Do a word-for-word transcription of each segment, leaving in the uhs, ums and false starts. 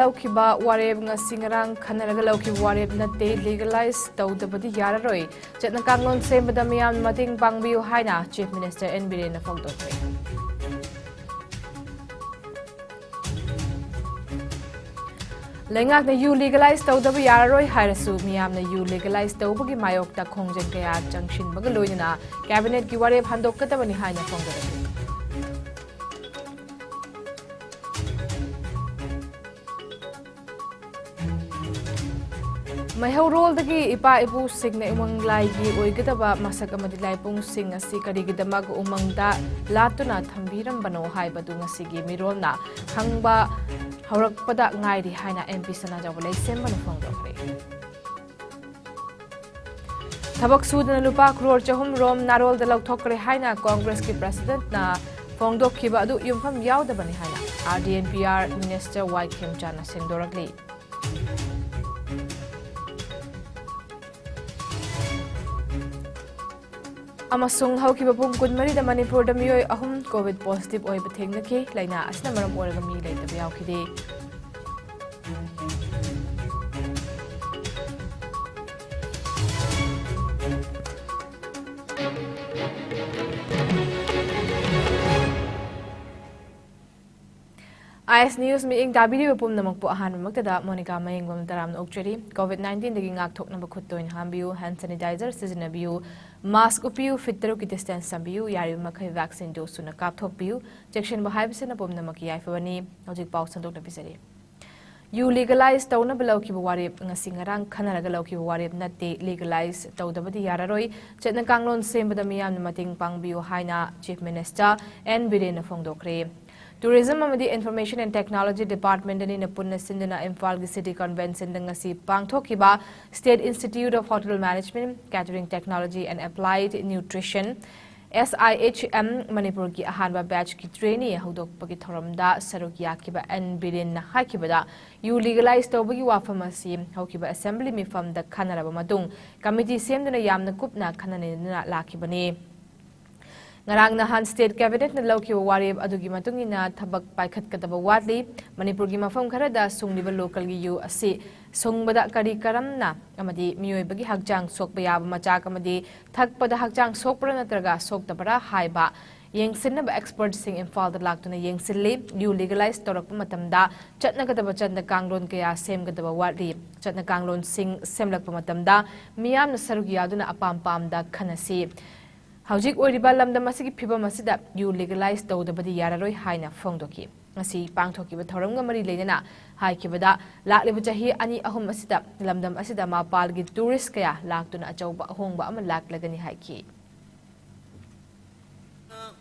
ꯂꯧꯈꯤꯕ ꯋꯥꯔꯦꯞ ꯉꯁꯤ ꯉꯔꯥꯡ ꯈꯟꯅꯔꯒ ꯂꯧꯈꯤꯕ ꯋꯥꯔꯦꯞ ꯅꯠꯇꯦ, ꯂꯤꯒꯦꯂꯥꯏꯖ ꯇꯧꯗꯕꯗꯤ ꯌꯥꯔꯔꯣꯏ, ꯆꯠꯅ ꯀꯥꯡꯂꯣꯟ ꯁꯦꯝꯕꯗ ꯃꯤꯌꯥꯝꯅ ꯃꯇꯦꯡ ꯄꯥꯡꯕꯤꯌꯨ ꯍꯥꯏꯅ ꯆꯤꯐ ꯃꯤꯅꯤꯁꯇꯔ ꯑꯦꯟ ꯕꯤꯔꯦꯟꯅ ꯐꯣꯡꯗꯣꯛꯈ꯭ꯔꯦ꯫ ꯂꯩꯉꯥꯛꯅ ꯌꯨ ꯂꯤꯒꯦꯂꯥꯏꯖ ꯇꯧꯗꯕ ꯌꯥꯔꯔꯣꯏ ꯍꯥꯏꯔꯁꯨ, ꯃꯤꯌꯥꯝꯅ ꯌꯨ ꯂꯤꯒꯦꯂꯥꯏꯖ ꯇꯧꯕꯒꯤ ꯃꯥꯌꯣꯛꯇ ꯈꯣꯡꯖꯪ ꯀꯌꯥ ꯆꯪꯁꯤꯟꯕꯒ ꯂꯣꯏꯅꯅ ꯀꯦꯕꯤꯅꯦꯠꯀꯤ ꯋꯥꯔꯦꯞ ꯍꯟꯗꯣꯛꯀꯗꯕꯅꯤ ꯍꯥꯏꯅ ꯐꯣꯡꯗꯣꯔꯛꯂꯤ꯫ ꯃꯩꯍꯧꯔꯣꯜꯗꯒꯤ ꯏꯄꯥ ꯏꯄꯨꯁꯤꯡꯅ ꯎꯃꯪ ꯂꯥꯏꯒꯤ ꯑꯣꯏꯒꯗꯕ ꯃꯁꯛ ꯑꯃꯗꯤ ꯂꯥꯏꯄꯨꯡꯁꯤꯡ ꯑꯁꯤ ꯀꯔꯤꯒꯤꯗꯃꯛ ꯎꯃꯪꯗ ꯂꯥꯠꯇꯨꯅ ꯊꯝꯕꯤꯔꯝꯕꯅꯣ ꯍꯥꯏꯕꯗꯨ ꯉꯁꯤꯒꯤ ꯃꯤꯔꯣꯜꯅ ꯈꯪꯕ ꯍꯧꯔꯛꯄꯗ ꯉꯥꯏꯔꯤ ꯍꯥꯏꯅ ꯑꯦꯝ ꯄꯤ ꯁꯅꯥꯖꯥꯎꯕ ꯂꯩꯁꯦꯝꯕꯅ ꯐꯣꯡꯗꯣꯛꯈ꯭ꯔꯦ꯫ ꯊꯕꯛ ꯁꯨꯗꯅ ꯂꯨꯄꯥ ꯀ꯭ꯔꯣꯔ ꯆꯍꯨꯝ ꯔꯣꯝ ꯅꯥꯔꯣꯜꯗ ꯂꯧꯊꯣꯛꯈ꯭ꯔꯦ ꯍꯥꯏꯅ ꯀꯣꯡꯒ꯭ꯔꯦꯁꯀꯤ ꯄ꯭ꯔꯁꯤꯗꯦꯟꯠꯅ ꯐꯣꯡꯗꯣꯛꯈꯤꯕ ꯑꯗꯨ ꯌꯨꯝꯐꯝ ꯌꯥꯎꯗꯕꯅꯤ ꯍꯥꯏꯅ R D N P R minister Y ꯈꯦꯝꯆꯥꯅ ꯁꯦꯡꯗꯣꯔꯛꯂꯤ꯫ ꯑꯃꯁꯨꯡ ꯍꯧꯈꯤꯕ ꯄꯨꯡ ꯀꯨꯟꯃꯔꯤꯗ ꯃꯅꯤꯄꯨꯔꯗ ꯃꯤꯑꯣꯏ ꯑꯍꯨꯝ ꯀꯣꯚꯤꯗ ꯄꯣꯖꯤꯇꯤꯚ ꯑꯣꯏꯕ ꯊꯦꯡꯅꯈꯤ꯫ ꯂꯥꯏꯅꯥ ꯑꯁꯤꯅ ꯃꯔꯝ ꯑꯣꯏꯔꯒ ꯃꯤ ꯂꯩꯇꯕ ꯌꯥꯎꯈꯤꯗꯦ꯫ ꯑꯥꯏ ꯑꯦꯁ ꯅ꯭ꯌꯨꯁ ꯃꯤꯠꯌꯦꯡ ꯇꯥꯕꯤꯔꯤꯕ ꯄꯨꯝꯅꯃꯛꯄꯨ ꯑꯍꯥꯟꯕꯃꯛꯇꯗ ꯃꯣꯅꯤꯀꯥ ꯃꯌꯦꯡꯕꯝ ꯇꯔꯥꯝꯅ ꯑꯣꯛꯆꯔꯤ꯫ ꯀꯣꯚꯤꯗ ꯅꯥꯏꯟꯇꯤꯟꯗꯒꯤ ꯉꯥꯛꯊꯣꯛꯅꯕ ꯈꯨꯠ ꯇꯣꯏꯅ ꯍꯥꯝꯕꯤꯌꯨ, ꯍꯦꯟꯗ ꯁꯦꯅꯤꯇꯥꯏꯖꯔ ꯁꯤꯖꯤꯟꯅꯕꯤꯌꯨ, ꯃꯥꯁ꯭ꯛ ꯎꯞꯄꯤꯌꯨ, ꯐꯤꯠ ꯇꯔꯨꯛꯀꯤ ꯗꯤꯁꯇꯦꯟꯁ ꯊꯝꯕꯤꯌꯨ, ꯌꯥꯔꯤꯕ ꯃꯈꯩ ꯚꯦꯛꯁꯤꯟ ꯗꯣꯁ ꯁꯨꯅ ꯀꯥꯞꯊꯣꯛꯄꯤꯌꯨ꯫ ꯆꯦꯛꯁꯤꯟꯕ ꯍꯥꯏꯕꯁꯤꯅ ꯄꯨꯝꯅꯃꯛꯀꯤ ꯌꯥꯏꯐꯕꯅꯤ꯫ ꯍꯧꯖꯤꯛ ꯄꯥꯎ ꯁꯟꯗꯣꯛꯅ ꯄꯤꯖꯔꯤ꯫ ꯌꯨ ꯂꯤꯒꯦꯂꯥꯏꯖ ꯇꯧꯅꯕ ꯂꯧꯈꯤꯕ ꯋꯥꯔꯦꯞ ꯉꯁꯤ ꯉꯔꯥꯡ ꯈꯟꯅꯔꯒ ꯂꯧꯈꯤꯕ ꯋꯥꯔꯦꯞ ꯅꯠꯇꯦ, ꯂꯤꯒꯦꯂꯥꯏꯖ ꯇꯧꯗꯕꯗꯤ ꯌꯥꯔꯔꯣꯏ, ꯆꯠꯅ ꯀꯥꯡꯂꯣꯟ ꯁꯦꯝꯕꯗ ꯃꯤꯌꯥꯝꯅ ꯃꯇꯦꯡ ꯄꯥꯡꯕꯤꯌꯨ ꯍꯥꯏꯅ ꯆꯤꯐ ꯃꯤꯅꯤꯁꯇꯔ ꯑꯦꯟ ꯕꯤꯔꯦꯟꯅ ꯐꯣꯡꯗꯣꯛꯈ꯭ꯔꯦ꯫ ꯇꯨꯔꯤꯖꯝ ꯑꯃꯗꯤ ꯏꯟꯐꯣꯔꯃꯦꯁꯟ ꯑꯦꯟ ꯇꯦꯛꯅꯣꯂꯣꯖꯤ ꯗꯤꯄꯥꯔꯠꯃꯦꯟꯠ ꯑꯅꯤꯅ ꯄꯨꯟꯅ ꯁꯤꯟꯗꯨꯅ ꯏꯝꯐꯥꯜꯒꯤ ꯁꯤꯇꯤ ꯀꯟꯚꯦꯟꯁꯟꯗ ꯉꯁꯤ ꯄꯥꯡꯊꯣꯛꯈꯤꯕ State Institute of Hotel Management, Catering Technology and Applied Nutrition, S I H M, ꯃꯅꯤꯄꯨꯔꯒꯤ ꯑꯍꯥꯟꯕ ꯕꯦꯆꯀꯤ ꯇ꯭ꯔꯦꯅꯤ ꯍꯧꯗꯣꯛꯄꯒꯤ ꯊꯧꯔꯝꯗ ꯁꯔꯨꯛ ꯌꯥꯈꯤꯕ ꯑꯦꯟ ꯕꯤꯔꯦꯟꯅ ꯍꯥꯏꯈꯤꯕꯗ, ꯌꯨ ꯂꯤꯒꯦꯂꯥꯏꯖ ꯇꯧꯕꯒꯤ ꯋꯥꯐꯝ ꯑꯁꯤ ꯍꯧꯈꯤꯕ ꯑꯦꯁꯦꯝꯕ꯭ꯂꯤ ꯃꯤꯐꯝꯗ ꯈꯟꯅꯔꯕ ꯃꯇꯨꯡ ꯀꯃꯤꯇꯤ ꯁꯦꯝꯗꯨꯅ ꯌꯥꯝꯅ ꯀꯨꯞꯅ ꯈꯟꯅ ꯅꯩꯅꯗꯨꯅ ꯂꯥꯛꯈꯤꯕꯅꯤ꯫ ꯉꯔꯥꯡ ꯅꯍꯥꯟ State Cabinet ꯅ ꯂꯧꯈꯤꯕ ꯋꯥꯔꯦꯞ ꯑꯗꯨꯒꯤ ꯃꯇꯨꯡ ꯏꯟꯅ ꯊꯕꯛ ꯄꯥꯏꯈꯠꯀꯗꯕ ꯋꯥꯠꯂꯤ꯫ ꯃꯅꯤꯄꯨꯔꯒꯤ ꯃꯐꯝ ꯈꯔꯗ ꯁꯨꯡꯂꯤꯕ local ꯒꯤ ꯌꯨ ꯑꯁꯤ ꯁꯨꯡꯕꯗ ꯀꯔꯤ ꯀꯔꯝꯅ ꯑꯃꯗꯤ ꯃꯤꯑꯣꯏꯕꯒꯤ ꯍꯛꯆꯥꯡ ꯁꯣꯛꯄ ꯌꯥꯕ ꯃꯆꯥꯛ ꯑꯃꯗꯤ ꯊꯛꯄꯗ ꯍꯛꯆꯥꯡ ꯁꯣꯛꯄ꯭ꯔꯥ ꯅꯠꯇ꯭ꯔꯒ ꯁꯣꯛꯇꯕ꯭ꯔꯥ ꯍꯥꯏꯕ ꯌꯦꯡꯁꯤꯟꯅꯕ expert ꯁꯤꯡ ꯏꯝꯐꯥꯜꯗ ꯂꯥꯛꯇꯨꯅ ꯌꯦꯡꯁꯤꯜꯂꯤ꯫ ꯌꯨ legalize ꯇꯧꯔꯛꯄ ꯃꯇꯝꯗ ꯆꯠꯅꯒꯗꯕ ꯆꯠꯅ ꯀꯥꯡꯂꯣꯟ ꯀꯌꯥ ꯁꯦꯝꯒꯗꯕ ꯋꯥꯠꯂꯤ꯫ ꯆꯠꯅ ꯀꯥꯡꯂꯣꯟꯁꯤꯡ ꯁꯦꯝꯂꯛꯄ ꯃꯇꯝꯗ ꯃꯤꯌꯥꯝꯅ ꯁꯔꯨꯛ ꯌꯥꯗꯨꯅ ꯑꯄꯥꯝ ꯄꯥꯝꯗ ꯈꯟꯅꯁꯤ꯫ ꯍꯧꯖꯤꯛ ꯑꯣꯏꯔꯤꯕ ꯂꯝꯗꯝ ꯑꯁꯤꯒꯤ ꯐꯤꯕꯝ ꯑꯁꯤꯗ ꯌꯨ legalize ꯇꯧꯗꯕꯗꯤ ꯌꯥꯔꯔꯣꯏ ꯍꯥꯏꯅ ꯐꯣꯡꯗꯣꯛꯈꯤ꯫ ꯉꯁꯤ ꯄꯥꯡꯊꯣꯛꯈꯤꯕ ꯊꯧꯔꯝꯒ ꯃꯔꯤ ꯂꯩꯅꯅ ꯍꯥꯏꯈꯤꯕꯗ, ꯂꯥꯛꯂꯤꯕ ꯆꯍꯤ ꯑꯅꯤ ꯑꯍꯨꯝ ꯑꯁꯤꯗ ꯂꯝꯗꯝ ꯑꯁꯤꯗ ꯃꯄꯥꯜꯒꯤ tourist ꯀꯌꯥ ꯂꯥꯛꯇꯨꯅ ꯑꯆꯧꯕ ꯑꯍꯣꯡꯕ ꯑꯃ ꯂꯥꯛꯂꯒꯅꯤ ꯍꯥꯏꯈꯤ꯫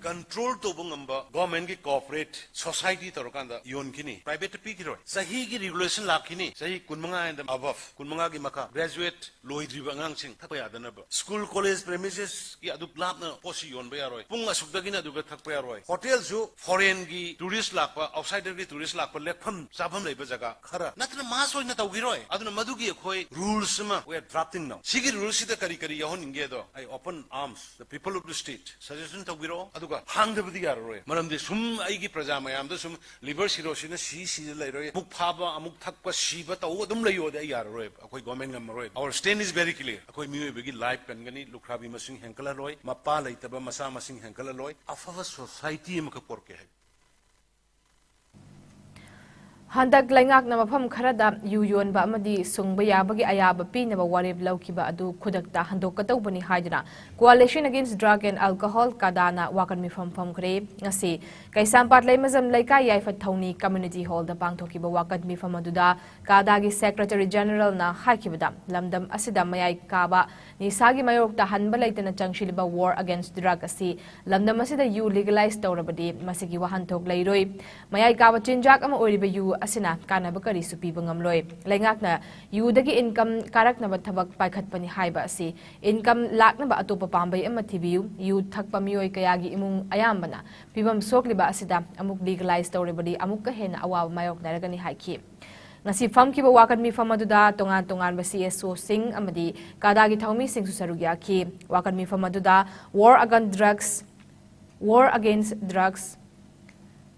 Control ꯇꯧꯕ ꯉꯝꯕ government ꯀꯤ corporate society ꯇꯧꯔꯀꯥꯟꯗ ꯌꯣꯟꯈꯤꯅꯤ, private ꯇ ꯄꯤꯈꯤꯔꯣꯏ꯫ ꯆꯍꯤꯒꯤ regulation ꯂꯥꯛꯈꯤꯅꯤ, ꯆꯍꯤ ꯀꯨꯟꯃꯉꯥ and above, ꯀꯨꯟꯃꯉꯥꯒꯤ ꯃꯈꯥ, graduate ꯂꯣꯏꯗ꯭ꯔꯤꯕ ꯑꯉꯥꯡꯁꯤꯡ ꯊꯛꯄ ꯌꯥꯗꯅꯕ꯫ School, college premises ꯀꯤ ꯑꯗꯨꯛ ꯂꯥꯞꯅ ꯄꯣꯠꯁꯤ ꯌꯣꯟꯕ ꯌꯥꯔꯣꯏ, ꯄꯨꯡ ꯑꯁꯨꯛꯇꯒꯤꯅ ꯑꯗꯨꯒ ꯊꯛꯄ ꯌꯥꯔꯣꯏ꯫ Hotel ꯁꯨ foreign ꯒꯤ tourist ꯂꯥꯛꯄ, outsider ꯒꯤ tourist ꯂꯥꯛꯄ ꯂꯦꯛꯐꯝ ꯆꯥꯐꯝ ꯂꯩꯕ ꯖꯒꯥ ꯈꯔ ꯅꯠꯇꯅ mass ꯑꯣꯏꯅ ꯇꯧꯈꯤꯔꯣꯏ꯫ ꯑꯗꯨꯅ ꯃꯗꯨꯒꯤ ꯑꯩꯈꯣꯏ rules ꯑꯃ we are drafting now꯫ ꯁꯤꯒꯤ rules ꯁꯤꯗ ꯀꯔꯤ ꯀꯔꯤ ꯌꯥꯎꯍꯟꯅꯤꯡꯒꯦꯗꯣ ꯑꯩ open arms, the people of the state, suggestion ꯇꯧꯕꯤꯔꯛꯑꯣ꯫ ꯑꯗꯨꯒ ꯍꯥꯡꯗꯕꯗꯤ ꯌꯥꯔꯔꯣꯏ, ꯃꯔꯝꯗꯤ ꯁꯨꯝ ꯑꯩꯒꯤ ꯄ꯭ꯔꯖꯥ ꯃꯌꯥꯝꯗ ꯁꯨꯝ liver cirrhosis ꯅ ꯁꯤ ꯁꯤꯗ ꯂꯩꯔꯣꯏ, ꯃꯨꯛ ꯐꯥꯕ, ꯑꯃꯨꯛ ꯊꯛꯄ, ꯁꯤꯕ ꯇꯧ ꯑꯗꯨꯝ ꯂꯩꯌꯣꯗꯤ ꯑꯩ ꯌꯥꯔꯔꯣꯏꯕ꯫ ꯑꯩꯈꯣꯏ government ꯉꯝꯃꯔꯣꯏ꯫ Our stand is very clear꯫ ꯑꯩꯈꯣꯏ ꯃꯤꯑꯣꯏꯕꯒꯤ life ꯀꯟꯒꯅꯤ, ꯂꯨꯈ꯭ꯔꯥꯕꯤ ꯃꯁꯤꯡ ꯍꯦꯟꯒꯠꯂꯔꯣꯏ, ꯃꯄꯥ ꯂꯩꯇꯕ ꯃꯆꯥ ꯃꯁꯤꯡ ꯍꯦꯟꯒꯠꯂꯔꯣꯏ, ꯑꯐꯕ society ꯑꯃꯈꯛ ꯄꯣꯔꯛꯀꯦ ꯍꯥꯏ꯫ ꯍꯟꯗꯛ ꯂꯩꯉꯥꯛꯅ ꯃꯐꯝ ꯈꯔꯗ ꯌꯨ ꯌꯣꯟꯕ ꯑꯃꯗꯤ ꯁꯨꯡꯕ ꯌꯥꯕꯒꯤ ꯑꯌꯥꯕ ꯄꯤꯅꯕ ꯋꯥꯔꯦꯞ ꯂꯧꯈꯤꯕ ꯑꯗꯨ ꯈꯨꯗꯛꯇ ꯍꯟꯗꯣꯛꯀꯗꯧꯕꯅꯤ ꯍꯥꯏꯗꯨꯅ Coalition Against Drug and Alcohol, ꯀꯥꯗꯥꯅ ꯋꯥꯀꯠ ꯃꯤꯐꯝ ꯐꯝꯈ꯭ꯔꯦ꯫ ꯉꯁꯤ ꯀꯩꯁꯥꯝꯄꯥꯠ ꯂꯩꯃꯖꯝ ꯂꯩꯀꯥꯏ ꯌꯥꯏꯐ ꯊꯧꯅꯤ community hall ꯗ ꯄꯥꯡꯊꯣꯛꯈꯤꯕ ꯋꯥꯀꯠ ꯃꯤꯐꯝ ꯑꯗꯨꯗ ꯀꯥꯗꯥꯒꯤ Secretary General ꯅ ꯍꯥꯏꯈꯤꯕꯗ, ꯂꯝꯗꯝ ꯑꯁꯤꯗ ꯃꯌꯥꯏ ꯀꯥꯕ ꯅꯤꯁꯥꯒꯤ ꯃꯥꯌꯣꯛꯇ ꯍꯟꯕ ꯂꯩꯇꯅ ꯆꯪꯁꯤꯜꯂꯤꯕ War Against Drug ꯑꯁꯤ ꯂꯝꯗꯝ ꯑꯁꯤꯗ ꯌꯨ legalize ꯇꯧꯔꯕꯗꯤ ꯃꯁꯤꯒꯤ ꯋꯥꯍꯟꯊꯣꯛ ꯂꯩꯔꯣꯏ꯫ ꯃꯌꯥꯏ ꯀꯥꯕ ꯆꯤꯟꯖꯥꯛ ꯑꯃ ꯑꯣꯏꯔꯤꯕ ꯌꯨ ꯑꯁꯤꯅ ꯀꯥꯟꯅꯕ ꯀꯔꯤꯁꯨ ꯄꯤꯕ ꯉꯝꯂꯣꯏ꯫ ꯂꯩꯉꯥꯛꯅ ꯌꯨꯗꯒꯤ income ꯀꯥꯔꯛꯅꯕ ꯊꯕꯛ ꯄꯥꯏꯈꯠꯄꯅꯤ ꯍꯥꯏꯕ ꯑꯁꯤ income ꯂꯥꯛꯅꯕ ꯑꯇꯣꯞꯄ ꯄꯥꯝꯕꯩ ꯑꯃ ꯊꯤꯕꯤꯌꯨ꯫ ꯌꯨ ꯊꯛꯄ ꯃꯤꯑꯣꯏ ꯀꯌꯥꯒꯤ ꯏꯃꯨꯡ ꯑꯌꯥꯝꯕꯅ ꯐꯤꯕꯝ ꯁꯣꯛꯂꯤꯕ ꯑꯁꯤꯗ ꯑꯃꯨꯛ legalize ꯇꯧꯔꯕꯗꯤ ꯑꯃꯨꯛꯀ ꯍꯦꯟꯅ ꯑꯋꯥꯕ ꯃꯥꯌꯣꯛꯅꯔꯒꯅꯤ ꯍꯥꯏꯈꯤ꯫ ꯉꯁꯤ ꯐꯝꯈꯤꯕ ꯋꯥꯀꯠ ꯃꯤꯐꯝ ꯑꯗꯨꯗ ꯇꯣꯉꯥꯟ ꯇꯣꯉꯥꯟꯕ C S O ꯁꯤꯡ ꯑꯃꯗꯤ ꯀꯥꯗꯥꯒꯤ ꯊꯧꯃꯤꯁꯤꯡꯁꯨ ꯁꯔꯨꯛ ꯌꯥꯈꯤ꯫ ꯋꯥꯀꯠ ꯃꯤꯐꯝ ꯑꯗꯨꯗ War Against Drugs War Against Drugs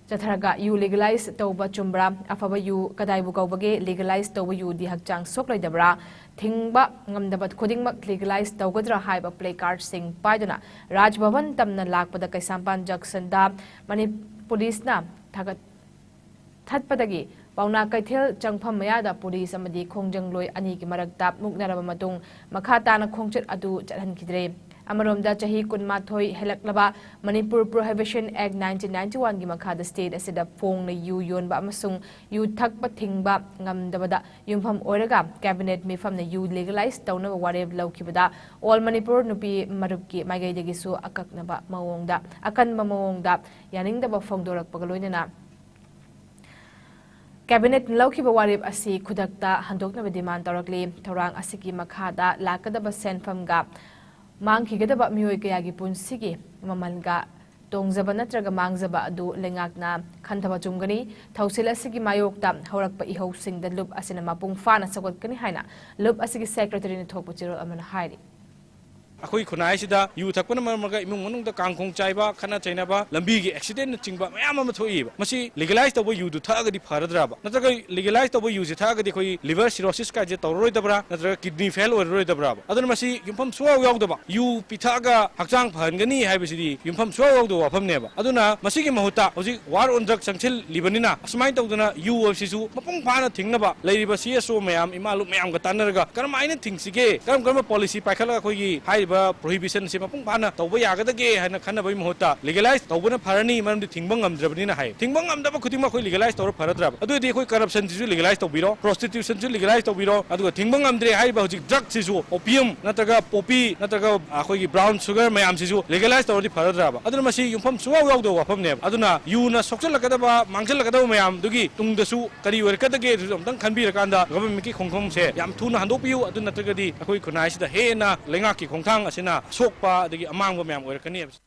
ꯆꯠꯊꯔꯒ ꯌꯨ ꯂꯤꯒꯦꯂꯥꯏꯖ ꯇꯧꯕ ꯆꯨꯝꯕ꯭ꯔꯥ? ꯑꯐꯕ ꯌꯨ ꯀꯗꯥꯏꯕꯨ ꯀꯧꯕꯒꯦ? ꯂꯤꯒꯦꯂꯥꯏꯖ ꯇꯧꯕ ꯌꯨꯗꯤ ꯍꯛꯆꯥꯡ ꯁꯣꯛꯂꯣꯏꯗꯕ꯭ꯔꯥ? ꯊꯤꯡꯕ ꯉꯝꯗꯕ ꯈꯨꯗꯤꯡꯃꯛ ꯂꯤꯒꯦꯂꯥꯏꯖ ꯇꯧꯒꯗ꯭ꯔꯥ ꯍꯥꯏꯕ ꯄ꯭ꯂꯦ ꯀꯥꯔꯗꯁꯤꯡ ꯄꯥꯏꯗꯨꯅ ꯔꯥꯖ ꯚꯕꯟ ꯇꯝꯅ ꯂꯥꯛꯄꯗ ꯀꯩꯁꯥꯝꯄꯥꯟ ꯖꯪꯁꯟꯗ ꯃꯅꯤ-, ꯄꯨꯂꯤꯁꯅ ꯊꯥꯒꯠ-, ꯊꯠꯄꯗꯒꯤ ꯄꯥꯎꯅꯥ ꯀꯩꯊꯦꯜ ꯆꯪꯐꯝ ꯃꯌꯥꯗ ꯄꯨꯂꯤꯁ ꯑꯃꯗꯤ ꯈꯣꯡꯖꯪꯂꯣꯏ ꯑꯅꯤꯒꯤ ꯃꯔꯛꯇ ꯃꯨꯛꯅꯔꯕ ꯃꯇꯨꯡ ꯃꯈꯥ ꯇꯥꯅ ꯈꯣꯡꯆꯠ ꯑꯗꯨ ꯆꯠꯍꯟꯈꯤꯗ꯭ꯔꯦ꯫ ꯑꯃꯔꯣꯝꯗ ꯆꯍꯤ ꯀꯨꯟꯃꯥꯊꯣꯏ ꯍꯦꯜꯂꯛꯂꯕ Manipur Prohibition Act nineteen ninety one ꯒꯤ ꯃꯈꯥꯗ ꯁ꯭ꯇꯦꯠ ꯑꯁꯤꯗ ꯐꯣꯡꯅ ꯌꯨ ꯌꯣꯟꯕ ꯑꯃꯁꯨꯡ ꯌꯨ ꯊꯛꯄ ꯊꯤꯡꯕ ꯉꯝꯗꯕꯗ ꯌꯨꯝꯐꯝ ꯑꯣꯏꯔꯒ ꯀꯦꯕꯤꯅꯦꯠ ꯃꯤꯐꯝꯅ ꯌꯨ ꯂꯤꯒꯦꯂꯥꯏꯖ ꯇꯧꯅꯕ ꯋꯥꯔꯦꯞ ꯂꯧꯈꯤꯕꯗ ꯑꯣꯜ ꯃꯅꯤꯄꯨꯔ ꯅꯨꯄꯤ ꯃꯔꯨꯞꯀꯤ ꯃꯥꯏꯀꯩꯗꯒꯤꯁꯨ ꯑꯀꯛꯅꯕ ꯃꯑꯣꯡꯗ, ꯑꯀꯟꯕ ꯃꯑꯣꯡꯗ ꯌꯥꯅꯤꯡꯗꯕ ꯐꯣꯡꯗꯣꯔꯛꯄꯒ ꯂꯣꯏꯅꯅ ꯀꯦꯕꯤꯅꯦꯠꯅ ꯂꯧꯈꯤꯕ ꯋꯥꯔꯦꯞ ꯑꯁꯤ ꯈꯨꯗꯛꯇ ꯍꯟꯗꯣꯛꯅꯕ ꯗꯤꯃꯥꯟ ꯇꯧꯔꯛꯂꯤ꯫ ꯊꯧꯔꯥꯡ ꯑꯁꯤꯒꯤ ꯃꯈꯥꯗ ꯂꯥꯛꯀꯗꯕ ꯁꯦꯟꯐꯝꯒ ꯃꯥꯡꯈꯤꯒꯗꯕ ꯃꯤꯑꯣꯏ ꯀꯌꯥꯒꯤ ꯄꯨꯟꯁꯤꯒꯤ ꯃꯃꯜꯒ ꯇꯣꯡꯖꯕ ꯅꯠꯇ꯭ꯔꯒ ꯃꯥꯡꯖꯕ ꯑꯗꯨ ꯂꯩꯉꯥꯛꯅ ꯈꯟꯊꯕ ꯆꯨꯝꯒꯅꯤ꯫ ꯊꯧꯁꯤꯜ ꯑꯁꯤꯒꯤ ꯃꯥꯌꯣꯛꯇ ꯍꯧꯔꯛꯄ ꯏꯍꯧꯁꯤꯡꯗ ꯂꯨꯞ ꯑꯁꯤꯅ ꯃꯄꯨꯡ ꯐꯥꯅ ꯁꯧꯒꯠꯀꯅꯤ ꯍꯥꯏꯅ ꯂꯨꯞ ꯑꯁꯤꯒꯤ ꯁꯦꯀ꯭ꯔꯦꯇꯔꯤꯅ ꯊꯣꯛꯄ ꯆꯦꯔꯣꯜ ꯑꯃꯅ ꯍꯥꯏꯔꯤ꯫ ꯑꯩꯈꯣꯏ ꯈꯨꯟꯅꯥꯏꯁꯤꯗ ꯌꯨ ꯊꯛꯄꯅ ꯃꯔꯝ ꯑꯣꯏꯔꯒ ꯏꯃꯨꯡ ꯃꯅꯨꯡꯗ ꯀꯥꯡꯈꯣꯡ ꯆꯥꯏꯕ, ꯈꯠꯅ ꯆꯩꯅꯕ, ꯂꯝꯕꯤꯒꯤ ꯑꯦꯛꯁꯤꯗꯦꯟꯠꯅꯆꯤꯡꯕ ꯃꯌꯥꯝ ꯑꯃ ꯊꯣꯛꯏꯕ꯫ ꯃꯁꯤ ꯂꯤꯒꯦꯂꯥꯏꯁ ꯇꯧꯕ ꯌꯨꯗꯨ ꯊꯛꯑꯒꯗꯤ ꯐꯔꯗ꯭ꯔꯕ? ꯅꯠꯇ꯭ꯔꯒ ꯂꯤꯒꯦꯂꯥꯏꯁ ꯇꯧꯕ ꯌꯨꯁꯦ ꯊꯛꯑꯒꯗꯤ ꯑꯩꯈꯣꯏ ꯂꯤꯚꯔ ꯁꯤꯔꯣꯁꯤꯁ ꯀꯥꯏꯁꯦ ꯇꯧꯔꯔꯣꯏꯗꯕ꯭ꯔꯥ? ꯅꯠꯇ꯭ꯔꯒ ꯀꯤꯗꯅꯤ ꯐꯦꯜ ꯑꯣꯏꯔꯔꯣꯏꯗꯕ꯭ꯔꯥꯕ? ꯑꯗꯨꯅ ꯃꯁꯤ ꯌꯨꯝꯐꯝ ꯁꯨꯡꯌꯥꯎ ꯌꯥꯎꯗꯕ, ꯌꯨ ꯄꯤꯊꯛꯑꯒ ꯍꯛꯆꯥꯡ ꯐꯍꯟꯒꯅꯤ ꯍꯥꯏꯕꯁꯤꯗꯤ ꯌꯨꯝꯐꯝ ꯁꯨꯡꯌꯥꯎ ꯌꯥꯎꯗꯕ ꯋꯥꯐꯝꯅꯦꯕ꯫ ꯑꯗꯨꯅ ꯃꯁꯤꯒꯤ ꯃꯍꯨꯠꯇ ꯍꯧꯖꯤꯛ ꯋꯥꯔ ꯑꯣꯟ ꯗ꯭ꯔꯒ ꯆꯪꯁꯤꯜꯂꯤꯕꯅꯤꯅ ꯑꯁꯨꯃꯥꯏꯅ ꯇꯧꯗꯅ ꯌꯨ ꯑꯁꯤꯁꯨ ꯃꯄꯨꯡ ꯐꯥꯅ ꯊꯤꯡꯅꯕ ꯂꯩꯔꯤꯕ ꯁꯤ ꯑꯦꯁ ꯑꯣ ꯃꯌꯥꯝ, ꯏꯃꯥ ꯂꯨꯞ ꯃꯌꯥꯝꯒ ꯇꯥꯟꯅꯔꯒ ꯀꯔꯝꯍꯥꯏꯅ ꯊꯤꯡꯁꯤꯒꯦ, ꯀꯔꯝ ꯀꯔꯝꯕ ꯄꯣꯂꯤꯁꯤ ꯄꯥꯏꯈꯠꯂꯒ ꯑꯩꯈꯣꯏꯒꯤ ꯍꯥꯏꯔꯤꯕ ꯄ꯭ꯔꯣꯍꯤꯕꯤꯁꯟꯁꯦ ꯃꯄꯨꯡ ꯐꯥꯅ ꯇꯧꯕ ꯌꯥꯒꯗꯒꯦ ꯍꯥꯏꯅ ꯈꯟꯅꯕꯒꯤ ꯃꯍꯨꯠꯇ ꯂꯤꯒꯦꯂꯥꯏꯁ ꯇꯧꯕꯅ ꯐꯔꯅꯤ, ꯃꯔꯝꯗꯤ ꯊꯤꯡꯕ ꯉꯝꯗ꯭ꯔꯕꯅꯤꯅ ꯍꯥꯏ꯫ ꯊꯤꯡꯕ ꯉꯝꯗꯕ ꯈꯨꯗꯤꯡꯃꯛ ꯑꯩꯈꯣꯏ ꯂꯤꯒꯦꯂꯥꯏꯁ ꯇꯧꯔ ꯐꯔꯗ꯭ꯔꯕ? ꯑꯗꯨꯑꯣꯏꯗꯤ ꯑꯩꯈꯣꯏ ꯀꯔꯞꯁꯟꯁꯤꯁꯨ ꯂꯤꯒꯦꯂꯥꯏꯁ ꯇꯧꯕꯤꯔꯣ, ꯄ꯭ꯔꯣꯁꯇꯤꯇ꯭ꯌꯨꯁꯟꯁꯨ ꯂꯤꯒꯦꯂꯥꯏꯁ ꯇꯧꯕꯤꯔꯣ, ꯑꯗꯨꯒ ꯊꯤꯡꯕ ꯉꯝꯗ꯭ꯔꯦ ꯍꯥꯏꯔꯤꯕ ꯍꯧꯖꯤꯛ ꯗ꯭ꯔꯒꯁꯤꯁꯨ, ꯑꯣꯄꯤꯌꯝ ꯅꯠꯇ꯭ꯔꯒ ꯄꯣꯄꯤ ꯅꯠꯇ꯭ꯔꯒ ꯑꯩꯈꯣꯏꯒꯤ ꯕ꯭ꯔꯥꯎꯟ ꯁꯨꯒꯔ ꯃꯌꯥꯝꯁꯤꯁꯨ ꯂꯤꯒꯦꯂꯥꯏꯁ ꯇꯧꯔꯗꯤ ꯐꯔꯗ꯭ꯔꯕ? ꯑꯗꯨꯅ ꯃꯁꯤ ꯌꯨꯝꯐꯝ ꯁꯨꯡꯌꯥꯎ ꯌꯥꯎꯗꯕ ꯋꯥꯐꯝꯅꯦꯕ꯫ ꯑꯗꯨꯅ ꯌꯨꯅ ꯁꯣꯛꯆꯜꯂꯛꯀꯗꯕ, ꯃꯥꯡꯖꯜꯂꯛꯀꯗꯕ ꯃꯌꯥꯝꯗꯨꯒꯤ ꯇꯨꯡꯗꯁꯨ ꯀꯔꯤ ꯑꯣꯏꯔꯛꯀꯗꯒꯦ ꯑꯗꯨꯁꯨ ꯑꯝꯇꯪ ꯈꯟꯕꯤꯔꯀꯥꯟꯗ ꯒꯚꯔꯟꯃꯦꯟꯠꯀꯤ ꯈꯣꯡꯊꯥꯡꯁꯦ ꯌꯥꯝ ꯊꯨꯅ ꯍꯟꯗꯣꯛꯄꯤꯌꯨ꯫ ꯑꯗꯨ ꯅꯠꯇ꯭ꯔꯒꯗꯤ ꯑꯩꯈꯣꯏ ꯈꯨꯟꯅꯥꯏꯁꯤꯗ ꯍꯦꯟꯅ ꯂꯩꯉꯥꯛꯀꯤ ꯈꯣꯡꯊꯥꯡ ꯑꯁꯤꯅ ꯑꯁꯣꯛꯄ ꯑꯗꯒꯤ ꯑꯃꯥꯡꯕ ꯃꯌꯥꯝ ꯑꯣꯏꯔꯛꯀꯅꯤ ꯍꯥꯏꯕꯁꯤ꯫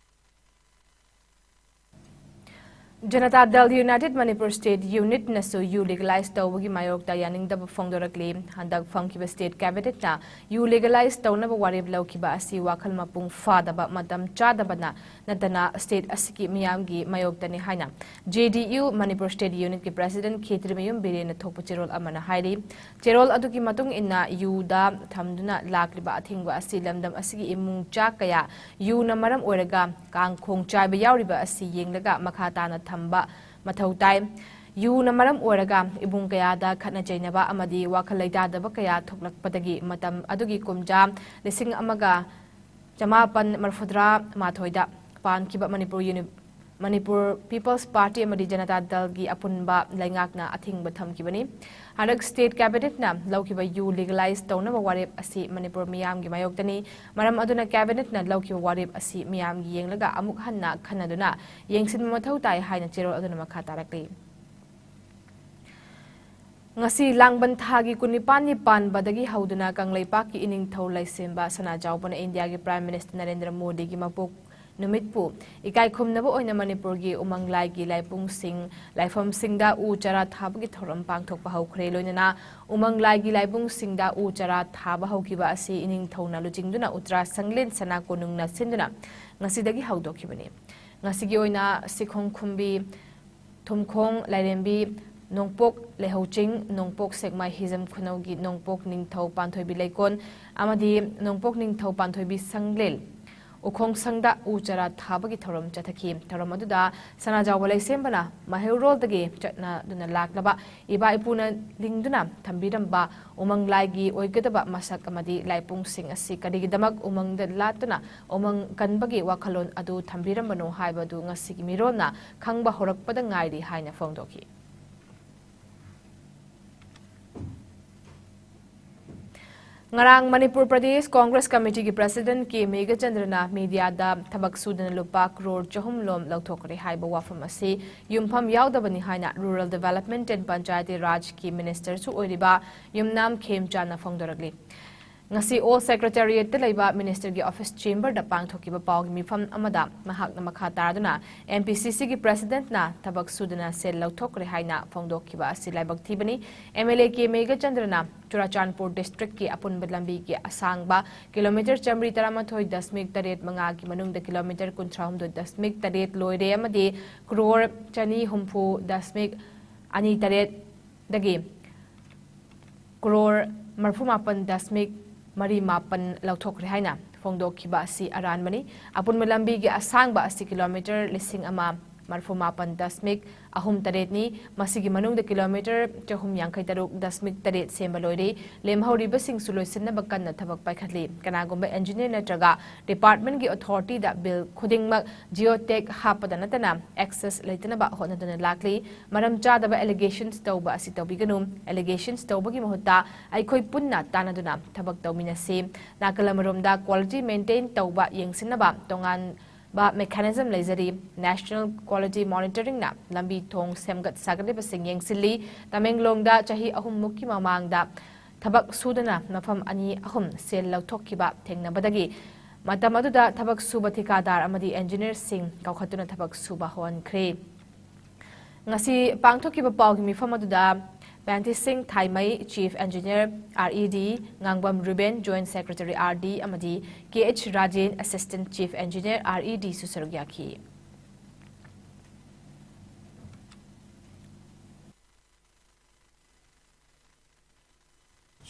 ꯖꯅꯇꯥ ꯗꯜ ꯌꯨꯅꯥꯏꯇꯦꯗ ꯃꯅꯤꯄꯨꯔ ꯁ꯭ꯇꯦꯠ ꯌꯨꯅꯤꯠꯅꯁꯨ ꯌꯨ ꯂꯤꯒꯂꯥꯏꯖ ꯇꯧꯕꯒꯤ ꯃꯥꯌꯣꯛꯇ ꯌꯥꯅꯤꯡꯗꯕ ꯐꯣꯡꯗꯣꯔꯛꯂꯤ꯫ ꯍꯟꯗꯛ ꯐꯝꯈꯤꯕ ꯁ꯭ꯇꯦꯠ ꯀꯦꯕꯤꯅꯦꯠꯅ ꯌꯨ ꯂꯤꯒꯂꯥꯏꯖ ꯇꯧꯅꯕ ꯋꯥꯔꯦꯞ ꯂꯧꯈꯤꯕ ꯑꯁꯤ ꯋꯥꯈꯜ ꯃꯄꯨꯡ ꯐꯥꯗꯕ, ꯃꯇꯝ ꯆꯥꯗꯕꯅ ꯅꯠꯇꯅ ꯁ꯭ꯇꯦꯠ ꯑꯁꯤꯒꯤ ꯃꯤꯌꯥꯝꯒꯤ ꯃꯥꯌꯣꯛꯇꯅꯤ ꯍꯥꯏꯅ ꯖꯦ ꯗꯤ ꯌꯨ ꯃꯅꯤꯄꯨꯔ ꯁ꯭ꯇꯦꯠ ꯌꯨꯅꯤꯠꯀꯤ ꯄ꯭ꯔꯁꯤꯗꯦꯟꯠ ꯈꯦꯇ꯭ꯔꯤꯃꯌꯨꯝ ꯕꯤꯔꯦꯟꯅ ꯊꯣꯛꯄ ꯆꯦꯔꯣꯜ ꯑꯃꯅ ꯍꯥꯏꯔꯤ꯫ ꯆꯦꯔꯣꯜ ꯑꯗꯨꯒꯤ ꯃꯇꯨꯡ ꯏꯟꯅ ꯌꯨꯗ ꯊꯝꯗꯨꯅ ꯂꯥꯛꯂꯤꯕ ꯑꯊꯤꯡꯕ ꯑꯁꯤ ꯂꯝꯗꯝ ꯑꯁꯤꯒꯤ ꯏꯃꯨꯡ ꯆꯥ ꯀꯌꯥ ꯌꯨꯅ ꯃꯔꯝ ꯑꯣꯏꯔꯒ ꯀꯥꯡꯈꯣꯡ ꯆꯥꯏꯕ ꯌꯥꯎꯔꯤꯕ ꯑꯁꯤ ꯌꯦꯡꯂꯒ ꯃꯈꯥ ꯇꯥꯅ ꯊꯝꯕ ꯃꯊꯧ ꯇꯥꯏ꯫ ꯌꯨꯅ ꯃꯔꯝ ꯑꯣꯏꯔꯒ ꯏꯃꯨꯡ ꯀꯌꯥꯗ ꯈꯠꯅ ꯆꯩꯅꯕ ꯑꯃꯗꯤ ꯋꯥꯈꯜ ꯂꯩꯇꯥꯗꯕ ꯀꯌꯥ ꯊꯣꯛꯂꯛꯄꯗꯒꯤ ꯃꯇꯝ ꯑꯗꯨꯒꯤ ꯀꯨꯝꯖꯥ ꯂꯤꯁꯤꯡ ꯑꯃꯒ ꯆꯃꯥꯄꯟ ꯃꯔꯐꯨꯇꯔꯥ ꯃꯥꯊꯣꯏꯗ ꯄꯥꯟꯈꯤꯕ ꯃꯅꯤꯄꯨꯔ ꯌꯨꯅꯤ-, ꯃꯅꯤꯄꯨꯔ ꯄꯤꯄꯜꯁ ꯄꯥꯔꯇꯤ ꯑꯃꯗꯤ ꯖꯅꯇꯥ ꯗꯜꯒꯤ ꯑꯄꯨꯟꯕ ꯂꯩꯉꯥꯛꯅ ꯑꯊꯤꯡꯕ ꯊꯝꯈꯤꯕꯅꯤ꯫ ꯍꯟꯗꯛ ꯁ꯭ꯇꯦꯠ ꯀꯦꯕꯤꯅꯦꯠꯅ ꯂꯧꯈꯤꯕ ꯌꯨ ꯂꯤꯒꯂꯥꯏꯖ ꯇꯧꯅꯕ ꯋꯥꯔꯦꯞ ꯑꯁꯤ ꯃꯅꯤꯄꯨꯔ ꯃꯤꯌꯥꯝꯒꯤ ꯃꯥꯌꯣꯛꯇꯅꯤ꯫ ꯃꯔꯝ ꯑꯗꯨꯅ ꯀꯦꯕꯤꯅꯦꯠꯅ ꯂꯧꯈꯤꯕ ꯋꯥꯔꯦꯞ ꯑꯁꯤ ꯃꯤꯌꯥꯝꯒꯤ ꯌꯦꯡꯂꯒ ꯑꯃꯨꯛ ꯍꯟꯅ ꯈꯟꯅꯗꯨꯅ ꯌꯦꯡꯁꯤꯟꯕ ꯃꯊꯧ ꯇꯥꯏ ꯍꯥꯏꯅ ꯆꯦꯔꯣꯜ ꯑꯗꯨꯅ ꯃꯈꯥ ꯇꯥꯔꯛꯂꯤ꯫ ꯉꯁꯤ ꯂꯥꯡꯕꯟ ꯊꯥꯒꯤ ꯀꯨꯟꯅꯤꯄꯥꯟꯅꯤ ꯄꯥꯟꯕꯗꯒꯤ ꯍꯧꯗꯨꯅ ꯀꯪꯂꯩꯄꯥꯛꯀꯤ ꯏꯅꯤꯡꯊꯧ ꯂꯩꯁꯦꯝꯕ ꯁꯅꯥꯖꯥꯎꯕꯅ ꯏꯟꯗꯤꯌꯥꯒꯤ ꯄ꯭ꯔꯥꯏꯝ ꯃꯤꯅꯤꯁꯇꯔ ꯅꯔꯦꯟꯗ꯭ꯔ ꯃꯣꯗꯤꯒꯤ ꯃꯄꯣꯛ ꯅꯨꯃꯤꯠꯄꯨ ꯏꯀꯥꯏ ꯈꯨꯝꯅꯕ ꯑꯣꯏꯅ ꯃꯅꯤꯄꯨꯔꯒꯤ ꯎꯃꯪ ꯂꯥꯏꯒꯤ ꯂꯥꯏꯕꯨꯡꯁꯤꯡ, ꯂꯥꯏꯐꯝꯁꯤꯡꯗ ꯎ ꯆꯥꯔꯥ ꯊꯥꯕꯒꯤ ꯊꯧꯔꯝ ꯄꯥꯡꯊꯣꯛꯄ ꯍꯧꯈ꯭ꯔꯦ꯫ ꯂꯣꯏꯅꯅ ꯎꯃꯪ ꯂꯥꯏꯒꯤ ꯂꯥꯏꯕꯨꯡꯁꯤꯡꯗ ꯎ ꯆꯥꯔꯥ ꯊꯥꯕ ꯍꯧꯈꯤꯕ ꯑꯁꯤ ꯏꯅꯤꯡꯊꯧꯅ ꯂꯨꯆꯤꯡꯗꯨꯅ ꯎꯇ꯭ꯔꯥ ꯁꯪꯂꯦꯟ ꯁꯅꯥ ꯀꯣꯅꯨꯡꯅ ꯁꯤꯟꯗꯨꯅ ꯉꯁꯤꯗꯒꯤ ꯍꯧꯗꯣꯛꯈꯤꯕꯅꯤ꯫ ꯉꯁꯤꯒꯤ ꯑꯣꯏꯅ ꯁꯤꯈꯣꯡ ꯈꯨꯝꯕꯤ, ꯊꯨꯝꯈꯣꯡ ꯂꯥꯏꯔꯦꯝꯕꯤ, ꯅꯣꯡꯄꯣꯛ ꯂꯩꯍꯧꯆꯤꯡ, ꯅꯣꯡꯄꯣꯛ ꯁꯦꯛꯃꯥꯏ ꯍꯤꯖꯝ ꯈꯨꯅꯧꯒꯤ ꯅꯣꯡꯄꯣꯛ ꯅꯤꯡꯊꯧ ꯄꯥꯟꯊꯣꯏꯕꯤ ꯂꯩꯀꯣꯟ ꯑꯃꯗꯤ ꯅꯣꯡꯄꯣꯛ ꯅꯤꯡꯊꯧ ꯄꯥꯟꯊꯣꯏꯕꯤ ꯁꯪꯂꯦꯟ ꯎꯈꯣꯡ ꯁꯪꯗ ꯎ ꯆꯥꯔꯥ ꯊꯥꯕꯒꯤ ꯊꯧꯔꯝ ꯆꯠꯊꯈꯤ꯫ ꯊꯧꯔꯝ ꯑꯗꯨꯗ ꯁꯅꯥꯖꯥꯎꯕ ꯂꯩꯁꯦꯝꯕꯅ ꯃꯩꯍꯧꯔꯣꯜꯗꯒꯤ ꯆꯠꯅꯗꯨꯅ ꯂꯥꯛꯂꯕ ꯏꯄꯥ ꯏꯄꯨꯅ ꯂꯤꯡꯗꯨꯅ ꯊꯝꯕꯤꯔꯝꯕ ꯎꯃꯪ ꯂꯥꯏꯒꯤ ꯑꯣꯏꯒꯗꯕ ꯃꯁꯛ ꯑꯃꯗꯤ ꯂꯥꯏꯄꯨꯡꯁꯤꯡ ꯑꯁꯤ ꯀꯔꯤꯒꯤꯗꯃꯛ ꯎꯃꯪꯗ ꯂꯥꯠꯇꯨꯅ ꯎꯃꯪ ꯀꯟꯕꯒꯤ ꯋꯥꯈꯜꯂꯣꯟ ꯑꯗꯨ ꯊꯝꯕꯤꯔꯝꯕꯅꯣ ꯍꯥꯏꯕꯗꯨ ꯉꯁꯤꯒꯤ ꯃꯤꯔꯣꯜꯅ ꯈꯪꯕ ꯍꯧꯔꯛꯄꯗ ꯉꯥꯏꯔꯤ ꯍꯥꯏꯅ ꯐꯣꯡꯗꯣꯛꯈꯤ꯫ ꯉꯔꯥꯡ ꯃꯅꯤꯄꯨꯔ ꯄ꯭ꯔꯗꯦꯁ ꯀꯣꯡꯒ꯭ꯔꯦꯁ ꯀꯃꯤꯇꯤꯒꯤ ꯄ꯭ꯔꯁꯤꯗꯦꯟꯠ ꯀꯦ ꯃꯦꯘꯆꯟꯗ꯭ꯔꯅ ꯃꯤꯗꯤꯌꯥꯗ ꯊꯕꯛ ꯁꯨꯗꯅ ꯂꯨꯄꯥ ꯀ꯭ꯔꯣꯔ ꯆꯍꯨꯝ ꯂꯣꯝ ꯂꯧꯊꯣꯛꯈ꯭ꯔꯦ ꯍꯥꯏꯕ ꯋꯥꯐꯝ ꯑꯁꯤ ꯌꯨꯝꯐꯝ ꯌꯥꯎꯗꯕꯅꯤ ꯍꯥꯏꯅ ꯔꯨꯔꯦꯜ ꯗꯤꯚꯦꯂꯞꯃꯦꯟꯠ ꯑꯦꯟ ꯄꯟꯆꯥꯌꯇꯤ ꯔꯥꯖꯀꯤ ꯃꯤꯅꯤꯁꯇꯔꯁꯨ ꯑꯣꯏꯔꯤꯕ ꯌꯨꯝꯅꯥꯝ ꯈꯦꯝꯆꯥꯟꯅ ꯐꯣꯡꯗꯣꯔꯛꯂꯤ꯫ ꯉꯁꯤ ꯑꯣꯜ ꯁꯦꯀ꯭ꯔꯦꯇꯦꯔꯤꯌꯦꯠꯇ ꯂꯩꯕ ꯃꯤꯅꯤꯁꯇꯔꯒꯤ ꯑꯣꯐꯤꯁ ꯆꯦꯝꯕꯔꯗ ꯄꯥꯡꯊꯣꯛꯈꯤꯕ ꯄꯥꯎꯒꯤ ꯃꯤꯐꯝ ꯑꯃꯗ ꯃꯍꯥꯛꯅ ꯃꯈꯥ ꯇꯥꯗꯨꯅ, ꯑꯦꯝ ꯄꯤ ꯁꯤ ꯁꯤꯒꯤ ꯄ꯭ꯔꯦꯁꯤꯗꯦꯟꯠꯅ ꯊꯕꯛ ꯁꯨꯗꯅ ꯁꯦꯜ ꯂꯧꯊꯣꯛꯈ꯭ꯔꯦ ꯍꯥꯏꯅ ꯐꯣꯡꯗꯣꯛꯈꯤꯕ ꯑꯁꯤ ꯂꯥꯏꯕꯛ ꯊꯤꯕꯅꯤ꯫ ꯑꯦꯝ ꯑꯦꯜ ꯑꯦ ꯀꯦ ꯃꯦꯘꯆꯟꯗ꯭ꯔꯅ ꯆꯨꯔꯥꯆꯥꯟꯄꯨꯔ ꯗꯤꯁꯇ꯭ꯔꯤꯛꯀꯤ ꯑꯄꯨꯟꯕ ꯂꯝꯕꯤꯒꯤ ꯑꯁꯥꯡꯕ ꯀꯤꯂꯣꯃꯤꯇꯔ ꯆꯥꯃꯔꯤ ꯇꯔꯥꯃꯥꯊꯣꯏ ꯗꯁꯃꯤꯛ ꯇꯔꯦꯠ ꯃꯉꯥꯒꯤ ꯃꯅꯨꯡꯗ ꯀꯤꯂꯣꯃꯤꯇꯔ ꯀꯨꯟꯊ꯭ꯔꯥꯍꯨꯝꯗꯣꯏ ꯗꯁꯃꯤꯛ ꯇꯔꯦꯠ ꯂꯣꯏꯔꯦ ꯑꯃꯗꯤ ꯀ꯭ꯔꯣꯔ ꯆꯅꯤ ꯍꯨꯝꯐꯨ ꯗꯁꯃꯤꯛ ꯑꯅꯤ ꯇꯔꯦꯠ ꯗꯒꯤ ꯀ꯭ꯔꯣꯔ ꯃꯔꯤꯐꯨ ꯃꯥꯄꯟ ꯗꯁꯃꯤꯛ ꯃꯔꯤ ꯃꯥꯄꯟ ꯂꯧꯊꯣꯛꯈ꯭ꯔꯦ ꯍꯥꯏꯅ ꯐꯣꯡꯗꯣꯛꯈꯤꯕ ꯑꯁꯤ ꯑꯔꯥꯟꯕꯅꯤ꯫ ꯑꯄꯨꯟꯕ ꯂꯝꯕꯤꯒꯤ ꯑꯁꯥꯡꯕ ꯑꯁꯤ ꯀꯤꯂꯣꯃꯤꯇꯔ ꯂꯤꯁꯤꯡ ꯑꯃ ꯃꯔꯤꯐꯨ ꯃꯥꯄꯟ ꯗꯁꯃꯤꯛ ꯑꯍꯨꯝ ꯇꯔꯦꯠꯅꯤ꯫ ꯃꯁꯤꯒꯤ ꯃꯅꯨꯡꯗ ꯀꯤꯂꯣꯃꯤꯇꯔ ꯆꯍꯨꯝ ꯌꯥꯡꯈꯩ ꯇꯔꯨꯛ ꯗꯁꯃꯤꯛ ꯇꯔꯦꯠ ꯁꯦꯝꯕ ꯂꯣꯏꯔꯦ꯫ ꯂꯦꯝꯍꯧꯔꯤꯕꯁꯤꯡꯁꯨ ꯂꯣꯏꯁꯤꯟꯅꯕ ꯀꯟꯅ ꯊꯕꯛ ꯄꯥꯏꯈꯠꯂꯤ꯫ ꯀꯅꯥꯒꯨꯝꯕ ꯏꯟꯖꯤꯅꯤꯌꯔ ꯅꯠꯇ꯭ꯔꯒ ꯗꯤꯄꯥꯔꯠꯃꯦꯟꯠꯀꯤ ꯑꯣꯊꯣꯔꯤꯇꯤꯗ ꯕꯤꯜ ꯈꯨꯗꯤꯡꯃꯛ ꯖꯤꯑꯣ ꯇꯦꯒ ꯍꯥꯞꯄꯗ ꯅꯠꯇꯅ ꯑꯦꯛꯁꯦꯁ ꯂꯩꯇꯅꯕ ꯍꯣꯠꯅꯗꯨꯅ ꯂꯥꯛꯂꯤ꯫ ꯃꯔꯝ ꯆꯥꯗꯕ ꯑꯦꯂꯤꯒꯦꯁꯟꯁ ꯇꯧꯕ ꯑꯁꯤ ꯇꯧꯕꯤꯒꯅꯨ꯫ ꯑꯦꯂꯤꯒꯦꯁꯟꯁ ꯇꯧꯕꯒꯤ ꯃꯍꯨꯠꯇ ꯑꯩꯈꯣꯏ ꯄꯨꯟꯅ ꯇꯥꯟꯅꯗꯨꯅ ꯊꯕꯛ ꯇꯧꯃꯤꯟꯅꯁꯤ꯫ ꯅꯥꯀꯜ ꯑꯃꯔꯣꯝꯗ ꯀ꯭ꯋꯥꯂꯤꯇꯤ ꯃꯦꯟꯇꯦꯟ ꯇꯧꯕ ꯌꯦꯡꯁꯤꯟꯅꯕ ꯇꯣꯉꯥꯟꯕ ꯃꯦꯀꯥꯅꯤꯖꯝ ꯂꯩꯖꯔꯤ꯫ ꯅꯦꯁꯅꯦꯜ ꯀ꯭ꯋꯥꯂꯤꯇꯤ ꯃꯣꯅꯤꯇꯔꯤꯡꯅ ꯂꯝꯕꯤ ꯊꯣꯡ ꯁꯦꯝꯒꯠ ꯁꯥꯒꯠꯂꯤꯕꯁꯤꯡ ꯌꯦꯡꯁꯤꯜꯂꯤ꯫ ꯇꯃꯦꯡꯂꯣꯡꯗ ꯆꯍꯤ ꯑꯍꯨꯝꯃꯨꯛꯀꯤ ꯃꯃꯥꯡꯗ ꯊꯕꯛ ꯁꯨꯗꯅ ꯃꯐꯝ ꯑꯅꯤ ꯑꯍꯨꯝ ꯁꯦꯜ ꯂꯧꯊꯣꯛꯈꯤꯕ ꯊꯦꯡꯅꯕꯗꯒꯤ ꯃꯇꯝ ꯑꯗꯨꯗ ꯊꯕꯛ ꯁꯨꯕ ꯊꯤꯀꯥꯗꯥꯔ ꯑꯃꯗꯤ ꯏꯟꯖꯤꯅꯤꯌꯔꯁꯤꯡ ꯀꯧꯈꯠꯇꯨꯅ ꯊꯕꯛ ꯁꯨꯕ ꯍꯧꯍꯟꯈ꯭ꯔꯦ꯫ ꯉꯁꯤ ꯄꯥꯡꯊꯣꯛꯈꯤꯕ ꯄꯥꯎꯒꯤ ꯃꯤꯐꯝ ꯑꯗꯨꯗ Benti Singh Thaimei, chief engineer, R E D, Ngangbam Ruben, joint secretary, R D, ꯑꯃꯗꯤ K H Rajen, assistant chief engineer, R E ꯗꯤꯁꯨ ꯁꯔꯨꯛ ꯌꯥꯈꯤ꯫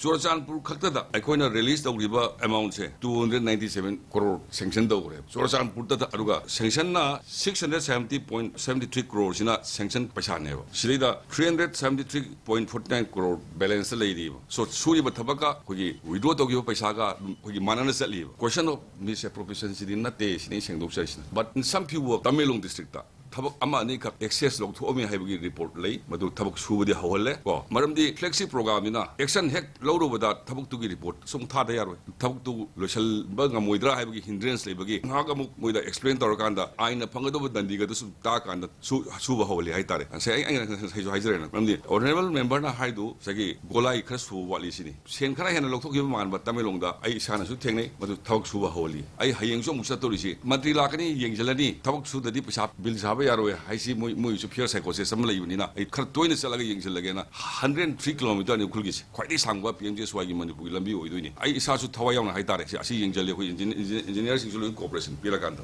ꯆꯨꯔꯆꯥꯟꯄꯨꯔ ꯈꯛꯇꯗ ꯑꯩꯈꯣꯏꯅ ꯔꯤꯂꯤꯖ ꯇꯧꯈꯤꯕ ꯑꯦꯃꯥꯎꯟꯁꯦ two hundred ninety seven crore ꯁꯦꯡꯁꯟ ꯇꯧꯈ꯭ꯔꯦ ꯆꯨꯔꯆꯥꯟꯄꯨꯔꯗ꯫ ꯑꯗꯨꯒ ꯁꯦꯡꯁꯟꯅ six hundred seventy point seventy three crore ꯁꯤꯅ ꯁꯦꯡꯁꯟ ꯄꯩꯁꯥꯅꯦꯕ꯫ ꯁꯤꯗꯩꯗ three hundred seventy three point forty nine crore ꯕꯦꯂꯦꯟꯁꯇ ꯂꯩꯔꯤꯕ꯫ So, ꯁꯨꯔꯤꯕ ꯊꯕꯛꯀ ꯑꯩꯈꯣꯏꯒꯤ ꯋꯤꯗ꯭ꯔꯣ ꯇꯧꯈꯤꯕ ꯄꯩꯁꯥꯒ ꯑꯗꯨꯝ ꯑꯩꯈꯣꯏꯒꯤ ꯃꯥꯟꯅꯅ ꯆꯠꯂꯤꯕ꯫ Question of misappropriation ꯁꯤꯗꯤ ꯅꯠꯇꯦ, ꯁꯤꯅꯤ ꯑꯩ ꯁꯦꯡꯗꯣꯛꯆꯔꯤꯁꯤꯅ꯫ But in some few work, Tamenglong district ꯊꯕꯛ ꯑꯃ ꯑꯅꯤꯈꯛ ꯑꯦꯛꯁꯦꯁ ꯂꯧꯊꯣꯛꯑꯝꯃꯤ ꯍꯥꯏꯕꯒꯤ ꯔꯤꯄꯣꯔꯠ ꯂꯩ꯫ ꯃꯗꯨ ꯊꯕꯛ ꯁꯨꯕꯗꯤ ꯍꯧꯍꯜꯂꯦ ꯀꯣ꯫ ꯃꯔꯝꯗꯤ ꯐ꯭ꯂꯦꯛꯁꯤꯞ ꯄ꯭ꯔꯣꯒ꯭ꯔꯥꯝꯅꯤꯅ ꯑꯦꯛꯁꯟ ꯍꯦꯛ ꯂꯧꯔꯨꯕꯗ ꯊꯕꯛꯇꯨꯒꯤ ꯔꯤꯄꯣꯔꯠ ꯁꯨꯝ ꯊꯥꯗ ꯌꯥꯔꯣꯏ꯫ ꯊꯕꯛꯇꯨ ꯂꯣꯏꯁꯤꯟꯕ ꯉꯝꯃꯣꯏꯗ꯭ꯔꯥ ꯍꯥꯏꯕꯒꯤ ꯍꯤꯟꯗ꯭ꯔꯦꯟꯁ ꯂꯩꯕꯒꯤ ꯉꯥꯏꯍꯥꯛ ꯑꯃꯨꯛ ꯃꯣꯏꯗ ꯑꯦꯛꯁꯄ꯭ꯂꯦꯟ ꯇꯧꯔꯀꯥꯟꯗ ꯑꯥꯏꯟꯅ ꯐꯪꯒꯗꯧꯕ ꯗꯟꯗꯤꯒꯗꯨ ꯁꯨꯝ ꯇꯥꯛꯑꯀꯥꯟꯗ ꯁꯨ-, ꯁꯨꯕ ꯍꯧꯍꯜꯂꯤ ꯍꯥꯏꯇꯥꯔꯦ꯫ ꯉꯁꯥꯏ ꯑꯩ, ꯑꯩꯅ ꯉꯁꯥꯏꯁꯨ ꯍꯥꯏꯖꯔꯦꯅ, ꯃꯔꯝꯗꯤ ꯑꯣꯅꯔꯦꯕꯜ ꯃꯦꯝꯕꯔꯅ ꯍꯥꯏꯗꯨ ꯉꯁꯥꯏꯒꯤ ꯒꯣꯂꯥꯏ ꯈꯔ ꯁꯨꯕ ꯋꯥꯠꯂꯤ ꯁꯤꯅꯤ꯫ ꯁꯦꯟ ꯈꯔ ꯍꯦꯟꯅ ꯂꯧꯊꯣꯛꯈꯤꯕ ꯃꯥꯟꯕ ꯇꯃꯦꯡꯂꯣꯡꯗ ꯑꯩ ꯏꯁꯥꯅꯁꯨ ꯊꯦꯡꯅꯩ꯫ ꯃꯗꯨ ꯊꯕꯛ ꯁꯨꯕ ꯍꯧꯍꯜꯂꯤ꯫ ꯑꯩ ꯍꯌꯦꯡꯁꯨ ꯑꯃꯨꯛ ꯆꯠꯇꯣꯔꯤꯁꯤ꯫ ꯃꯟꯇ꯭ꯔꯤ ꯂꯥꯛꯀꯅꯤ, ꯌꯦꯡꯁꯤꯜꯂꯅꯤ, ꯊꯕꯛ ꯁꯨꯗ꯭ꯔꯗꯤ ꯄꯩꯁꯥ ꯕꯤꯜ ꯁꯥꯕ ꯌꯥꯔꯣꯏ ꯍꯥꯏꯁꯤ ꯃꯣꯏ, ꯃꯣꯏꯁꯨ ꯐꯤꯌꯔ ꯁꯥꯏꯀꯣꯁꯤꯁ ꯑꯃ ꯂꯩꯕꯅꯤꯅ ꯑꯩ ꯈꯔ ꯇꯣꯏꯅ ꯆꯠꯂꯒ ꯌꯦꯡꯁꯤꯜꯂꯒꯦꯅ꯫ Hundred three ꯀꯤꯂꯣꯃꯤꯇꯔꯅꯤ ꯎꯈ꯭ꯔꯨꯜꯒꯤꯁꯦ꯫ ꯈ꯭ꯋꯥꯏꯗꯒꯤ ꯁꯥꯡꯕ ꯄꯤ ꯑꯦꯝ ꯖꯤ ꯑꯦꯁ ꯋꯥꯏꯒꯤ ꯃꯅꯤꯄꯨꯔꯒꯤ ꯂꯝꯕꯤ ꯑꯣꯏꯗꯣꯏꯅꯤ꯫ ꯑꯩ ꯏꯁꯥꯁꯨ ꯊꯋꯥꯏ ꯌꯥꯎꯅ ꯍꯥꯏꯇꯥꯔꯦ, ꯁꯤ ꯑꯁꯤ ꯌꯦꯡꯁꯤꯜꯂꯦ꯫ ꯑꯩꯈꯣꯏ ꯏꯟꯖꯤꯅꯤ-, ꯏꯟꯖꯤ-, ꯏꯟꯖꯤꯅꯤꯌꯔꯁꯤꯡꯁꯨ ꯂꯣꯏ ꯀꯣꯑꯣꯄꯔꯦꯁꯟ ꯄꯤꯔꯀꯥꯟꯗ꯫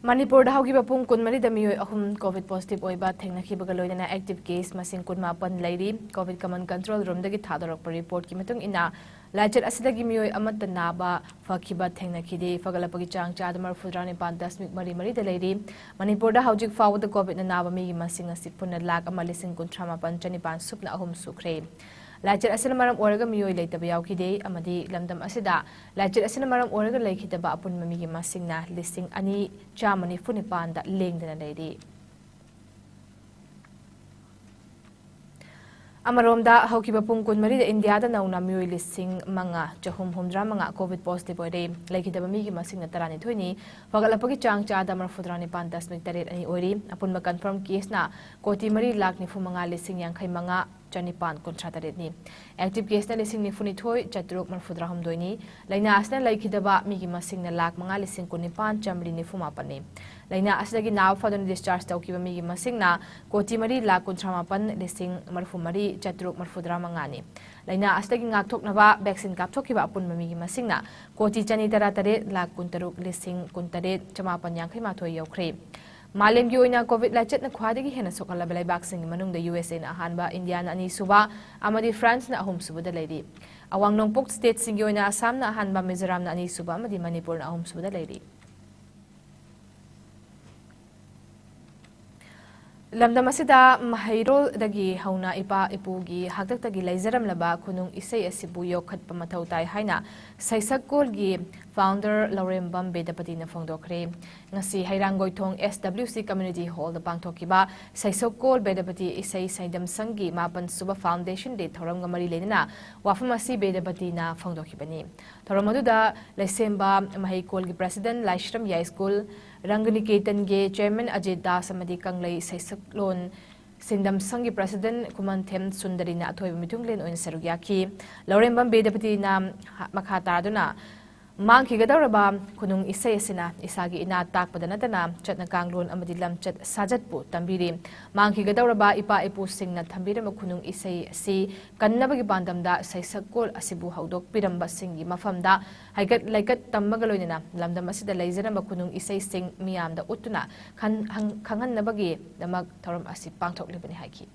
ꯃꯅꯤꯄꯨꯔꯗ ꯍꯧꯈꯤꯕ ꯄꯨꯡ ꯀꯨꯟꯃꯔꯤꯗ ꯃꯤꯑꯣꯏ ꯑꯍꯨꯝ ꯀꯣꯚꯤꯗ ꯄꯣꯖꯤꯇꯤꯚ ꯑꯣꯏꯕ ꯊꯦꯡꯅꯈꯤꯕꯒ ꯂꯣꯏꯅꯅ ꯑꯦꯛꯇꯤꯚ ꯀꯦꯁ ꯃꯁꯤꯡ ꯀꯨꯟꯃꯥꯄꯟ ꯂꯩꯔꯤ꯫ ꯀꯣꯚꯤꯗ ꯀꯃꯟ ꯀꯟꯇ꯭ꯔꯣꯜ ꯔꯨꯝꯗꯒꯤ ꯊꯥꯗꯣꯔꯛꯄ ꯔꯤꯄꯣꯔꯠꯀꯤ ꯃꯇꯨꯡ ꯏꯟꯅ, ꯂꯥꯏꯆꯠ ꯑꯁꯤꯗꯒꯤ ꯃꯤꯑꯣꯏ ꯑꯃꯠꯇ ꯅꯥꯕ ꯐꯈꯤꯕ ꯊꯦꯡꯅꯈꯤꯗꯦ꯫ ꯐꯒꯠꯂꯛꯄꯒꯤ ꯆꯥꯡ ꯆꯥꯗ ꯃꯔꯤꯐꯨꯇꯔꯥ ꯅꯤꯄꯥꯟ ꯗꯁꯃꯤꯛ ꯃꯔꯤ ꯃꯔꯤꯗ ꯂꯩꯔꯤ꯫ ꯃꯅꯤꯄꯨꯔꯗ ꯍꯧꯖꯤꯛ ꯐꯥꯎꯕꯗ ꯀꯣꯚꯤꯗꯅ ꯅꯥꯕ ꯃꯤꯒꯤ ꯃꯁꯤꯡ ꯑꯁꯤ ꯄꯨꯟꯅ ꯂꯥꯈ ꯑꯃ ꯂꯤꯁꯤꯡ ꯀꯨꯟꯊ꯭ꯔꯥ ꯃꯥꯄꯟ ꯆꯅꯤꯄꯥꯟ ꯁꯨꯞꯅ ꯑꯍꯨꯝ ꯁꯨꯈ꯭ꯔꯦ꯫ ꯂꯥꯏꯆꯠ ꯑꯁꯤꯅ ꯃꯔꯝ ꯑꯣꯏꯔꯒ ꯃꯤꯑꯣꯏ ꯂꯩꯇꯕ ꯌꯥꯎꯈꯤꯗꯦ ꯑꯃꯗꯤ ꯂꯝꯗꯝ ꯑꯁꯤꯗ ꯂꯥꯏꯆꯠ ꯑꯁꯤꯅ ꯃꯔꯝ ꯑꯣꯏꯔꯒ ꯂꯩꯈꯤꯗꯕ ꯑꯄꯨꯟꯕ ꯃꯤꯒꯤ ꯃꯁꯤꯡꯅ ꯂꯤꯁꯤꯡ ꯑꯅꯤ ꯆꯥꯝꯃ ꯅꯤꯐꯨ ꯅꯤꯄꯥꯟꯗ ꯂꯦꯡꯗꯅ ꯂꯩꯔꯤ꯫ ꯑꯃꯔꯣꯝꯗ, ꯍꯧꯈꯤꯕ ꯄꯨꯡ ꯀꯨꯟꯃꯔꯤꯗ ꯏꯟꯗꯤꯌꯥꯗ ꯅꯧꯅ ꯃꯤꯑꯣꯏ ꯂꯤꯁꯤꯡ ꯃꯉꯥ ꯆꯍꯨꯝ ꯍꯨꯝꯗ꯭ꯔꯥ ꯃꯉꯥ ꯀꯣꯚꯤꯗ ꯄꯣꯖꯤꯇꯤꯚ ꯑꯣꯏꯔꯦ꯫ ꯂꯩꯈꯤꯗꯕ ꯃꯤꯒꯤ ꯃꯁꯤꯡꯅ ꯇꯔꯥꯅꯤꯊꯣꯏꯅꯤ꯫ ꯐꯒꯠꯂꯛꯄꯒꯤ ꯆꯥꯡ ꯆꯥꯗ ꯃꯔꯤꯐꯨꯇꯔꯥ ꯅꯤꯄꯥꯟ ꯗꯁꯃꯤꯛ ꯇꯔꯦꯠ ꯑꯅꯤ ꯑꯣꯏꯔꯤ꯫ ꯑꯄꯨꯟꯕ ꯀꯟꯐꯥꯔꯝ ꯀꯦꯁꯅ ꯀꯣꯇꯤ ꯃꯔꯤ ꯂꯥꯈ ꯅꯤꯐꯨ ꯃꯉꯥ ꯂꯤꯁꯤꯡ ꯌꯥꯡꯈꯩ ꯃꯉꯥ ꯆꯅꯤꯄꯥꯟ ꯀꯨꯟꯊ꯭ꯔꯥ ꯇꯔꯦꯠꯅꯤ꯫ ꯑꯦꯛꯇꯤꯚ ꯀꯦꯁꯅ ꯂꯤꯁꯤꯡ ꯅꯤꯐꯨꯅꯤꯊꯣꯏ ꯆꯥꯇ꯭ꯔꯨꯛ ꯃꯔꯤꯐꯨꯇꯔꯥ ꯍꯨꯝꯗꯣꯏꯅꯤ꯫ ꯂꯥꯏꯅꯥ ꯑꯁꯤꯅ ꯂꯩꯈꯤꯗꯕ ꯃꯤꯒꯤ ꯃꯁꯤꯡꯅ ꯂꯥꯈ ꯃꯉꯥ ꯂꯤꯁꯤꯡ ꯀꯨꯟꯅꯤꯄꯥꯟ ꯆꯥꯃꯔꯤ ꯅꯤꯐꯨ ꯃꯥꯄꯟꯅꯤ꯫ ꯂꯥꯏꯅꯥ ꯑꯁꯤꯗꯒꯤ ꯅꯥꯕ ꯐꯗꯨꯅ ꯗꯤꯁꯆꯥꯔꯖ ꯇꯧꯈꯤꯕ ꯃꯤꯒꯤ ꯃꯁꯤꯡꯅ ꯀꯣꯇꯤ ꯃꯔꯤ ꯂꯥꯈ ꯀꯨꯟꯊ꯭ꯔꯥ ꯃꯥꯄꯟ ꯂꯤꯁꯤꯡ ꯃꯔꯤꯐꯨ ꯃꯔꯤ ꯆꯥꯇ꯭ꯔꯨꯛ ꯃꯔꯤꯐꯨꯇꯔꯥ ꯃꯉꯥꯅꯤ꯫ ꯂꯥꯏꯅꯥ ꯑꯁꯤꯗꯒꯤ ꯉꯥꯛꯊꯣꯛꯅꯕ ꯚꯦꯛꯁꯤꯟ ꯀꯥꯞꯊꯣꯛꯈꯤꯕ ꯑꯄꯨꯟꯕ ꯃꯤꯒꯤ ꯃꯁꯤꯡꯅ ꯀꯣꯇꯤ ꯆꯅꯤ ꯇꯔꯥ ꯇꯔꯦꯠ ꯂꯥꯈ ꯀꯨꯟꯇꯔꯨꯛ ꯂꯤꯁꯤꯡ ꯀꯨꯟꯇꯔꯦꯠ ꯆꯃꯥꯄꯟ ꯌꯥꯡꯈꯩ ꯃꯥꯊꯣꯏ ꯌꯧꯈ꯭ꯔꯦ꯫ ꯃꯥꯂꯦꯝꯒꯤ ꯑꯣꯏꯅ ꯀꯣꯚꯤꯗ ꯂꯥꯏꯆꯠꯅ ꯈ꯭ꯋꯥꯏꯗꯒꯤ ꯍꯦꯟꯅ ꯁꯣꯛꯍꯜꯂꯕ ꯂꯩꯕꯥꯛꯁꯤꯡꯒꯤ ꯃꯅꯨꯡꯗ ꯌꯨ ꯑꯦꯁ ꯑꯦꯅ ꯑꯍꯥꯟꯕ, ꯏꯟꯗꯤꯌꯥꯅ ꯑꯅꯤꯁꯨꯕ ꯑꯃꯗꯤ ꯐ꯭ꯔꯥꯟꯁꯅ ꯑꯍꯨꯝꯁꯨꯕꯗ ꯂꯩꯔꯤ꯫ ꯑꯋꯥꯡ ꯅꯣꯡꯄꯣꯛ ꯁ꯭ꯇꯦꯠꯁꯤꯡꯒꯤ ꯑꯣꯏꯅ ꯑꯁꯥꯝꯅ ꯑꯍꯥꯟꯕ, ꯃꯤꯖꯣꯔꯥꯝꯅ ꯑꯅꯤꯁꯨꯕ ꯑꯃꯗꯤ ꯃꯅꯤꯄꯨꯔꯅ ꯑꯍꯨꯝꯁꯨꯕꯗ ꯂꯩꯔꯤ꯫ ꯂꯝꯗꯝ ꯑꯁꯤꯗ ꯃꯍꯩꯔꯣꯜꯗꯒꯤ ꯍꯧꯅ ꯏꯄꯥ ꯏꯄꯨꯒꯤ ꯍꯥꯛꯇꯛꯇꯒꯤ ꯂꯩꯖꯔꯝꯂꯕ ꯈꯨꯅꯨꯡ ꯏꯁꯩ ꯑꯁꯤꯕꯨ ꯌꯣꯛꯈꯠꯄ ꯃꯊꯧ ꯇꯥꯏ ꯍꯥꯏꯅ ꯁꯩꯁꯛꯀꯣꯜꯒꯤ founder ꯂꯧꯔꯦꯝꯕꯝ ꯕꯦꯗꯄꯇꯤꯅ ꯐꯣꯡꯗꯣꯛꯈ꯭ꯔꯦ꯫ ꯉꯁꯤ ꯍꯩꯔꯥꯡꯒꯣꯏꯊꯣꯡ S W C Community Hallꯗ ꯄꯥꯡꯊꯣꯛꯈꯤꯕ ꯁꯩꯁꯛꯀꯣꯜ ꯕꯦꯗꯄꯇꯤ ꯏꯁꯩ ꯁꯩꯗꯝ ꯁꯪꯒꯤ ꯃꯥꯄꯟ ꯁꯨꯕ Foundation Day ꯊꯧꯔꯝꯒ ꯃꯔꯤ ꯂꯩꯅꯅ ꯋꯥꯐꯝ ꯑꯁꯤ ꯕꯦꯗꯄꯇꯤꯅ ꯐꯣꯡꯗꯣꯛꯈꯤꯕꯅꯤ꯫ ꯊꯧꯔꯝ ꯑꯗꯨꯗ ꯂꯩꯁꯦꯝꯕ ꯃꯍꯩꯀꯣꯜꯒꯤ President ꯂꯥꯏꯁ꯭ꯔꯝ ꯌꯥꯏꯁ꯭ꯀꯨꯜ, ꯔꯪꯒꯅꯤꯀꯦꯇꯟꯒꯤ Chairman ꯑꯖꯤꯠ ꯗꯥꯁ ꯑꯃꯗꯤ ꯀꯪꯂꯩ ꯁꯩꯁꯛꯂꯣꯟ ꯁꯤꯟꯗꯝ ꯁꯪꯒꯤ President ꯈꯨꯃꯟꯊꯦꯝ ꯁꯨꯟꯗꯔꯤꯅ ꯑꯊꯣꯏꯕ ꯃꯤꯊꯨꯡꯂꯦꯟ ꯑꯣꯏꯅ ꯁꯔꯨꯛ ꯌꯥꯈꯤ꯫ ꯂꯧꯔꯦꯝꯕꯝ ꯕꯦꯗꯄꯇꯤꯅ ꯃꯈꯥ ꯇꯥꯗꯨꯅ ꯃꯥꯡꯈꯤꯒꯗꯧꯔꯕ ꯈꯨꯅꯨꯡ ꯏꯁꯩ ꯑꯁꯤꯅ ꯏꯁꯥꯒꯤ ꯏꯅꯥꯠ ꯇꯥꯛꯄꯗ ꯅꯠꯇꯅ ꯆꯠꯅ ꯀꯥꯡꯂꯣꯟ ꯑꯃꯗꯤ ꯂꯝꯆꯠ ꯁꯥꯖꯠꯄꯨ ꯇꯝꯕꯤꯔꯤ꯫ ꯃꯥꯡꯈꯤꯒꯗꯧꯔꯕ ꯏꯄꯥ ꯏꯄꯨꯁꯤꯡꯅ ꯊꯝꯕꯤꯔꯝꯕ ꯈꯨꯅꯨꯡ ꯏꯁꯩ ꯑꯁꯤ ꯀꯟꯅꯕꯒꯤ ꯄꯥꯟꯗꯝꯗ ꯁꯩꯁꯛꯀꯣꯜ ꯑꯁꯤꯕꯨ ꯍꯧꯗꯣꯛꯄꯤꯔꯝꯕꯁꯤꯡꯒꯤ ꯃꯐꯝꯗ ꯍꯩꯀꯠ ꯂꯩꯀꯠ ꯇꯝꯕꯒ ꯂꯣꯏꯅꯅ ꯂꯝꯗꯝ ꯑꯁꯤꯗ ꯂꯩꯖꯔꯝꯕ ꯈꯨꯅꯨꯡ ꯏꯁꯩꯁꯤꯡ ꯃꯤꯌꯥꯝꯗ ꯎꯠꯇꯨꯅ ꯈꯟ-, ꯍꯪ-, ꯈꯪꯍꯟꯅꯕꯒꯤꯗꯃꯛ ꯊꯧꯔꯝ ꯑꯁꯤ ꯄꯥꯡꯊꯣꯛꯂꯤꯕꯅꯤ ꯍꯥꯏꯈꯤ꯫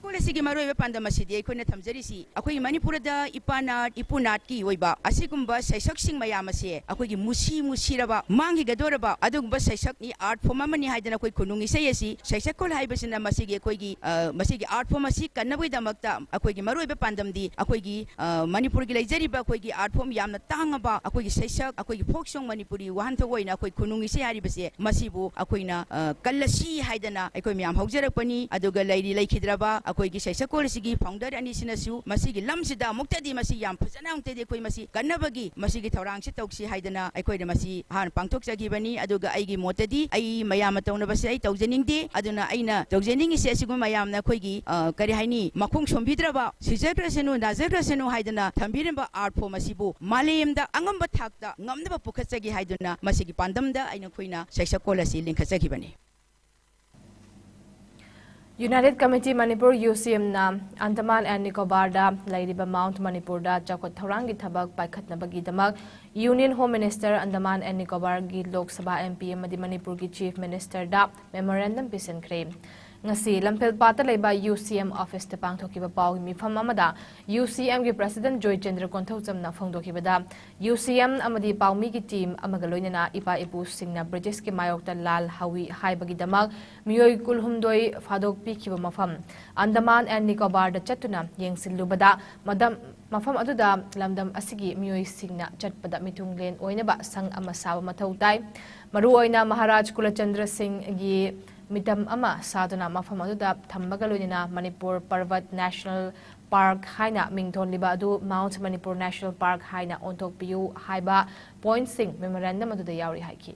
ꯁ꯭ꯀꯨꯜ ꯑꯁꯤꯒꯤ ꯃꯔꯨꯑꯣꯏꯕ ꯄꯥꯟꯗꯝ ꯑꯁꯤꯗꯤ ꯑꯩꯈꯣꯏꯅ ꯊꯝꯖꯔꯤꯁꯤ ꯑꯩꯈꯣꯏꯒꯤ ꯃꯅꯤꯄꯨꯔꯗ ꯏꯄꯥ ꯅꯥꯠ, ꯏꯄꯨ ꯅꯥꯠꯀꯤ ꯑꯣꯏꯕ ꯑꯁꯤꯒꯨꯝꯕ ꯁꯩꯁꯛꯁꯤꯡ ꯃꯌꯥꯝ ꯑꯁꯦ ꯑꯩꯈꯣꯏꯒꯤ ꯃꯨꯁꯤ ꯃꯨꯁꯤꯔꯕ, ꯃꯥꯡꯈꯤꯒꯗꯧꯔꯕ ꯑꯗꯨꯒꯨꯝꯕ ꯁꯩꯁꯛꯅꯤ, art form ꯑꯃꯅꯤ ꯍꯥꯏꯗꯅ ꯑꯩꯈꯣꯏ ꯈꯨꯅꯨꯡ ꯏꯁꯩ ꯑꯁꯤ ꯁꯩꯁꯛꯈꯣꯜ ꯍꯥꯏꯕꯁꯤꯅ ꯃꯁꯤꯒꯤ ꯑꯩꯈꯣꯏꯒꯤ, ꯑ, ꯃꯁꯤꯒꯤ art form ꯑꯁꯤ ꯀꯟꯅꯕꯒꯤꯗꯃꯛꯇ ꯑꯩꯈꯣꯏꯒꯤ ꯃꯔꯨꯑꯣꯏꯕ ꯄꯥꯟꯗꯝꯗꯤ ꯑꯩꯈꯣꯏꯒꯤ, ꯑ, ꯃꯅꯤꯄꯨꯔꯒꯤ ꯂꯩꯖꯔꯤꯕ ꯑꯩꯈꯣꯏꯒꯤ art form ꯌꯥꯝꯅ ꯇꯥꯡꯉꯕ ꯑꯩꯈꯣꯏꯒꯤ ꯁꯩꯁꯛ, ꯑꯩꯈꯣꯏꯒꯤ folk song ꯃꯅꯤꯄꯨꯔꯤ ꯋꯥꯍꯟꯊꯣꯛ ꯑꯣꯏꯅ ꯑꯩꯈꯣꯏ ꯈꯨꯅꯨꯡ ꯏꯁꯩ ꯍꯥꯏꯔꯤꯕꯁꯦ ꯃꯁꯤꯕꯨ ꯑꯩꯈꯣꯏꯅ, ꯑ, ꯀꯜꯂꯁꯤ ꯍꯥꯏꯗꯅ ꯑꯩꯈꯣꯏ ꯃꯌꯥꯝ ꯍꯧꯖꯔꯛꯄꯅꯤ꯫ ꯑꯗꯨꯒ ꯂꯩꯔꯤ ꯂꯩꯈꯤꯗ꯭ꯔꯕ ꯑꯩꯈꯣꯏꯒꯤ ꯁꯩꯁꯛꯀꯣꯜ ꯑꯁꯤꯒꯤ founder ꯑꯅꯤꯁꯤꯅꯁꯨ ꯃꯁꯤꯒꯤ ꯂꯝꯁꯤꯗ ꯑꯃꯨꯛꯇꯗꯤ ꯃꯁꯤ ꯌꯥꯝ ꯐꯖꯅ ꯑꯃꯨꯛꯇꯗꯤ ꯑꯩꯈꯣꯏ ꯃꯁꯤ ꯀꯟꯅꯕꯒꯤ ꯃꯁꯤꯒꯤ ꯊꯧꯔꯥꯡꯁꯤ ꯇꯧꯁꯤ ꯍꯥꯏꯗꯅ ꯑꯩꯈꯣꯏꯅ ꯃꯁꯤ ꯍꯥꯟꯅ ꯄꯥꯡꯊꯣꯛꯆꯈꯤꯕꯅꯤ꯫ ꯑꯗꯨꯒ ꯑꯩꯒꯤ ꯃꯣꯠꯇꯗꯤ ꯑꯩ ꯃꯌꯥꯝꯅ ꯇꯧꯅꯕꯁꯦ ꯑꯩ ꯇꯧꯖꯅꯤꯡꯗꯦ꯫ ꯑꯗꯨꯅ ꯑꯩꯅ ꯇꯧꯖꯅꯤꯡꯉꯤꯁꯦ ꯑꯁꯤꯒꯨꯝꯕ ꯃꯌꯥꯝꯅ ꯑꯩꯈꯣꯏꯒꯤ, ꯑ, ꯀꯔꯤ ꯍꯥꯏꯅꯤ, ꯃꯈꯣꯡ ꯁꯣꯝꯕꯤꯗ꯭ꯔꯕ, ꯁꯤꯖꯈ꯭ꯔꯁꯅꯨ, ꯅꯥꯖꯈ꯭ꯔꯁꯅꯨ ꯍꯥꯏꯗꯅ ꯊꯝꯕꯤꯔꯝꯕ art form ꯑꯁꯤꯕꯨ ꯃꯥꯂꯦꯝꯗ ꯑꯉꯝꯕ ꯊꯥꯛꯇ ꯉꯝꯅꯕ ꯄꯨꯈꯠꯆꯒꯦ ꯍꯥꯏꯗꯨꯅ ꯃꯁꯤꯒꯤ ꯄꯥꯟꯗꯝꯗ ꯑꯩꯅ, ꯑꯩꯈꯣꯏꯅ ꯁꯩꯁꯛꯀꯣꯜ ꯑꯁꯤ ꯂꯤꯡꯈꯠꯆꯈꯤꯕꯅꯤ꯫ United Committee Manipur, UCMꯅ Andaman and Nicobarꯗ ꯂꯩꯔꯤꯕ Mount Manipurꯗ ꯆꯥꯎꯈꯠ ꯊꯧꯔꯥꯡꯒꯤ ꯊꯕꯛ ꯄꯥꯏꯈꯠꯅꯕꯒꯤꯗꯃꯛ Union Home Minister, Andaman and Nicobarꯒꯤ Lok Sabha MP ꯑꯃꯗꯤ ꯃꯅꯤꯄꯨꯔꯒꯤ Chief Ministerꯗ memorandum ꯄꯤꯁꯤꯟꯈ꯭ꯔꯦ꯫ ꯉꯁꯤ ꯂꯝꯐꯦꯜꯄꯥꯠꯇ ꯂꯩꯕ UCM officeꯇ ꯄꯥꯡꯊꯣꯛꯈꯤꯕ ꯄꯥꯎꯒꯤ ꯃꯤꯐꯝ ꯑꯃꯗ UCMꯒꯤ President ꯖꯣꯏꯆꯟꯗ꯭ꯔ ꯀꯣꯟꯊꯧꯖꯝꯅ ꯐꯣꯡꯗꯣꯛꯈꯤꯕꯗ, UCM ꯑꯃꯗꯤ ꯄꯥꯎꯃꯤꯒꯤ team ꯑꯃꯒ ꯂꯣꯏꯅꯅ ꯏꯄꯥ ꯏꯄꯨꯁꯤꯡꯅ Britishꯀꯤ ꯃꯥꯌꯣꯛꯇ ꯂꯥꯜ ꯍꯧꯏ ꯍꯥꯏꯕꯒꯤꯗꯃꯛ ꯃꯤꯑꯣꯏ ꯀꯨꯟꯍꯨꯝꯗꯣꯏ ꯐꯥꯗꯣꯛꯄꯤꯈꯤꯕ ꯃꯐꯝ ꯑꯟꯗꯃꯥꯟ and Nicobarꯗ ꯆꯠꯇꯨꯅ ꯌꯦꯡꯁꯤꯜꯂꯨꯕꯗ, ꯃꯗꯝ-, ꯃꯐꯝ ꯑꯗꯨꯗ ꯂꯝꯗꯝ ꯑꯁꯤꯒꯤ ꯃꯤꯑꯣꯏꯁꯤꯡꯅ ꯆꯠꯄꯗ ꯃꯤꯊꯨꯡꯂꯦꯟ ꯑꯣꯏꯅꯕ ꯁꯪ ꯑꯃ ꯁꯥꯕ ꯃꯊꯧ ꯇꯥꯏ꯫ ꯃꯔꯨꯑꯣꯏꯅ ꯃꯍꯥꯔꯥꯖ ꯀꯨꯂꯆꯟꯗ꯭ꯔ ꯁꯤꯡꯒꯤ ꯃꯤꯇꯝ ꯑꯃ ꯁꯥꯗꯨꯅ ꯃꯐꯝ ꯑꯗꯨꯗ ꯊꯝꯕꯒ ꯂꯣꯏꯅꯅ ꯃꯅꯤꯄꯨꯔ ꯄꯔꯕꯠ National Park ꯍꯥꯏꯅ ꯃꯤꯡꯊꯣꯜꯂꯤꯕ ꯑꯗꯨ Mount Manipur National Park ꯍꯥꯏꯅ ꯑꯣꯟꯊꯣꯛꯄꯤꯌꯨ ꯍꯥꯏꯕ pointꯁꯤꯡ memorandum ꯑꯗꯨꯗ ꯌꯥꯎꯔꯤ ꯍꯥꯏꯈꯤ꯫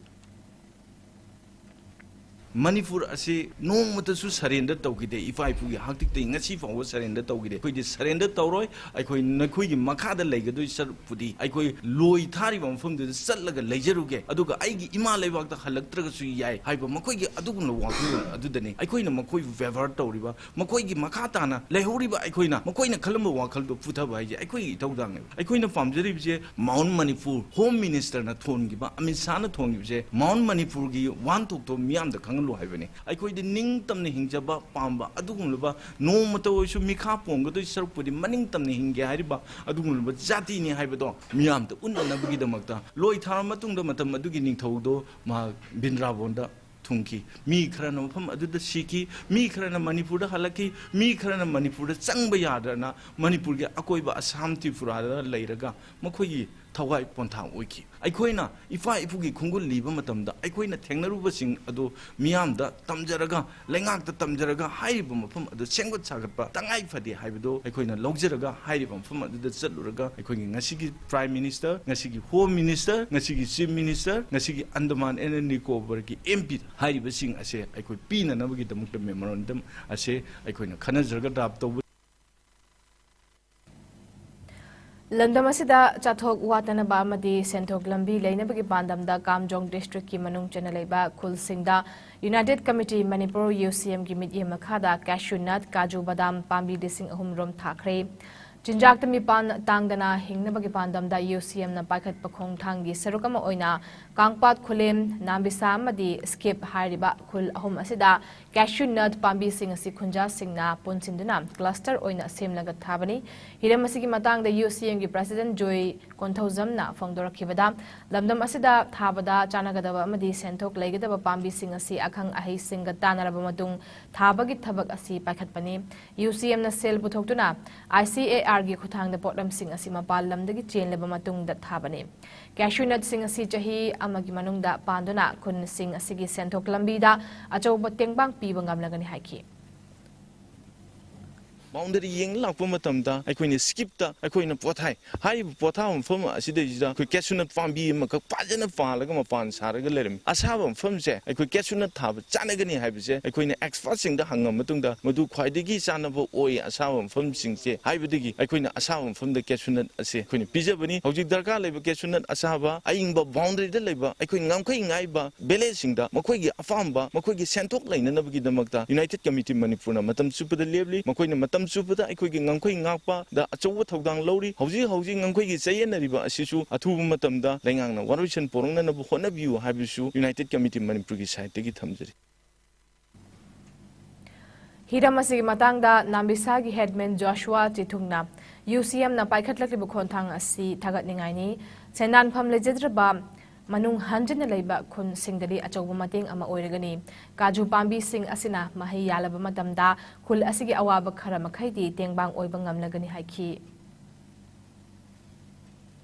ꯃꯅꯤꯄꯨꯔ ꯑꯁꯤ ꯅꯣꯡꯃꯇꯁꯨ surrender ꯇꯧꯈꯤꯗꯦ꯫ ꯏꯄꯥ ꯏꯄꯨꯒꯤ ꯍꯥꯛꯇꯛꯇꯒꯤ ꯉꯁꯤ ꯐꯥꯎꯕ surrender ꯇꯧꯈꯤꯗꯦ꯫ ꯑꯩꯈꯣꯏꯗꯤ surrender ꯇꯧꯔꯣꯏ꯫ ꯑꯩꯈꯣꯏ ꯅꯈꯣꯏꯒꯤ ꯃꯈꯥꯗ ꯂꯩꯒꯗꯣꯏ ꯁꯔꯨꯛꯄꯨꯗꯤ ꯑꯩꯈꯣꯏ ꯂꯣꯏ ꯊꯥꯔꯤꯕ ꯃꯐꯝꯗꯨꯗ ꯆꯠꯂꯒ ꯂꯩꯖꯔꯨꯒꯦ, ꯑꯗꯨꯒ ꯑꯩꯒꯤ ꯏꯃꯥ ꯂꯩꯕꯥꯛꯇ ꯍꯜꯂꯛꯇ꯭ꯔꯒꯁꯨ ꯌꯥꯏ ꯍꯥꯏꯕ ꯃꯈꯣꯏꯒꯤ ꯑꯗꯨꯒꯨꯝꯂꯕ ꯋꯥꯈꯜꯂꯣꯟ ꯑꯗꯨꯗꯅꯤ ꯑꯩꯈꯣꯏꯅ ꯃꯈꯣꯏꯕꯨ ꯕꯦꯕꯥꯔ ꯇꯧꯔꯤꯕ꯫ ꯃꯈꯣꯏꯒꯤ ꯃꯈꯥ ꯇꯥꯅ ꯂꯩꯍꯧꯔꯤꯕ ꯑꯩꯈꯣꯏꯅ ꯃꯈꯣꯏꯅ ꯈꯜꯂꯝꯕ ꯋꯥꯈꯜꯗꯣ ꯄꯨꯊꯕ ꯍꯥꯏꯁꯦ ꯑꯩꯈꯣꯏꯒꯤ ꯏꯊꯧꯗꯥꯡꯅꯦꯕ꯫ ꯑꯩꯈꯣꯏꯅ ꯄꯥꯝꯖꯔꯤꯕꯁꯦ Mount Manipur Home Ministerꯅ ꯊꯣꯟꯈꯤꯕ, Amit ꯁꯥꯍꯅ ꯊꯣꯟꯈꯤꯕꯁꯦ Mount Manipurꯒꯤ ꯋꯥꯍꯟꯊꯣꯛꯇꯣ ꯃꯤꯌꯥꯝꯗ ꯈꯪꯍꯜꯂꯨ ꯍꯥꯏꯕꯅꯤ꯫ ꯑꯩꯈꯣꯏꯗꯤ ꯅꯤꯡꯇꯝꯅ ꯍꯤꯡꯖꯕ ꯄꯥꯝꯕ ꯑꯗꯨꯒꯨꯝꯂꯕ, ꯅꯣꯡꯃꯇ ꯑꯣꯏꯔꯁꯨ ꯃꯤꯈꯥ ꯄꯣꯟꯒꯗꯣꯏ ꯁꯔꯨꯛꯄꯨꯗꯤ ꯃꯅꯤꯡꯇꯝꯅ ꯍꯤꯡꯒꯦ ꯍꯥꯏꯔꯤꯕ ꯑꯗꯨꯒꯨꯝꯂꯕ ꯖꯥꯇꯤꯅꯤ ꯍꯥꯏꯕꯗꯣ ꯃꯤꯌꯥꯝꯗ ꯎꯠꯅꯅꯕꯒꯤꯗꯃꯛꯇ ꯂꯣꯏ ꯊꯥꯔ ꯃꯇꯨꯡꯗ ꯃꯇꯝ ꯑꯗꯨꯒꯤ ꯅꯤꯡꯊꯧꯗꯣ ꯃꯍꯥꯛ ꯕ꯭ꯔꯤꯟꯗꯥꯕꯣꯟꯗ ꯊꯨꯡꯈꯤ꯫ ꯃꯤ ꯈꯔꯅ ꯃꯐꯝ ꯑꯗꯨꯗ ꯁꯤꯈꯤ, ꯃꯤ ꯈꯔꯅ ꯃꯅꯤꯄꯨꯔꯗ ꯍꯜꯂꯛꯈꯤ, ꯃꯤ ꯈꯔꯅ ꯃꯅꯤꯄꯨꯔꯗ ꯆꯪꯕ ꯌꯥꯗꯅ ꯃꯅꯤꯄꯨꯔꯒꯤ ꯑꯀꯣꯏꯕ ꯑꯁꯥꯝ ꯇ꯭ꯔꯤꯄꯨꯔꯥꯗ ꯂꯩꯔꯒ ꯃꯈꯣꯏꯒꯤ ꯊꯋꯥꯏ ꯄꯣꯟꯊꯥ ꯑꯣꯏꯈꯤ꯫ ꯑꯩꯈꯣꯏꯅ ꯏꯄꯥ ꯏꯄꯨꯒꯤ ꯈꯣꯡꯒꯨꯜ ꯂꯤꯕ ꯃꯇꯝꯗ ꯑꯩꯈꯣꯏꯅ ꯊꯦꯡꯅꯔꯨꯕꯁꯤꯡ ꯑꯗꯨ ꯃꯤꯌꯥꯝꯗ ꯇꯝꯖꯔꯒ, ꯂꯩꯉꯥꯛꯇ ꯇꯝꯖꯔꯒ ꯍꯥꯏꯔꯤꯕ ꯃꯐꯝ ꯑꯗꯨ ꯁꯦꯝꯒꯠ ꯁꯥꯒꯠꯄ ꯇꯉꯥꯏ ꯐꯗꯦ ꯍꯥꯏꯕꯗꯨ ꯑꯩꯈꯣꯏꯅ ꯂꯧꯖꯔꯒ ꯍꯥꯏꯔꯤꯕ ꯃꯐꯝ ꯑꯗꯨꯗ ꯆꯠꯂꯨꯔꯒ ꯑꯩꯈꯣꯏꯒꯤ ꯉꯁꯤꯒꯤ Prime Minister, ꯉꯁꯤꯒꯤ Home Minister, ꯉꯁꯤꯒꯤ Chief Minister, ꯉꯁꯤꯒꯤ Andaman and Nicobarꯒꯤ MP ꯍꯥꯏꯔꯤꯕꯁꯤꯡ ꯑꯁꯦ ꯑꯩꯈꯣꯏ ꯄꯤꯅꯅꯕꯒꯤꯗꯃꯛꯇ memorandum ꯑꯁꯦ ꯑꯩꯈꯣꯏꯅ ꯈꯟꯅꯖꯔꯒ draft ꯇꯧꯕ꯫ ꯂꯝꯗꯝ ꯑꯁꯤꯗ ꯆꯥꯊꯣꯛ ꯋꯥꯠꯇꯅꯕ ꯑꯃꯗꯤ ꯁꯦꯟꯊꯣꯛ ꯂꯝꯕꯤ ꯂꯩꯅꯕꯒꯤ ꯄꯥꯟꯗꯝꯗ ꯀꯥꯝꯖꯣꯡ districtꯀꯤ ꯃꯅꯨꯡ ꯆꯟꯅ ꯂꯩꯕ ꯈꯨꯜꯁꯤꯡꯗ United Committee Manipur, UCMꯒꯤ ꯃꯤꯠꯌꯦꯡ ꯃꯈꯥꯗ cashew nut, ꯀꯥꯖꯨ ꯕꯗꯥꯝ ꯄꯥꯝꯕꯤ ꯂꯤꯁꯤꯡ ꯑꯍꯨꯝ ꯔꯣꯝ ꯊꯥꯈ꯭ꯔꯦ꯫ ꯆꯤꯟꯖꯥꯛꯇ ꯃꯤꯄꯥꯟ ꯇꯥꯡꯗꯅ ꯍꯤꯡꯅꯕꯒꯤ ꯄꯥꯟꯗꯝꯗ ꯌꯨ ꯁꯤ ꯑꯦꯝꯅ ꯄꯥꯏꯈꯠꯄ ꯈꯣꯡꯊꯥꯡꯒꯤ ꯁꯔꯨꯛ ꯑꯃ ꯑꯣꯏꯅ ꯀꯥꯡꯄꯥꯠ, ꯈꯨꯂꯦꯝ, ꯅꯥꯝꯕꯤꯁꯥ ꯑꯃꯗꯤ ꯁ꯭ꯀꯤꯞ ꯍꯥꯏꯔꯤꯕ ꯈꯨꯜ ꯑꯍꯨꯝ ꯑꯁꯤꯗ cashew nut ꯄꯥꯝꯕꯤꯁꯤꯡ ꯑꯁꯤ ꯈꯨꯟꯖꯥꯁꯤꯡꯅ ꯄꯨꯟꯁꯤꯟꯗꯨꯅ cluster ꯑꯣꯏꯅ ꯁꯦꯝꯂꯒ ꯊꯥꯕꯅꯤ꯫ ꯍꯤꯔꯝ ꯑꯁꯤꯒꯤ ꯃꯇꯥꯡꯗ ꯌꯨ ꯁꯤ ꯑꯦꯝꯒꯤ president ꯖꯣꯏ ꯀꯣꯟꯊꯧꯖꯝꯅ ꯐꯣꯡꯗꯣꯔꯛꯈꯤꯕꯗ, ꯂꯝꯗꯝ ꯑꯁꯤꯗ ꯊꯥꯕꯗ ꯆꯥꯟꯅꯒꯗꯕ ꯑꯃꯗꯤ ꯁꯦꯟꯊꯣꯛ ꯂꯩꯒꯗꯕ ꯄꯥꯝꯕꯤꯁꯤꯡ ꯑꯁꯤ ꯑꯈꯪ ꯑꯍꯩꯁꯤꯡꯒ ꯇꯥꯟꯅꯔꯕ ꯃꯇꯨꯡ ꯊꯥꯕꯒꯤ ꯊꯕꯛ ꯑꯁꯤ ꯄꯥꯏꯈꯠꯄꯅꯤ꯫ ꯌꯨ ꯁꯤ ꯑꯦꯝꯅ ꯁꯦꯜ ꯄꯨꯊꯣꯛꯇꯨꯅ ꯑꯥꯏ ꯁꯤ ꯑꯦ ꯑꯥꯔꯒꯤ ꯈꯨꯠꯊꯥꯡꯗ ꯄꯣꯠꯂꯝꯁꯤꯡ ꯑꯁꯤ ꯃꯄꯥꯟ ꯂꯝꯗꯒꯤ ꯆꯦꯜꯂꯕ ꯃꯇꯨꯡꯗ ꯊꯥꯕꯅꯤ꯫ Cashew nutꯁꯤꯡ ꯑꯁꯤ ꯆꯍꯤ ꯑꯃꯒꯤ ꯃꯅꯨꯡꯗ ꯄꯥꯟꯗꯨꯅ ꯈꯨꯟꯁꯤꯡ ꯑꯁꯤꯒꯤ ꯁꯦꯟꯊꯣꯛ ꯂꯝꯕꯤꯗ ꯑꯆꯧꯕ ꯇꯦꯡꯕꯥꯡ ꯄꯤꯕ ꯉꯝꯂꯒꯅꯤ ꯍꯥꯏꯈꯤ꯫ Boundary ꯌꯦꯡ ꯂꯥꯛꯄ ꯃꯇꯝꯗ ꯑꯩꯈꯣꯏꯅ ꯁ꯭ꯀꯤꯞꯇ ꯑꯩꯈꯣꯏꯅ ꯄꯣꯊꯥꯏ꯫ ꯍꯥꯏꯔꯤꯕ ꯄꯣꯊꯥꯕ ꯃꯐꯝ ꯑꯁꯤꯗꯩꯁꯤꯗ ꯑꯩꯈꯣꯏ cashew nut ꯄꯥꯝꯕꯤ ꯑꯃꯈꯛ ꯐꯖꯅ ꯄꯥꯜꯂꯒ ꯃꯄꯥꯟ ꯁꯥꯔꯒ ꯂꯩꯔꯝꯃꯤ꯫ ꯑꯁꯥꯕ ꯃꯐꯝꯁꯦ ꯑꯩꯈꯣꯏ cashew nut ꯊꯥꯕ ꯆꯥꯟꯅꯒꯅꯤ ꯍꯥꯏꯕꯁꯦ ꯑꯩꯈꯣꯏꯅ expertꯁꯤꯡꯗ ꯍꯪꯉ ꯃꯇꯨꯡꯗ ꯃꯗꯨ ꯈ꯭ꯋꯥꯏꯗꯒꯤ ꯆꯥꯟꯅꯕ ꯑꯣꯏ꯫ ꯑꯁꯥꯕ ꯃꯐꯝꯁꯤꯡꯁꯦ ꯍꯥꯏꯕꯗꯒꯤ ꯑꯩꯈꯣꯏꯅ ꯑꯁꯥꯕ ꯃꯐꯝꯗ cashew nut ꯑꯁꯦ ꯑꯩꯈꯣꯏꯅ ꯄꯤꯖꯕꯅꯤ꯫ ꯍꯧꯖꯤꯛ ꯗꯔꯀꯥꯔ ꯂꯩꯕ cashew nut ꯑꯁꯥꯕ ꯑꯌꯤꯡꯕ boundaryꯗ ꯂꯩꯕ ꯑꯩꯈꯣꯏ ꯉꯝꯈꯩ ꯉꯥꯏꯕ villageꯁꯤꯡꯗ ꯃꯈꯣꯏꯒꯤ ꯑꯄꯥꯝꯕ ꯃꯈꯣꯏꯒꯤ ꯁꯦꯟꯊꯣꯛ ꯂꯩꯅꯅꯕꯒꯤꯗꯃꯛꯇ United Committee ꯃꯅꯤꯄꯨꯔꯅ ꯃꯇꯝ ꯆꯨꯞꯄꯗ ꯂꯦꯞꯂꯤ꯫ ꯃꯈꯣꯏꯅ ꯃꯇꯝ ꯆꯨꯞꯄꯗ ꯑꯩꯈꯣꯏꯒꯤ ꯉꯝꯈꯩ ꯉꯥꯛꯄꯗ ꯑꯆꯧꯕ ꯊꯧꯗꯥꯡ ꯂꯧꯔꯤ꯫ ꯍꯧꯖꯤꯛ ꯍꯧꯖꯤꯛ ꯉꯝꯈꯩꯒꯤ ꯆꯌꯦꯠꯅꯔꯤꯕ ꯑꯁꯤꯁꯨ ꯑꯊꯨꯕ ꯃꯇꯝꯗ ꯂꯩꯉꯥꯛꯅ ꯋꯥꯔꯣꯏꯁꯤꯟ ꯄꯨꯔꯛꯅꯅꯕ ꯍꯣꯠꯅꯕꯤꯌꯨ ꯍꯥꯏꯕꯁꯨ United Committee ꯃꯅꯤꯄꯨꯔꯒꯤ sideꯇꯒꯤ ꯊꯝꯖꯔꯤ꯫ ꯍꯤꯔꯝ ꯑꯁꯤꯒꯤ ꯃꯇꯥꯡꯗ ꯅꯥꯝꯕꯤꯁꯥꯒꯤ headman ꯖꯣꯁꯨꯋꯥ ꯆꯤꯊꯨꯡꯅ ꯌꯨ ꯁꯤ ꯑꯦꯝꯅ ꯄꯥꯏꯈꯠꯂꯛꯂꯤꯕ ꯈꯣꯡꯊꯥꯡ ꯑꯁꯤ ꯊꯥꯒꯠꯅꯤꯡꯉꯥꯏꯅꯤ꯫ ꯁꯦꯟꯗꯥꯟꯐꯝ ꯂꯩꯖꯗ꯭ꯔꯕ ꯃꯅꯨꯡ ꯍꯟꯖꯤꯟꯅ ꯂꯩꯕ ꯈꯨꯟꯁꯤꯡꯗꯗꯤ ꯑꯆꯧꯕ ꯃꯇꯦꯡ ꯑꯃ ꯑꯣꯏꯔꯒꯅꯤ꯫ ꯀꯥꯖꯨ ꯄꯥꯝꯕꯤꯁꯤꯡ ꯑꯁꯤꯅ ꯃꯍꯩ ꯌꯥꯜꯂꯕ ꯃꯇꯝꯗ ꯈꯨꯜ ꯑꯁꯤꯒꯤ ꯑꯋꯥꯕ ꯈꯔ ꯃꯈꯩꯗꯤ ꯇꯦꯡꯕꯥꯡ ꯑꯣꯏꯕ ꯉꯝꯂꯒꯅꯤ ꯍꯥꯏꯈꯤ꯫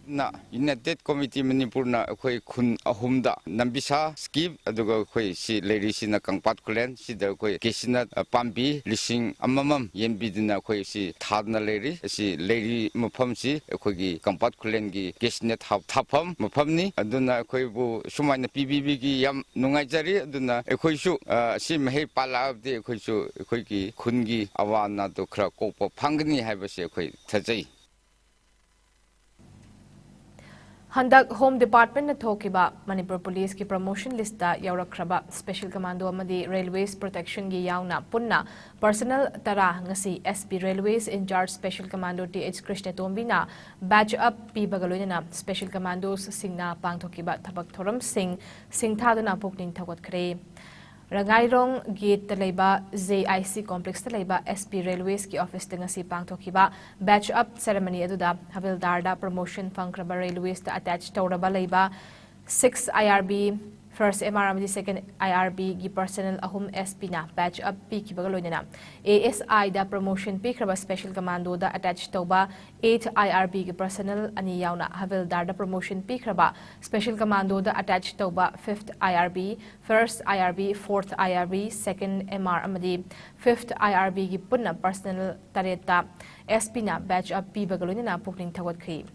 ꯅ United Committee ꯃꯅꯤꯄꯨꯔꯅ ꯑꯩꯈꯣꯏ ꯈꯨꯟ ꯑꯍꯨꯝꯗ, ꯅꯝꯕꯤꯁꯥ, ꯁ꯭ꯀꯤꯞ, ꯑꯗꯨꯒ ꯑꯩꯈꯣꯏ ꯁꯤ ꯂꯩꯔꯤꯁꯤꯅ ꯀꯪꯄꯥꯠ ꯈꯨꯂꯦꯟ, ꯁꯤꯗ ꯑꯩꯈꯣꯏ cashew nut ꯄꯥꯝꯕꯤ ꯂꯤꯁꯤꯡ ꯑꯃꯃꯝ ꯌꯦꯟꯕꯤꯗꯨꯅ ꯑꯩꯈꯣꯏ ꯁꯤ ꯊꯥꯗꯨꯅ ꯂꯩꯔꯤ꯫ ꯑꯁꯤ ꯂꯩꯔꯤ ꯃꯐꯝꯁꯤ ꯑꯩꯈꯣꯏꯒꯤ ꯀꯪꯄꯥꯠ ꯈꯨꯂꯦꯟꯒꯤ cashew nut ꯊꯥ-, ꯊꯥꯐꯝ ꯃꯐꯝꯅꯤ꯫ ꯑꯗꯨꯅ ꯑꯩꯈꯣꯏꯕꯨ ꯁꯨꯃꯥꯏꯅ ꯄꯤꯕꯤꯕꯒꯤ ꯌꯥꯝ ꯅꯨꯡꯉꯥꯏꯖꯔꯤ꯫ ꯑꯗꯨꯅ ꯑꯩꯈꯣꯏꯁꯨ, ꯑ, ꯑꯁꯤ ꯃꯍꯩ ꯄꯥꯜꯂꯛꯑꯕꯗꯤ ꯑꯩꯈꯣꯏꯁꯨ ꯑꯩꯈꯣꯏꯒꯤ ꯈꯨꯟꯒꯤ ꯑꯋꯥ ꯑꯅꯥꯗꯣ ꯈꯔ ꯀꯣꯛꯄ ꯐꯪꯒꯅꯤ ꯍꯥꯏꯕꯁꯤ ꯑꯩꯈꯣꯏ ꯊꯥꯖꯩ꯫ ꯍꯟꯗꯛ Home Department ꯅ ꯊꯣꯛꯈꯤꯕ ꯃꯅꯤꯄꯨꯔ ꯄꯨꯂꯤꯁꯀꯤ promotion list ꯇ ꯌꯥꯎꯔꯛꯈ꯭ꯔꯕ Special Commando ꯑꯃꯗꯤ Railways Protection ꯒꯤ ꯌꯥꯎꯅ ꯄꯨꯟꯅ personnel ꯇꯔꯥ ꯉꯁꯤ S P Railways in charge Special Commando T H ꯀ꯭ꯔꯤꯁꯅꯇꯣꯝꯕꯤꯅ badge up ꯄꯤꯕꯒ ꯂꯣꯏꯅꯅ Special Commandos ꯁꯤꯡꯅ ꯄꯥꯡꯊꯣꯛꯈꯤꯕ ꯊꯕꯛ ꯊꯧꯔꯝꯁꯤꯡ ꯁꯤꯡꯊꯥꯗꯨꯅ ꯄꯨꯛꯅꯤꯡ ꯊꯧꯒꯠꯈ꯭ꯔꯦ꯫ ꯔꯉꯥꯏꯔꯣꯡ gate ꯇ ꯂꯩꯕ J I C complex ꯇ ꯂꯩꯕ S P Railways ꯀꯤ office ꯇ ꯉꯁꯤ ꯄꯥꯡꯊꯣꯛꯈꯤꯕ badge up ceremony ꯑꯗꯨꯗ ꯍꯕꯤꯜꯗꯥꯔꯗ promotion ꯐꯪꯈ꯭ꯔꯕ Railways ꯇ attach ꯇꯧꯔꯕ ꯂꯩꯕ six I R B, first M R ꯑꯃꯗꯤ second I R B ꯒꯤ personnel ꯑꯍꯨꯝ S P ꯅ badge up ꯄꯤꯈꯤꯕꯒ ꯂꯣꯏꯅꯅ A S I the promotion ꯄꯤꯈ꯭ꯔꯕ Special Commando the attach ꯇꯧꯕ eight I R B ꯒꯤ personnel ꯑꯅꯤ ꯌꯥꯎꯅ ꯍꯕꯤꯜꯗꯥꯔꯗ promotion ꯄꯤꯈ꯭ꯔꯕ Special Commando ꯗ attach ꯇꯧꯕ fifth I R B, first I R B, fourth I R B, second M R ꯑꯃꯗꯤ fifth I R B ꯒꯤ ꯄꯨꯟꯅ personnel ꯇꯔꯦꯠꯇ S P ꯅ badge up ꯄꯤꯕꯒ ꯂꯣꯏꯅꯅ ꯄꯨꯛꯅꯤꯡ ꯊꯧꯒꯠꯈꯤ꯫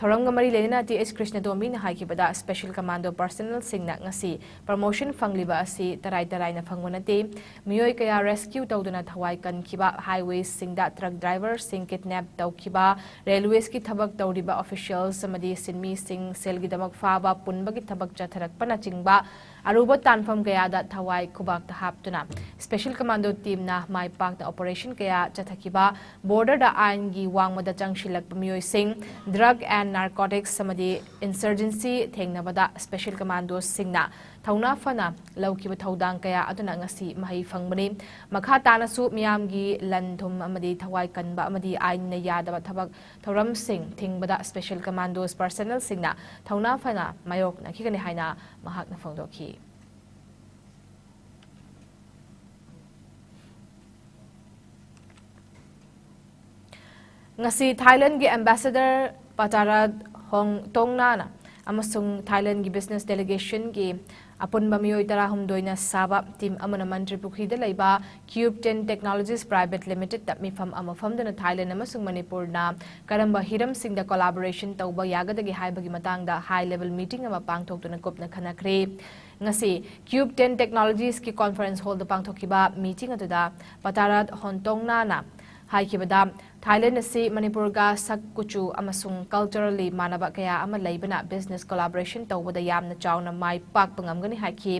ꯊꯧꯔꯝꯒ ꯃꯔꯤ ꯂꯩꯅꯅ T H ꯀ꯭ꯔꯤꯁꯅꯇꯣꯝꯕꯤꯅ ꯍꯥꯏꯈꯤꯕꯗ, Special Commando personnel ꯁꯤꯡꯅ ꯉꯁꯤ promotion ꯐꯪꯂꯤꯕ ꯑꯁꯤ ꯇꯔꯥꯏ ꯇꯔꯥꯏꯅ ꯐꯪꯕ ꯅꯠꯇꯦ꯫ ꯃꯤꯑꯣꯏ ꯀꯌꯥ rescue ꯇꯧꯗꯨꯅ ꯊꯋꯥꯏ ꯀꯟꯈꯤꯕ, highways ꯁꯤꯡꯗ truck driver ꯁꯤꯡ kidnap ꯇꯧꯈꯤꯕ, railways ꯀꯤ ꯊꯕꯛ ꯇꯧꯔꯤꯕ officials ꯑꯃꯗꯤ ꯁꯤꯟꯃꯤꯁꯤꯡ ꯁꯦꯜꯒꯤꯗꯃꯛ ꯐꯥꯕ, ꯄꯨꯟꯕꯒꯤ ꯊꯕꯛ ꯆꯠꯊꯔꯛꯄꯅꯆꯤꯡꯕ ꯑꯔꯨꯕ ꯇꯥꯟꯐꯝ ꯀꯌꯥꯗ ꯊꯋꯥꯏ ꯈꯨꯕꯥꯛꯇ ꯍꯥꯞꯇꯨꯅ Special Commando team ꯅ ꯃꯥꯏ ꯄꯥꯛꯅ operation ꯀꯌꯥ ꯆꯠꯊꯈꯤꯕ, border ꯗ ꯑꯥꯏꯟꯒꯤ ꯋꯥꯡꯃꯗ ꯆꯪꯁꯤꯜꯂꯛꯄ ꯃꯤꯑꯣꯏꯁꯤꯡ, drug and narcotics ꯑꯃꯗꯤ insurgency ꯊꯦꯡꯅꯕꯗ Special Commando ꯁꯤꯡꯅ ꯊꯧꯅꯥ ꯐꯅ ꯂꯧꯈꯤꯕ ꯊꯧꯗꯥꯡ ꯀꯌꯥ ꯑꯗꯨꯅ ꯉꯁꯤ ꯃꯍꯩ ꯐꯪꯕꯅꯤ꯫ ꯃꯈꯥ ꯇꯥꯅꯁꯨ ꯃꯤꯌꯥꯝꯒꯤ ꯂꯟ ꯊꯨꯝ ꯑꯃꯗꯤ ꯊꯋꯥꯏ ꯀꯟꯕ ꯑꯃꯗꯤ ꯑꯥꯏꯟꯅ ꯌꯥꯗꯕ ꯊꯕꯛ ꯊꯧꯔꯝꯁꯤꯡ ꯊꯤꯡꯕꯗ Special Commandos personnel ꯁꯤꯡꯅ ꯊꯧꯅꯥ ꯐꯅ ꯃꯥꯌꯣꯛꯅꯈꯤꯒꯅꯤ ꯍꯥꯏꯅ ꯃꯍꯥꯛꯅ ꯐꯣꯡꯗꯣꯛꯈꯤ꯫ ꯉꯁꯤ ꯊꯥꯏꯂꯦꯟꯗꯒꯤ Ambassador ꯄꯇꯥꯔꯥꯠ ꯍꯣꯡꯇꯣꯡꯅꯥꯅ ꯑꯃꯁꯨꯡ ꯊꯥꯏꯂꯦꯟꯗꯒꯤ business delegation ꯒꯤ ꯑꯄꯨꯟꯕ ꯃꯤꯑꯣꯏ ꯇꯔꯥꯍꯨꯝꯗꯣꯏꯅ ꯁꯥꯕ team ꯑꯃꯅ ꯃꯟꯇ꯭ꯔꯤ ꯄꯨꯈ꯭ꯔꯤꯗ ꯂꯩꯕ Cube ten Technologies Private Limited ꯇ ꯃꯤꯐꯝ ꯑꯃ ꯐꯝꯗꯨꯅ ꯊꯥꯏꯂꯦꯟꯗ ꯑꯃꯁꯨꯡ ꯃꯅꯤꯄꯨꯔꯅ ꯀꯔꯝꯕ ꯍꯤꯔꯝꯁꯤꯡꯗ collaboration ꯇꯧꯕ ꯌꯥꯒꯗꯒꯦ ꯍꯥꯏꯕꯒꯤ ꯃꯇꯥꯡꯗ high level meeting ꯑꯃ ꯄꯥꯡꯊꯣꯛꯇꯨꯅ ꯀꯨꯞꯅ ꯈꯟꯅꯈ꯭ꯔꯦ꯫ ꯉꯁꯤ Cube ten Technologies ꯀꯤ conference hall ꯗ ꯄꯥꯡꯊꯣꯛꯈꯤꯕ meeting ꯑꯗꯨꯗ ꯄꯇꯥꯔꯥꯠ ꯍꯣꯡꯇꯣꯡꯅꯥꯅ ꯍꯥꯏꯈꯤꯕꯗ, ꯊꯥꯏꯂꯦꯟ ꯑꯁꯤ ꯃꯅꯤꯄꯨꯔꯒ ꯁꯛ ꯀꯨꯆꯨ ꯑꯃꯁꯨꯡ culturally ꯃꯥꯟꯅꯕ ꯀꯌꯥ ꯑꯃ ꯂꯩꯕꯅ business collaboration ꯇꯧꯕꯗ ꯌꯥꯝꯅ ꯆꯥꯎꯅ ꯃꯥꯏ ꯄꯥꯛꯄ ꯉꯝꯒꯅꯤ ꯍꯥꯏꯈꯤ꯫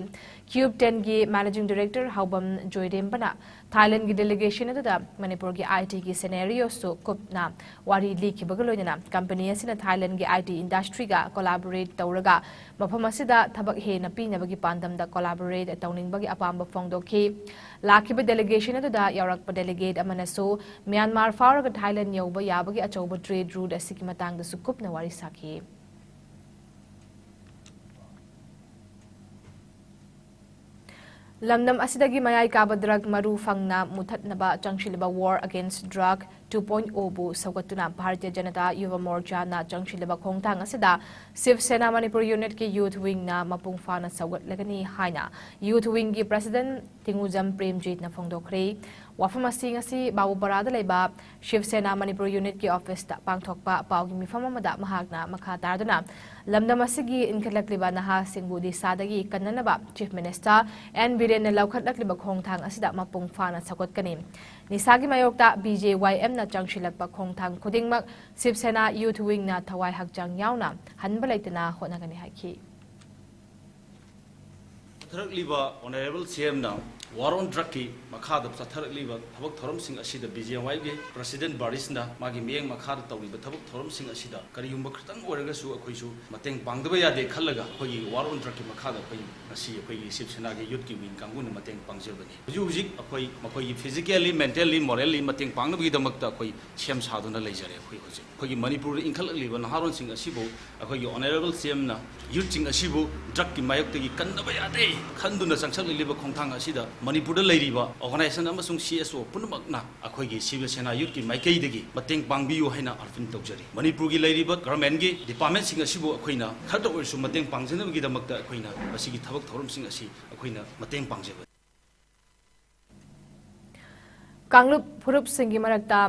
Cube ten ꯒꯤ Managing Director ꯍꯥꯎꯕꯝ ꯖꯣꯏꯔꯦꯝꯕꯅ ꯊꯥꯏꯂꯦꯟꯒꯤ delegation ꯑꯗꯨꯗ ꯃꯅꯤꯄꯨꯔꯒꯤ I T ꯒꯤ scenario ꯁꯨ ꯀꯨꯞꯅ ꯋꯥꯔꯤ ꯂꯤꯈꯤꯕꯒ ꯂꯣꯏꯅꯅ company ꯑꯁꯤꯅ ꯊꯥꯏꯂꯦꯟꯒꯤ I T industry ꯒ collaborate ꯇꯧꯔꯒ ꯃꯐꯝ ꯑꯁꯤꯗ ꯊꯕꯛ ꯍꯦꯟꯅ ꯄꯤꯅꯕꯒꯤ ꯄꯥꯟꯗꯝꯗ collaborate ꯇꯧꯅꯤꯡꯕꯒꯤ ꯑꯄꯥꯝꯕ ꯐꯣꯡꯗꯣꯛꯈꯤ꯫ ꯂꯥꯛꯈꯤꯕ delegation ꯑꯗꯨꯗ ꯌꯥꯎꯔꯛꯄ delegate ꯑꯃꯅꯁꯨ ꯃ꯭ꯌꯥꯟꯃꯥꯔ ꯐꯥꯎꯔꯒ ꯊꯥꯏꯂꯦꯟ ꯌꯧꯕ ꯌꯥꯕꯒꯤ ꯑꯆꯧꯕ trade route ꯑꯁꯤꯒꯤ ꯃꯇꯥꯡꯗꯁꯨ ꯀꯨꯞꯅ ꯋꯥꯔꯤ ꯁꯥꯈꯤ꯫ ꯂꯝꯗꯝ ꯑꯁꯤꯗꯒꯤ ꯃꯌꯥꯏ ꯀꯥꯕ drug ꯃꯔꯨ ꯐꯪꯅ ꯃꯨꯊꯠꯅꯕ ꯆꯪꯁꯤꯜꯂꯤꯕ War Against Drug two point oh ꯕꯨ ꯁꯧꯒꯠꯇꯨꯅ ꯚꯥꯔꯇꯤꯌ ꯖꯅꯇꯥ ꯌꯨꯚ ꯃꯣꯔꯆꯥꯅ ꯆꯪꯁꯤꯜꯂꯤꯕ ꯈꯣꯡꯊꯥꯡ ꯑꯁꯤꯗ ꯁꯤꯕ ꯁꯦꯅꯥ ꯃꯅꯤꯄꯨꯔ unit ꯀꯤ youth wing ꯅ ꯃꯄꯨꯡ ꯐꯥꯅ ꯁꯧꯒꯠꯂꯒꯅꯤ ꯍꯥꯏꯅ youth wing ꯒꯤ president ꯇꯤꯡꯉꯨꯖꯝ ꯄ꯭ꯔꯦꯝꯖꯤꯠꯅ ꯐꯣꯡꯗꯣꯛꯈ꯭ꯔꯦ꯫ ꯋꯥꯐꯝ ꯑꯁꯤ ꯉꯁꯤ ꯕꯥꯕꯨꯄꯥꯔꯥꯗ ꯂꯩꯕ ꯁꯤꯕ ꯁꯦꯅꯥ ꯃꯅꯤꯄꯨꯔ unit ꯀꯤ office ꯇ ꯄꯥꯡꯊꯣꯛꯄ ꯄꯥꯎꯒꯤ ꯃꯤꯐꯝ ꯑꯃꯗ ꯃꯍꯥꯛꯅ ꯃꯈꯥ ꯇꯥꯗꯨꯅ ꯂꯝꯗꯝ ꯑꯁꯤꯒꯤ ꯏꯟꯈꯠꯂꯛꯂꯤꯕ ꯅꯍꯥꯁꯤꯡꯕꯨ ꯅꯤꯁꯥꯗꯒꯤ ꯀꯟꯅꯅꯕ Chief Minister N ꯕꯤꯔꯦꯟꯅ ꯂꯧꯈꯠꯂꯛꯂꯤꯕ ꯈꯣꯡꯊꯥꯡ ꯑꯁꯤꯗ ꯃꯄꯨꯡ ꯐꯥꯅ ꯁꯧꯒꯠꯀꯅꯤ꯫ ꯅꯤꯁꯥꯒꯤ ꯃꯥꯌꯣꯛꯇ B J Y M ꯅ ꯆꯪꯁꯤꯜꯂꯛꯄ ꯈꯣꯡꯊꯥꯡ ꯈꯨꯗꯤꯡꯃꯛ ꯁꯤꯕ ꯁꯦꯅꯥ youth wing ꯅ ꯊꯋꯥꯏ ꯍꯛꯆꯥꯡ ꯌꯥꯎꯅ ꯍꯟꯕ ꯂꯩꯇꯅ ꯍꯣꯠꯅꯒꯅꯤ ꯍꯥꯏꯈꯤ꯫ ꯆꯠꯊꯔꯛꯂꯤꯕ Honourable C M ꯅ War on Drug ꯀꯤ ꯃꯈꯥꯗ ꯆꯠꯊꯔꯛꯂꯤꯕ ꯊꯕꯛ ꯊꯧꯔꯝꯁꯤꯡ ꯑꯁꯤꯗ B J Y M ꯒꯤ President ꯕꯥꯔꯤꯁꯅ ꯃꯥꯒꯤ ꯃꯤꯠꯌꯦꯡ ꯃꯈꯥꯗ ꯇꯧꯔꯤꯕ ꯊꯕꯛ ꯊꯧꯔꯝꯁꯤꯡ ꯑꯁꯤꯗ ꯀꯔꯤꯒꯨꯝꯕ ꯈꯤꯇꯪ ꯑꯣꯏꯔꯒꯁꯨ ꯑꯩꯈꯣꯏꯁꯨ ꯃꯇꯦꯡ ꯄꯥꯡꯗꯕ ꯌꯥꯗꯦ ꯈꯜꯂꯒ ꯑꯩꯈꯣꯏꯒꯤ War on Drug ꯀꯤ ꯃꯈꯥꯗ ꯑꯩꯈꯣꯏ ꯉꯁꯤ ꯑꯩꯈꯣꯏꯒꯤ ꯁꯤꯕ ꯁꯦꯅꯥꯒꯤ youth ꯀꯤ wing ꯀꯥꯡꯕꯨꯅ ꯃꯇꯦꯡ ꯄꯥꯡꯖꯕꯅꯤ꯫ ꯍꯧꯖꯤꯛ ꯍꯧꯖꯤꯛ ꯑꯩꯈꯣꯏ ꯃꯈꯣꯏꯒꯤ physically, mentally, morally ꯃꯇꯦꯡ ꯄꯥꯡꯅꯕꯒꯤꯗꯃꯛꯇ ꯑꯩꯈꯣꯏ ꯁꯦꯝ ꯁꯥꯗꯨꯅ ꯂꯩꯖꯔꯦ꯫ ꯑꯩꯈꯣꯏ ꯍꯧꯖꯤꯛ ꯑꯩꯈꯣꯏꯒꯤ ꯃꯅꯤꯄꯨꯔꯗ ꯏꯟꯈꯠꯂꯛꯂꯤꯕ ꯅꯍꯥꯔꯣꯟꯁꯤꯡ ꯑꯁꯤꯕꯨ ꯑꯩꯈꯣꯏꯒꯤ Honourable C M ꯅ youth ꯁꯤꯡ ꯑꯁꯤꯕꯨ drug ꯀꯤ ꯃꯥꯌꯣꯛꯇꯒꯤ ꯀꯟꯗꯕ ꯌꯥꯗꯦ ꯈꯟꯗꯨꯅ ꯆꯪꯁꯤꯜꯂꯛꯂꯤꯕ ꯈꯣꯡꯊꯥꯡ ꯑꯁꯤꯗ ꯃꯅꯤꯄꯨꯔꯗ ꯂꯩꯔꯤꯕ organisation ꯑꯃꯁꯨꯡ C S O ꯄꯨꯝꯅꯃꯛꯅ ꯑꯩꯈꯣꯏꯒꯤ ꯁꯤꯕ ꯁꯦꯅꯥ youth ꯀꯤ ꯃꯥꯏꯀꯩꯗꯒꯤ ꯃꯇꯦꯡ ꯄꯥꯡꯕꯤꯌꯨ ꯍꯥꯏꯅ ꯑꯥꯔꯐꯤꯟ ꯇꯧꯖꯔꯤ꯫ ꯃꯅꯤꯄꯨꯔꯒꯤ ꯂꯩꯔꯤꯕ government ꯀꯤ department ꯁꯤꯡ ꯑꯁꯤꯕꯨ ꯑꯩꯈꯣꯏꯅ ꯈꯔꯇ ꯑꯣꯏꯔꯁꯨ ꯃꯇꯦꯡ ꯄꯥꯡꯖꯅꯕꯒꯤꯗꯃꯛꯇ ꯑꯩꯈꯣꯏꯅ ꯃꯁꯤꯒꯤ ꯊꯕꯛ ꯊꯧꯔꯝꯁꯤꯡ ꯑꯁꯤ ꯑꯩꯈꯣꯏꯅ ꯃꯇꯦꯡ ꯄꯥꯡꯖꯕꯅꯤ꯫ ꯀꯥꯡꯂꯨꯞ ꯐꯨꯔꯨꯞꯁꯤꯡꯒꯤ ꯃꯔꯛꯇ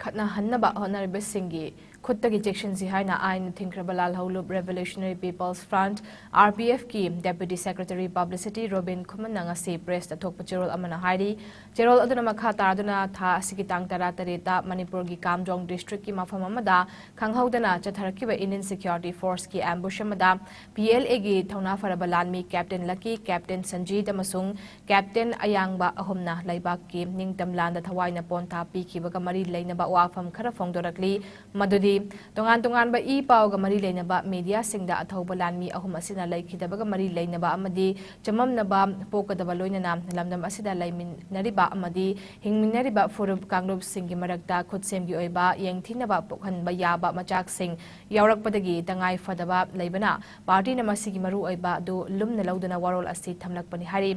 ꯈꯠꯅꯍꯟꯅꯕ ꯍꯣꯠꯅꯔꯤꯕꯁꯤꯡꯒꯤ ꯈꯨꯠꯇꯒꯤ ꯆꯦꯛꯁꯤꯟꯁꯤ ꯍꯥꯏꯅ ꯑꯥꯏꯟ ꯊꯤꯡꯈ꯭ꯔꯕ ꯂꯥꯜꯍꯧꯂꯨꯞ Revolutionary People's Front, RPF ꯀꯤ Deputy Secretary Publicity ꯔꯣꯕꯤꯟ ꯈꯨꯃꯟꯅ ꯉꯁꯤ press ꯇ ꯊꯣꯛꯄ ꯆꯦꯔꯣꯜ ꯑꯃꯅ ꯍꯥꯏꯔꯤ꯫ ꯆꯦꯔꯣꯜ ꯑꯗꯨꯅ ꯃꯈꯥ ꯇꯥꯗꯨꯅ ꯊꯥ ꯑꯁꯤꯒꯤ ꯇꯥꯡ ꯇꯔꯥꯇꯔꯦꯠꯇ ꯃꯅꯤꯄꯨꯔꯒꯤ ꯀꯥꯝꯖꯣꯡ district ꯀꯤ ꯃꯐꯝ ꯑꯃꯗ ꯈꯪꯍꯧꯗꯅ ꯆꯠꯊꯔꯛꯈꯤꯕ Indian Security Force ꯀꯤ ambush ꯑꯃꯗ P L A ꯒꯤ ꯊꯧꯅꯥ ꯐꯔꯕ ꯂꯥꯟꯃꯤ Captain ꯂꯛꯀꯤ, Captain ꯁꯟꯖꯤꯠ ꯑꯃꯁꯨꯡ Captain ꯑꯌꯥꯡꯕ ꯑꯍꯨꯝꯅ ꯂꯩꯕꯥꯛꯀꯤ ꯅꯤꯡꯇꯝ ꯂꯥꯟꯗ ꯊꯋꯥꯏꯅ ꯄꯣꯟꯊꯥ ꯄꯤꯈꯤꯕꯒ ꯃꯔꯤ ꯂꯩꯅꯕ ꯋꯥꯐꯝ ꯈꯔ ꯐꯣꯡꯗꯣꯔꯛꯂꯤ꯫ ꯃꯗꯨꯗꯤ ꯇꯣꯉꯥꯟ ꯇꯣꯉꯥꯟꯕ ꯏ ꯄꯥꯎꯒ ꯃꯔꯤ ꯂꯩꯅꯕ media ꯁꯤꯡꯗ ꯑꯊꯧꯕ ꯂꯥꯟꯃꯤ ꯑꯍꯨꯝ ꯑꯁꯤꯅ ꯂꯩꯈꯤꯗꯕꯒ ꯃꯔꯤ ꯂꯩꯅꯕ ꯑꯃꯗꯤ ꯆꯃꯝꯅꯕ ꯄꯣꯛꯀꯗꯕ ꯂꯣꯏꯅꯅ ꯂꯝꯗꯝ ꯑꯁꯤꯗ ꯂꯩꯃꯤꯟꯅꯔꯤꯕ ꯑꯃꯗꯤ ꯍꯤꯡꯃꯤꯟꯅꯔꯤꯕ ꯐꯨꯔꯨꯞ ꯀꯥꯡꯂꯨꯞꯁꯤꯡꯒꯤ ꯃꯔꯛꯇ ꯈꯨꯠꯁꯦꯝꯒꯤ ꯑꯣꯏꯕ ꯌꯦꯡꯊꯤꯅꯕ ꯄꯣꯛꯍꯟꯕ ꯌꯥꯕ ꯃꯆꯥꯛꯁꯤꯡ ꯌꯥꯎꯔꯛꯄꯗꯒꯤ ꯇꯉꯥꯏ ꯐꯗꯕ ꯂꯩꯕꯅ party ꯅ ꯃꯁꯤꯒꯤ ꯃꯔꯨꯑꯣꯏꯕ ꯑꯗꯨ ꯂꯨꯝꯅ ꯂꯧꯗꯨꯅ ꯋꯥꯔꯣꯜ ꯑꯁꯤ ꯊꯝꯂꯛꯄꯅꯤ ꯍꯥꯏꯔꯤ꯫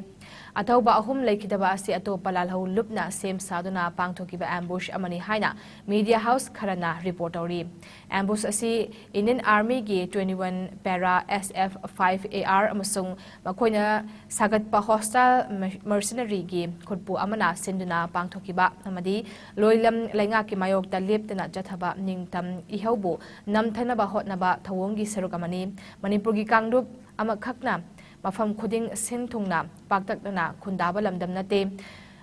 ꯑꯊꯧꯕ ꯑꯍꯨꯝ ꯂꯩꯈꯤꯗꯕ ꯑꯁꯤ ꯑꯇꯣꯞꯄ ꯂꯥꯜꯍꯧ ꯂꯨꯞꯅ ꯁꯦꯝ ꯁꯥꯗꯨꯅ ꯄꯥꯡꯊꯣꯛꯈꯤꯕ ambush ꯑꯃꯅꯤ ꯍꯥꯏꯅ media house ꯈꯔꯅ report ꯇꯧꯔꯤ꯫ Ambush ꯑꯁꯤ Indian Army ꯒꯤ twenty one Para S F five A R ꯑꯃꯁꯨꯡ ꯃꯈꯣꯏꯅ ꯁꯥꯒꯠꯄ hostile mercenary ꯒꯤ ꯈꯨꯠꯄꯨ ꯑꯃꯅ ꯁꯤꯟꯗꯨꯅ ꯄꯥꯡꯊꯣꯛꯈꯤꯕ ꯑꯃꯗꯤ ꯂꯣꯏꯂꯝ ꯂꯩꯉꯥꯛꯀꯤ ꯃꯥꯌꯣꯛꯇ ꯂꯦꯞꯇꯅ ꯆꯠꯊꯕ ꯅꯤꯡꯇꯝ ꯏꯍꯧꯕꯨ ꯅꯝꯊꯅꯕ ꯍꯣꯠꯅꯕ ꯊꯧꯑꯣꯡꯒꯤ ꯁꯔꯨꯛ ꯑꯃꯅꯤ꯫ ꯃꯅꯤꯄꯨꯔꯒꯤ ꯀꯥꯡꯂꯨꯞ ꯑꯃꯈꯛꯅ ꯃꯐꯝ ꯈꯨꯗꯤꯡ ꯁꯤꯟ ꯊꯨꯡꯅ ꯄꯥꯛꯇꯛꯅꯅ ꯈꯨꯟꯗꯥꯕ ꯂꯝꯗꯝ ꯅꯠꯇꯦ꯫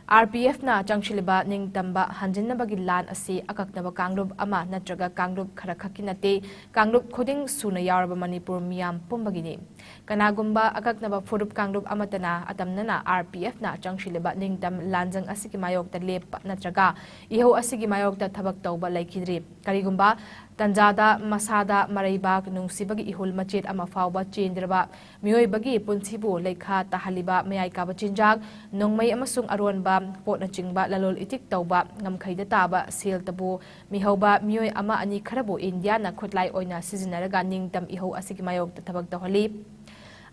RPF ꯅ ꯆꯪꯁꯤꯜꯂꯤꯕ ꯅꯤꯡꯇꯝꯕ ꯍꯟꯖꯤꯟꯅꯕꯒꯤ ꯂꯥꯟ ꯑꯁꯤ ꯑꯀꯛꯅꯕ ꯀꯥꯡꯂꯨꯞ ꯑꯃ ꯅꯠꯇ꯭ꯔꯒ ꯀꯥꯡꯂꯨꯞ ꯈꯔꯈꯛꯀꯤ ꯅꯠꯇꯦ, ꯀꯥꯡꯂꯨꯞ ꯈꯨꯗꯤꯡ ꯁꯨꯅ ꯌꯥꯎꯔꯕ ꯃꯅꯤꯄꯨꯔ ꯃꯤꯌꯥꯝ ꯄꯨꯝꯕꯒꯤꯅꯤ꯫ ꯀꯅꯥꯒꯨꯝꯕ ꯑꯀꯛꯅꯕ ꯐꯨꯔꯨꯞ ꯀꯥꯡꯂꯨꯞ ꯑꯃꯠꯇꯅ ꯑꯇꯝꯅꯅ RPF ꯅ ꯆꯪꯁꯤꯜꯂꯤꯕ ꯅꯤꯡꯇꯝ ꯂꯥꯟꯖꯪ ꯑꯁꯤꯒꯤ ꯃꯥꯌꯣꯛꯇ ꯂꯦꯞꯄ ꯅꯠꯇ꯭ꯔꯒ ꯏꯍꯧ ꯑꯁꯤꯒꯤ ꯃꯥꯌꯣꯛꯇ ꯊꯕꯛ ꯇꯧꯕ ꯂꯩꯈꯤꯗ꯭ꯔꯤ꯫ ꯀꯔꯤꯒꯨꯝꯕ ꯇꯟꯖꯥꯗ ꯃꯁꯥꯗ ꯃꯔꯩꯕꯥꯛ ꯅꯨꯡꯁꯤꯕꯒꯤ ꯏꯍꯨꯜ ꯃꯆꯦꯠ ꯑꯃ ꯐꯥꯎꯕ ꯆꯦꯟꯗ꯭ꯔꯕ ꯃꯤꯑꯣꯏꯕꯒꯤ ꯄꯨꯟꯁꯤꯕꯨ ꯂꯩꯈꯥ ꯇꯥꯍꯜꯂꯤꯕ ꯃꯌꯥꯏ ꯀꯥꯕ ꯆꯤꯟꯖꯥꯛ, ꯅꯣꯡꯃꯩ ꯑꯃꯁꯨꯡ ꯑꯔꯣꯟꯕ ꯄꯣꯠꯅꯆꯤꯡꯕ ꯂꯂꯣꯜ ꯏꯇꯤꯛ ꯇꯧꯕ ꯉꯝꯈꯩꯗ ꯇꯥꯕ ꯁꯦꯜꯇꯕꯨ ꯃꯤꯍꯧꯕ ꯃꯤꯑꯣꯏ ꯑꯃ ꯑꯅꯤ ꯈꯔꯕꯨ ꯏꯟꯗꯤꯌꯥꯅ ꯈꯨꯠꯂꯥꯏ ꯑꯣꯏꯅ ꯁꯤꯖꯤꯟꯅꯔꯒ ꯅꯤꯡꯇꯝ ꯏꯍꯧ ꯑꯁꯤꯒꯤ ꯃꯥꯌꯣꯛꯇ ꯊꯕꯛ ꯇꯧꯍꯜꯂꯤ꯫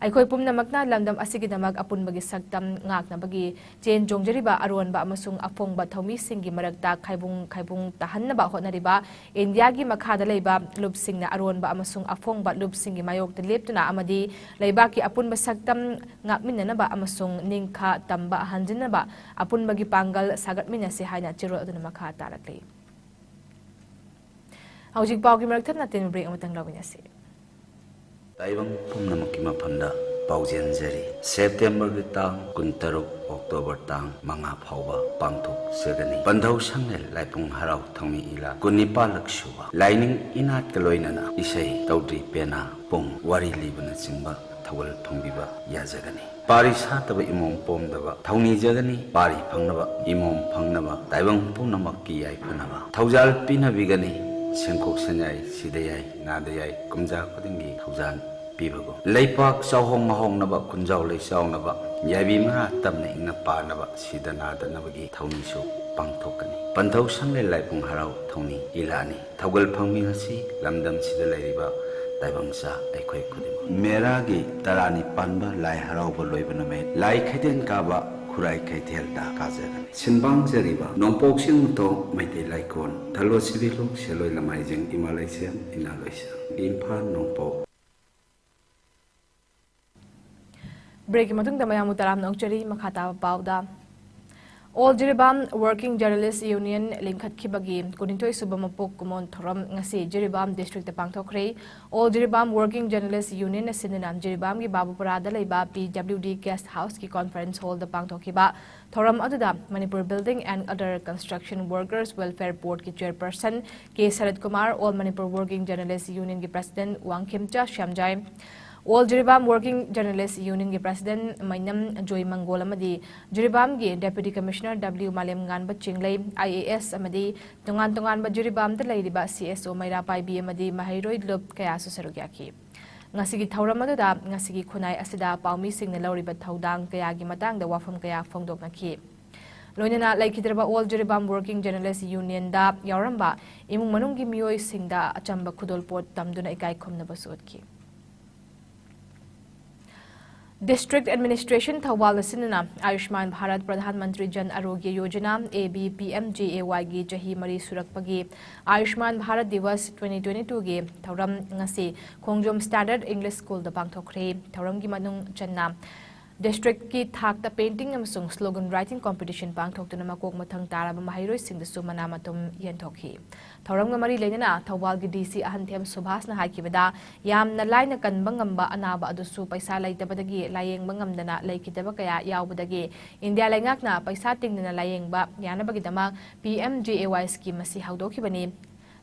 ꯑꯩꯈꯣꯏ ꯄꯨꯝꯅꯃꯛꯅ ꯂꯝꯗꯝ ꯑꯁꯤꯒꯤꯗꯃꯛ ꯑꯄꯨꯟꯕꯒꯤ ꯁꯛꯇꯝ ꯉꯥꯛꯅꯕꯒꯤ ꯆꯦꯟ ꯆꯣꯡꯖꯔꯤꯕ ꯑꯔꯣꯟꯕ ꯑꯃꯁꯨꯡ ꯑꯐꯣꯡꯕ ꯊꯧꯃꯤꯁꯤꯡꯒꯤ ꯃꯔꯛꯇ ꯈꯥꯏꯕꯨꯡ ꯈꯥꯏꯕꯨꯡ ꯇꯥꯍꯟꯅꯕ ꯍꯣꯠꯅꯔꯤꯕ ꯏꯟꯗꯤꯌꯥꯒꯤ ꯃꯈꯥꯗ ꯂꯩꯕ ꯂꯨꯞꯁꯤꯡꯅ ꯑꯔꯣꯟꯕ ꯑꯃꯁꯨꯡ ꯑꯐꯣꯡꯕ ꯂꯨꯞꯁꯤꯡꯒꯤ ꯃꯥꯌꯣꯛꯇ ꯂꯦꯞꯇꯨꯅ ꯑꯃꯗꯤ ꯂꯩꯕꯥꯛꯀꯤ ꯑꯄꯨꯟꯕ ꯁꯛꯇꯝ ꯉꯥꯛꯃꯤꯟꯅꯅꯕ ꯑꯃꯁꯨꯡ ꯅꯤꯡꯈꯥ ꯇꯝꯕ ꯍꯟꯖꯤꯟꯅꯕ ꯑꯄꯨꯟꯕꯒꯤ ꯄꯥꯡꯒꯜ ꯁꯥꯒꯠꯃꯤꯟꯅꯁꯤ ꯍꯥꯏꯅ ꯆꯦꯔꯣꯜ ꯑꯗꯨꯅ ꯃꯈꯥ ꯇꯥꯔꯛꯂꯤ꯫ ꯍꯧꯖꯤꯛ ꯄꯥꯎꯒꯤ ꯃꯔꯛ ꯊꯠꯅ ꯑꯇꯦꯟꯕ break ꯑꯃꯇꯪ ꯂꯧꯃꯤꯟꯅꯁꯤ꯫ ꯇꯥꯏꯕꯪ ꯄꯨꯝꯅꯃꯛꯀꯤ ꯃꯐꯝꯗ ꯄꯥꯎꯖꯦꯟꯖꯔꯤ꯫ ꯁꯦꯞꯇꯦꯝꯕꯔꯒꯤ ꯇꯥꯡ ꯀꯨꯟꯇꯔꯨꯛ, ꯑꯣꯛꯇꯣꯕꯔ ꯇꯥꯡ ꯃꯉꯥ ꯐꯥꯎꯕ ꯄꯥꯡꯊꯣꯛꯆꯒꯅꯤ ꯄꯟꯊꯧ ꯁꯪꯂꯦꯟ ꯂꯥꯏꯄꯨꯡ ꯍꯔꯥꯎ ꯊꯧꯅꯤ ꯏꯂꯥ ꯀꯨꯟꯅꯤꯄꯥꯜꯂꯛ ꯁꯨꯕ꯫ ꯂꯥꯏꯅꯤꯡ ꯏꯅꯥꯠꯀ ꯂꯣꯏꯅꯅ ꯏꯁꯩ, ꯇꯧꯗ꯭ꯔꯤ ꯄꯦꯅꯥ, ꯄꯨꯡ, ꯋꯥꯔꯤ ꯂꯤꯕꯅꯆꯤꯡꯕ ꯊꯧꯒꯜ ꯐꯪꯕꯤꯕ ꯌꯥꯖꯒꯅꯤ꯫ ꯄꯥꯔꯤ ꯁꯥꯠꯇꯕ ꯏꯃꯣꯝ ꯄꯣꯝꯗꯕ ꯊꯧꯅꯤꯖꯒꯅꯤ꯫ ꯄꯥꯔꯤ ꯐꯪꯅꯕ, ꯏꯃꯣꯝ ꯐꯪꯅꯕ, ꯇꯥꯏꯕꯪ ꯄꯨꯝꯅꯃꯛꯀꯤ ꯌꯥꯏꯐꯅꯕ ꯊꯧꯖꯥꯜ ꯄꯤꯅꯕꯤꯒꯅꯤ꯫ ꯁꯦꯡꯈꯣꯛ ꯁꯦꯡꯌꯥꯏ, ꯁꯤꯗ ꯌꯥꯏ, ꯅꯥꯗ ꯌꯥꯏ, ꯀꯨꯝꯖꯥ ꯈꯨꯗꯤꯡꯒꯤ ꯊꯧꯖꯥꯜ ꯄꯤꯕꯒꯨꯝ꯫ ꯂꯩꯄꯥꯛ ꯆꯥꯎꯍꯣꯡ ꯉꯥꯍꯣꯡꯅꯕ, ꯈꯨꯟꯖꯥꯎ ꯂꯩꯆꯥꯎꯅꯕ, ꯌꯥꯏꯕꯤ ꯃꯔꯥ ꯇꯝꯅ ꯏꯪꯅ ꯄꯥꯅꯕ, ꯁꯤꯗ ꯅꯥꯗꯅꯕꯒꯤ ꯊꯧꯅꯤꯁꯨ ꯄꯥꯡꯊꯣꯛꯀꯅꯤ꯫ ꯄꯟꯊꯧ ꯁꯪꯂꯦꯟ ꯂꯥꯏꯄꯨꯡ ꯍꯔꯥꯎ ꯊꯧꯅꯤ ꯏꯂꯥꯅꯤ꯫ ꯊꯧꯒꯜ ꯐꯪꯃꯤꯟꯅꯁꯤ ꯂꯝꯗꯝꯁꯤꯗ ꯂꯩꯔꯤꯕ ꯇꯥꯏꯕꯪꯆꯥ ꯑꯩꯈꯣꯏ ꯈꯨꯗꯤꯡꯃꯛ꯫ ꯃꯦꯔꯥꯒꯤ ꯇꯔꯥꯅꯤ ꯄꯥꯟꯕ ꯂꯥꯏ ꯍꯔꯥꯎꯕ ꯂꯣꯏꯕ ꯅꯨꯃꯤꯠ ꯂꯥꯏ ꯈꯩꯗꯦꯟ ꯀꯥꯕ ꯈꯨꯔꯥꯏ ꯀꯩꯊꯦꯜꯗ ꯀꯥꯖꯒꯅꯤ꯫ ꯁꯤꯟꯕꯥꯡꯖꯔꯤꯕ ꯅꯣꯡꯄꯣꯛ ꯁꯤꯡꯊꯣꯡ ꯃꯩꯇꯩ ꯂꯥꯏꯀꯣꯟ, ꯊꯜꯂꯣ ꯁꯤꯕꯤꯂꯣ ꯁꯦꯂꯣꯏ ꯂꯃꯥꯏꯖꯤꯡ ꯏꯃꯥ ꯂꯩꯁꯦꯝ ꯏꯅꯥ ꯂꯣꯏꯁꯦꯝ, ꯏꯝꯐꯥꯜ ꯅꯣꯡꯄꯣꯛ꯫ Breakꯀꯤ ꯃꯇꯨꯡꯗ ꯃꯌꯥꯝꯕꯨ ꯇꯔꯥꯝꯅ ꯑꯣꯛꯆꯔꯤ꯫ ꯃꯈꯥ ꯇꯥꯕ ꯄꯥꯎꯗ, All Jiribam Working Journalist Union ꯂꯤꯡꯈꯠꯈꯤꯕꯒꯤ ꯀꯨꯟꯅꯤꯊꯣꯏ ꯁꯨꯕ ꯃꯄꯣꯛ ꯀꯨꯝꯑꯣꯟ ꯊꯧꯔꯝ ꯉꯁꯤ Jiribam districtꯇ ꯄꯥꯡꯊꯣꯛꯈ꯭ꯔꯦ꯫ All Jiribam Working Journalist Unionꯅ ꯁꯤꯟꯗꯨꯅ ꯖꯤꯔꯤꯕꯥꯝꯒꯤ ꯕꯥꯕꯨꯄꯨꯔꯥꯗ ꯂꯩꯕ P W D guest houseꯀꯤ conference hallꯗ ꯄꯥꯡꯊꯣꯛꯈꯤꯕ ꯊꯧꯔꯝ ꯑꯗꯨꯗ Manipur Building and Other Construction Workers Welfare Boardꯀꯤ chairperson K shirt Kumar, All Manipur Working Journalist Unionꯒꯤ president Wangkhemcha Shyamjai, All Jiribam Working Journalist Unionꯒꯤ president ꯃꯩꯅꯝ ꯖꯣꯏꯃꯪꯒꯣꯜ ꯑꯃꯗꯤ ꯖꯤꯔꯤꯕꯥꯝꯒꯤ Deputy Commissioner W ꯃꯥꯂꯦꯝꯉꯥꯟꯕ ꯆꯤꯡꯂꯩ, I A S ꯑꯃꯗꯤ ꯇꯣꯉꯥꯟ ꯇꯣꯉꯥꯟꯕ ꯖꯤꯔꯤꯕꯥꯝꯗ ꯂꯩꯔꯤꯕ C S O ꯃꯩꯔꯥ ꯄꯥꯏꯕꯤ ꯑꯃꯗꯤ ꯃꯍꯩꯔꯣꯏ ꯂꯨꯞ ꯀꯌꯥꯁꯨ ꯁꯔꯨꯛ ꯌꯥꯈꯤ꯫ ꯉꯁꯤꯒꯤ ꯊꯧꯔꯝ ꯑꯗꯨꯗ ꯉꯁꯤꯒꯤ ꯈꯨꯟꯅꯥꯏ ꯑꯁꯤꯗ ꯄꯥꯎꯃꯤꯁꯤꯡꯅ ꯂꯧꯔꯤꯕ ꯊꯧꯗꯥꯡ ꯀꯌꯥꯒꯤ ꯃꯇꯥꯡꯗ ꯋꯥꯐꯝ ꯀꯌꯥ ꯐꯣꯡꯗꯣꯛꯅꯈꯤ꯫ ꯂꯣꯏꯅꯅ ꯂꯩꯈꯤꯗ꯭ꯔꯕ All Jiribam Working Journalist Unionꯗ ꯌꯥꯎꯔꯝꯕ ꯏꯃꯨꯡ ꯃꯅꯨꯡꯒꯤ ꯃꯤꯑꯣꯏꯁꯤꯡꯗ ꯑꯆꯝꯕ ꯈꯨꯗꯣꯜꯄꯣꯠ ꯇꯝꯗꯨꯅ ꯏꯀꯥꯏ ꯈꯨꯝꯅꯕꯁꯨ ꯎꯠꯈꯤ꯫ District Administration ꯊꯧꯕꯥꯜꯅ ꯁꯤꯟꯗꯨꯅ ꯑꯌꯨꯁꯃꯥꯟ Bharat Pradhan Mantri Jan Arogya Yojana, A B P M J A Yꯒꯤ ꯆꯍꯤ ꯃꯔꯤ ꯁꯨꯔꯛꯄꯒꯤ ꯑꯌꯨꯁꯃꯥꯟ ꯚꯥꯔꯠ ꯗꯤꯋꯁ twenty twenty twoꯒꯤ ꯊꯧꯔꯝ ꯉꯁꯤ ꯈꯣꯡꯖꯣꯝ Standard English Schoolꯗ ꯄꯥꯡꯊꯣꯛꯈ꯭ꯔꯦ꯫ ꯊꯧꯔꯝꯒꯤ ꯃꯅꯨꯡ ꯆꯟꯅ ꯗꯤꯁꯇ꯭ꯔꯤꯛꯀꯤ ꯊꯥꯛꯇ painting ꯑꯃꯁꯨꯡ slogan writing competition ꯄꯥꯡꯊꯣꯛꯇꯨꯅ ꯃꯀꯣꯛ ꯃꯊꯪ ꯇꯥꯔꯕ ꯃꯍꯩꯔꯣꯏꯁꯤꯡꯗꯁꯨ ꯃꯅꯥ ꯃꯊꯨꯝ ꯌꯦꯟꯊꯣꯛꯈꯤ꯫ ꯊꯧꯔꯝꯒ ꯃꯔꯤ ꯂꯩꯅꯅ ꯊꯧꯕꯥꯜꯒꯤ D C ꯑꯍꯟꯊꯦꯝ ꯁꯨꯚꯥꯁꯅ ꯍꯥꯏꯈꯤꯕꯗ, ꯌꯥꯝꯅ ꯂꯥꯏꯅ ꯀꯟꯕ ꯉꯝꯕ ꯑꯅꯥꯕ ꯑꯗꯨꯁꯨ ꯄꯩꯁꯥ ꯂꯩꯇꯕꯗꯒꯤ ꯂꯥꯌꯦꯡꯕ ꯉꯝꯗꯅ ꯂꯩꯈꯤꯗꯕ ꯀꯌꯥ ꯌꯥꯎꯕꯗꯒꯤ ꯏꯟꯗꯤꯌꯥ ꯂꯩꯉꯥꯛꯅ ꯄꯩꯁꯥ ꯇꯤꯡꯗꯅ ꯂꯥꯌꯦꯡꯕ ꯌꯥꯅꯕꯒꯤꯗꯃꯛ P M G A Y scheme ꯑꯁꯤ ꯍꯧꯗꯣꯛꯈꯤꯕꯅꯤ꯫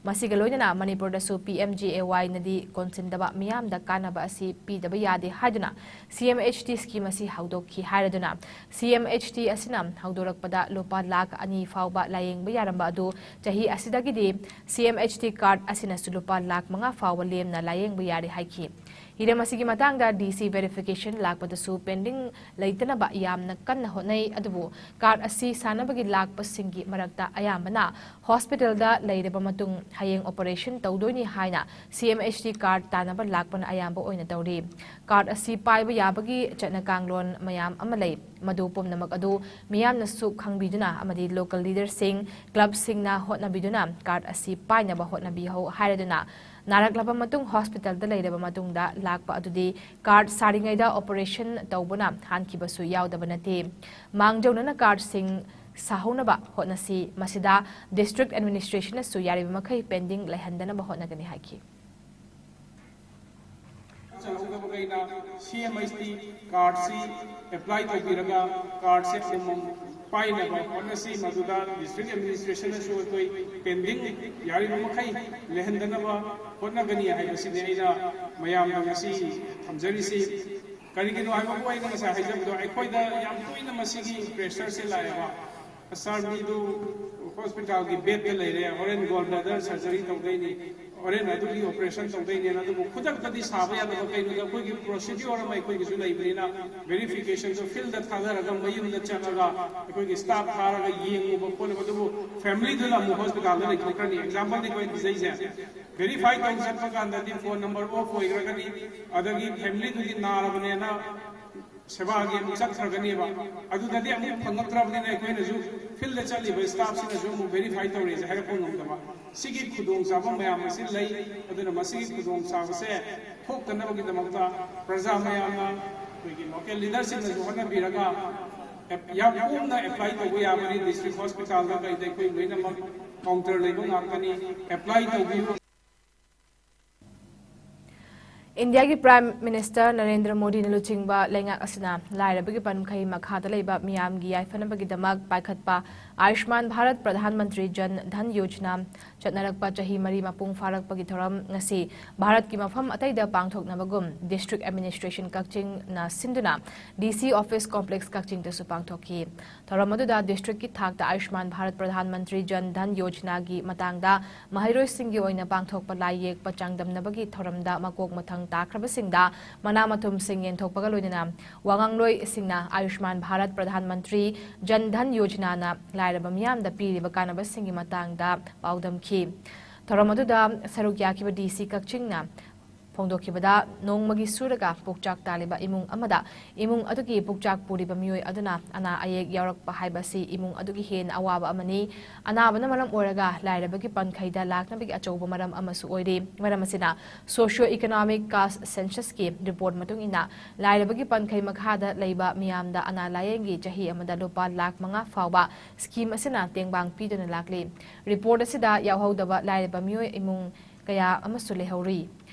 ꯃꯁꯤꯒ ꯂꯣꯏꯅꯅ ꯃꯅꯤꯄꯨꯔꯗꯁꯨ P M G A Y ꯅꯗꯤ ꯀꯣꯟꯁꯤꯟꯗꯕ ꯃꯤꯌꯥꯝꯗ ꯀꯥꯟꯅꯕ ꯑꯁꯤ ꯄꯤꯗꯕ ꯌꯥꯗꯦ ꯍꯥꯏꯗꯨꯅ C M H T scheme ꯑꯁꯤ ꯍꯧꯗꯣꯛꯈꯤ ꯍꯥꯏꯔꯗꯨꯅ, C M H T ꯑꯁꯤꯅ ꯍꯧꯗꯣꯔꯛꯄꯗ ꯂꯨꯄꯥ ꯂꯥꯈ ꯑꯅꯤ ꯐꯥꯎꯕ ꯂꯥꯌꯦꯡꯕ ꯌꯥꯔꯝꯕ ꯑꯗꯨ ꯆꯍꯤ ꯑꯁꯤꯗꯒꯤꯗꯤ C M H T card ꯑꯁꯤꯅꯁꯨ ꯂꯨꯄꯥ ꯂꯥꯈ ꯃꯉꯥ ꯐꯥꯎꯕ ꯂꯦꯝꯅ ꯂꯥꯌꯦꯡꯕ ꯌꯥꯔꯦ ꯍꯥꯏꯈꯤ꯫ ꯍꯤꯔꯝ ꯑꯁꯤꯒꯤ ꯃꯇꯥꯡꯗ D C verification ꯂꯥꯛꯄꯗꯁꯨ pending ꯂꯩꯇꯅꯕ ꯌꯥꯝꯅ ꯀꯟꯅ ꯍꯣꯠꯅꯩ, ꯑꯗꯨꯕꯨ card ꯑꯁꯤ ꯁꯥꯟꯅꯕꯒꯤ ꯂꯥꯛꯄꯁꯤꯡꯒꯤ ꯃꯔꯛꯇ ꯑꯌꯥꯝꯕꯅ hospitalꯗ ꯂꯩꯔꯕ ꯃꯇꯨꯡ ꯍꯌꯦꯡ operation ꯇꯧꯗꯣꯏꯅꯤ ꯍꯥꯏꯅ C M H T card ꯇꯥꯟꯅꯕ ꯂꯥꯛꯄꯅ ꯑꯌꯥꯝꯕ ꯑꯣꯏꯅ ꯇꯧꯔꯤ꯫ Card ꯑꯁꯤ ꯄꯥꯏꯕ ꯌꯥꯕꯒꯤ ꯆꯠꯅ ꯀꯥꯡꯂꯣꯟ ꯃꯌꯥꯝ ꯑꯃ ꯂꯩ꯫ ꯃꯗꯨ ꯄꯨꯝꯅꯃꯛ ꯑꯗꯨ ꯃꯤꯌꯥꯝꯅꯁꯨ ꯈꯪꯕꯤꯗꯨꯅ ꯑꯃꯗꯤ local leaderꯁꯤꯡ, clubꯁꯤꯡꯅ ꯍꯣꯠꯅꯕꯤꯗꯨꯅ card ꯑꯁꯤ ꯄꯥꯏꯅꯕ ꯍꯣꯠꯅꯕꯤꯍꯧ ꯍꯥꯏꯔꯗꯨꯅ, ꯅꯥꯔꯛꯂꯕ ꯃꯇꯨꯡ hospitalꯗ ꯂꯩꯔꯕ ꯃꯇꯨꯡꯗ ꯂꯥꯛꯄ ꯑꯗꯨꯗꯤ card ꯁꯥꯔꯤꯉꯩꯗ operation ꯇꯧꯕꯅ ꯍꯥꯟꯈꯤꯕꯁꯨ ꯌꯥꯎꯗꯕ ꯅꯠꯇꯦ꯫ ꯃꯥꯡꯖꯧꯅꯅ cardꯁꯤꯡ ꯁꯥꯍꯧꯅꯕ ꯍꯣꯠꯅꯁꯤ꯫ ꯃꯁꯤꯗ district administrationꯅꯁꯨ ꯌꯥꯔꯤꯕ ꯃꯈꯩ pending ꯂꯩꯍꯟꯗꯅꯕ ꯍꯣꯠꯅꯒꯅꯤ ꯍꯥꯏꯈꯤ꯫ ꯆꯪꯍꯧꯗꯕꯈꯩꯅ C M H T cardꯁꯤ apply ꯇꯧꯕꯤꯔꯒ cardꯁꯦ ꯑꯃꯃꯝ ꯄꯥꯏꯅꯕ ꯍꯣꯠꯅꯁꯤ꯫ ꯃꯗꯨꯗ district administrationꯅꯁꯨ ꯑꯩꯈꯣꯏ pending ꯌꯥꯔꯤꯕ ꯃꯈꯩ ꯂꯩꯍꯟꯗꯅꯕ ꯍꯣꯠꯅꯒꯅꯤ ꯍꯥꯏꯕꯁꯤꯅꯤ ꯑꯩꯅ ꯃꯌꯥꯝꯗ ꯉꯁꯤ ꯊꯝꯖꯔꯤꯁꯤ꯫ ꯀꯔꯤꯒꯤꯅꯣ ꯍꯥꯏꯕꯕꯨ ꯑꯩꯅ ꯉꯁꯥꯏ ꯍꯥꯏꯖꯕꯗꯣ, ꯑꯩꯈꯣꯏꯗ ꯌꯥꯝ ꯇꯣꯏꯅ ꯃꯁꯤꯒꯤ pressureꯁꯦ ꯂꯥꯛꯑꯦꯕ꯫ "ꯁꯥꯔ, ꯃꯤꯗꯨ hospitalꯒꯤ bedꯇ ꯂꯩꯔꯦ, ꯍꯣꯔꯦꯟ gallbladder surgery ꯇꯧꯗꯣꯏꯅꯤ, ꯍꯣꯔꯦꯟ ꯑꯗꯨꯒꯤ operation ꯇꯧꯗꯣꯏꯅꯦꯅ", ꯑꯗꯨꯕꯨ ꯈꯨꯗꯛꯇꯗꯤ ꯁꯥꯕ ꯌꯥꯗꯕ꯫ ꯀꯩꯅꯣꯗ ꯑꯩꯈꯣꯏꯒꯤ procedure ꯑꯃ ꯑꯩꯈꯣꯏꯒꯤꯁꯨ ꯂꯩꯕꯅꯤꯅ, verificationꯗꯣ fieldꯇ ꯊꯥꯗꯔꯒ, ꯃꯌꯨꯝꯗ ꯆꯠꯂꯒ ꯑꯩꯈꯣꯏꯒꯤ staff ꯊꯥꯔꯒ ꯌꯦꯡꯉꯨꯕ ꯈꯣꯠꯂꯨꯕ, ꯑꯗꯨꯕꯨ familyꯗꯨꯅ ꯑꯃꯨꯛ hospitalꯗ ꯂꯩꯊꯣꯛꯈ꯭ꯔꯅꯤ꯫ Exampleꯅꯤ ꯑꯩꯈꯣꯏ ꯄꯤꯖꯩꯁꯦ꯫ Verify ꯇꯧ ꯆꯠꯄ ꯀꯥꯟꯗꯗꯤ phone number off ꯑꯣꯏꯈ꯭ꯔꯒꯅꯤ, ꯑꯗꯒꯤ familyꯗꯨꯗꯤ ꯅꯥꯔꯕꯅꯦꯅ ꯁꯦꯕꯥꯒꯤ ꯑꯃꯨꯛ ꯆꯠꯈ꯭ꯔꯒꯅꯦꯕ꯫ ꯑꯗꯨꯗꯗꯤ ꯑꯃꯨꯛ ꯐꯪꯉꯛꯇ꯭ꯔꯕꯅꯤꯅ ꯑꯩꯈꯣꯏꯅꯁꯨ, fieldꯇ ꯆꯠꯂꯤꯕ staffꯁꯤꯅꯁꯨ ꯑꯃꯨꯛ verify ꯇꯧꯔꯦꯁꯦ ꯍꯥꯏꯔꯛꯄ ꯉꯝꯗꯕ꯫ ꯁꯤꯒꯤ ꯈꯨꯗꯣꯡꯆꯥꯕ ꯃꯌꯥꯝ ꯑꯁꯤ ꯂꯩ꯫ ꯑꯗꯨꯅ ꯃꯁꯤꯒꯤ ꯈꯨꯗꯣꯡꯆꯥꯕꯁꯦ ꯊꯣꯛꯇꯅꯕꯒꯤꯗꯃꯛꯇ ꯄ꯭ꯔꯖꯥ ꯃꯌꯥꯝꯅ ꯑꯩꯈꯣꯏꯒꯤ ꯂꯣꯀꯦꯜ ꯂꯤꯗꯔꯁꯤꯡꯅꯁꯨ ꯍꯣꯠꯅꯕꯤꯔꯒ ꯑꯦꯞ- ꯌꯥꯝ ꯀꯣꯝꯅ ꯑꯦꯄ꯭ꯂꯥꯏ ꯇꯧꯕ ꯌꯥꯕꯅꯤ꯫ ꯗꯤꯁꯇ꯭ꯔꯤꯛ ꯍꯣꯁꯄꯤꯇꯥꯜꯗ ꯀꯩꯗ ꯑꯩꯈꯣꯏ ꯂꯣꯏꯅꯃꯛ ꯀꯥꯎꯟꯇꯔ ꯂꯩꯕ ꯉꯥꯛꯇꯅꯤ꯫ ꯑꯦꯄ꯭ꯂꯥꯏ ꯇꯧꯕꯤꯌꯨ꯫ ꯏꯟꯗꯤꯌꯥꯒꯤ ꯄ꯭ꯔꯥꯏꯝ ꯃꯤꯅꯤꯁꯇꯔ ꯅꯔꯦꯟꯗ꯭ꯔ ꯃꯣꯗꯤꯅ ꯂꯨꯆꯤꯡꯕ ꯂꯩꯉꯥꯛ ꯑꯁꯤꯅ ꯂꯥꯏꯔꯕꯒꯤ ꯄꯟꯈꯩ ꯃꯈꯥꯗ ꯂꯩꯕ ꯃꯤꯌꯥꯝꯒꯤ ꯌꯥꯏꯐꯅꯕꯒꯤꯗꯃꯛ ꯄꯥꯏꯈꯠꯄ ꯑꯥꯌꯨꯁꯃꯥꯟ ꯚꯥꯔꯠ ꯄ꯭ꯔꯙꯥꯟ ꯃꯟꯇ꯭ꯔꯤ ꯖꯟ ꯙꯟ ꯌꯣꯖꯅꯥ ꯆꯠꯅꯔꯛꯄ ꯆꯍꯤ ꯃꯔꯤ ꯃꯄꯨꯡ ꯐꯥꯔꯛꯄꯒꯤ ꯊꯧꯔꯝ ꯉꯁꯤ ꯚꯥꯔꯠꯀꯤ ꯃꯐꯝ ꯑꯇꯩꯗ ꯄꯥꯡꯊꯣꯛꯅꯕꯒꯨꯝ ꯗꯤꯁꯇ꯭ꯔꯤꯛ ꯑꯦꯗꯃꯤꯅꯤꯁꯇ꯭ꯔꯦꯁꯟ ꯀꯛꯆꯤꯡꯅ ꯁꯤꯟꯗꯨꯅ ꯗꯤ ꯁꯤ ꯑꯣꯐꯤꯁ ꯀꯣꯝꯄ꯭ꯂꯦꯛꯁ ꯀꯛꯆꯤꯡꯗꯁꯨ ꯄꯥꯡꯊꯣꯛꯈꯤ꯫ ꯊꯧꯔꯝ ꯑꯗꯨꯗ ꯗꯤꯁꯇ꯭ꯔꯤꯛꯀꯤ ꯊꯥꯛꯇ ꯑꯥꯌꯨꯁꯃꯥꯟ ꯚꯥꯔꯠ ꯄ꯭ꯔꯙꯥꯟ ꯃꯟꯇ꯭ꯔꯤ ꯖꯟ ꯙꯟ ꯌꯣꯖꯅꯥꯒꯤ ꯃꯇꯥꯡꯗ ꯃꯍꯩꯔꯣꯏꯁꯤꯡꯒꯤ ꯑꯣꯏꯅ ꯄꯥꯡꯊꯣꯛꯄ ꯂꯥꯏ ꯌꯦꯛꯄ ꯆꯥꯡꯗꯝꯅꯕꯒꯤ ꯊꯧꯔꯝꯗ ꯃꯀꯣꯛ ꯃꯊꯪ ꯇꯥꯈ꯭ꯔꯕꯁꯤꯡꯗ ꯃꯅꯥ ꯃꯊꯨꯝꯁꯤꯡ ꯌꯦꯟꯊꯣꯛꯄꯒ ꯂꯣꯏꯅꯅ ꯋꯥꯉꯥꯡꯂꯣꯏꯁꯤꯡꯅ ꯑꯥꯌꯨꯁꯃꯥꯟ ꯚꯥꯔꯠ ꯄ꯭ꯔꯙꯥꯟ ꯃꯟꯇ꯭ꯔꯤ ꯖꯟ ꯙꯟ ꯌꯣꯖꯅꯥꯅ ꯂꯥꯏꯔꯕ ꯃꯤꯌꯥꯝꯗ ꯄꯤꯔꯤꯕ ꯀꯥꯟꯅꯕꯁꯤꯡꯒꯤ ꯃꯇꯥꯡꯗ ꯄꯥꯎꯗꯝꯈꯤ꯫ ꯊꯧꯔꯝ ꯑꯗꯨꯗ ꯁꯔꯨꯛ ꯌꯥꯈꯤꯕ ꯗꯤ ꯁꯤ ꯀꯛꯆꯤꯡꯅ ꯐꯣꯡꯗꯣꯛꯈꯤꯕꯗ, ꯅꯣꯡꯃꯒꯤ ꯁꯨꯔꯒ ꯄꯣꯛꯆꯥꯛ ꯇꯥꯜꯂꯤꯕ ꯏꯃꯨꯡ ꯑꯃꯗ ꯏꯃꯨꯡ ꯑꯗꯨꯒꯤ ꯄꯣꯛꯆꯥꯛ ꯄꯨꯔꯤꯕ ꯃꯤꯑꯣꯏ ꯑꯗꯨꯅ ꯑꯅꯥ ꯑꯌꯦꯛ ꯌꯥꯎꯔꯛꯄ ꯍꯥꯏꯕꯁꯤ ꯏꯃꯨꯡ ꯑꯗꯨꯒꯤ ꯍꯦꯟꯅ ꯑꯋꯥꯕ ꯑꯃꯅꯤ꯫ ꯑꯅꯥꯕꯅ ꯃꯔꯝ ꯑꯣꯏꯔꯒ ꯂꯥꯏꯔꯕꯒꯤ ꯄꯟꯈꯩꯗ ꯂꯥꯛꯅꯕꯒꯤ ꯑꯆꯧꯕ ꯃꯔꯝ ꯑꯃꯁꯨ ꯑꯣꯏꯔꯤ꯫ ꯃꯔꯝ ꯑꯁꯤꯅ, ꯁꯣꯁꯤꯌꯣ ꯏꯀꯣꯅꯣꯃꯤꯛ ꯀꯥꯁ ꯁꯦꯟꯁꯁꯀꯤ ꯔꯤꯄꯣꯔꯠ ꯃꯇꯨꯡ ꯏꯟꯅ, ꯂꯥꯏꯔꯕꯒꯤ ꯄꯟꯈꯩ ꯃꯈꯥꯗ ꯂꯩꯕ ꯃꯤꯌꯥꯝꯗ ꯑꯅꯥ ꯂꯥꯌꯦꯡꯒꯤ ꯆꯍꯤ ꯑꯃꯗ ꯂꯨꯄꯥ ꯂꯥꯈ ꯃꯉꯥ ꯐꯥꯎꯕ ꯁ꯭ꯀꯤꯝ ꯑꯁꯤꯅ ꯇꯦꯡꯕꯥꯡ ꯄꯤꯗꯨꯅ ꯂꯥꯛꯂꯤ꯫ ꯔꯤꯄꯣꯔꯠ ꯑꯁꯤꯗ ꯌꯥꯎꯍꯧꯗꯕ ꯂꯥꯏꯔꯕ ꯃꯤꯑꯣꯏ ꯏꯃꯨꯡ ꯀꯌꯥ ꯑꯃꯁꯨ ꯂꯩꯍꯧꯔꯤ꯫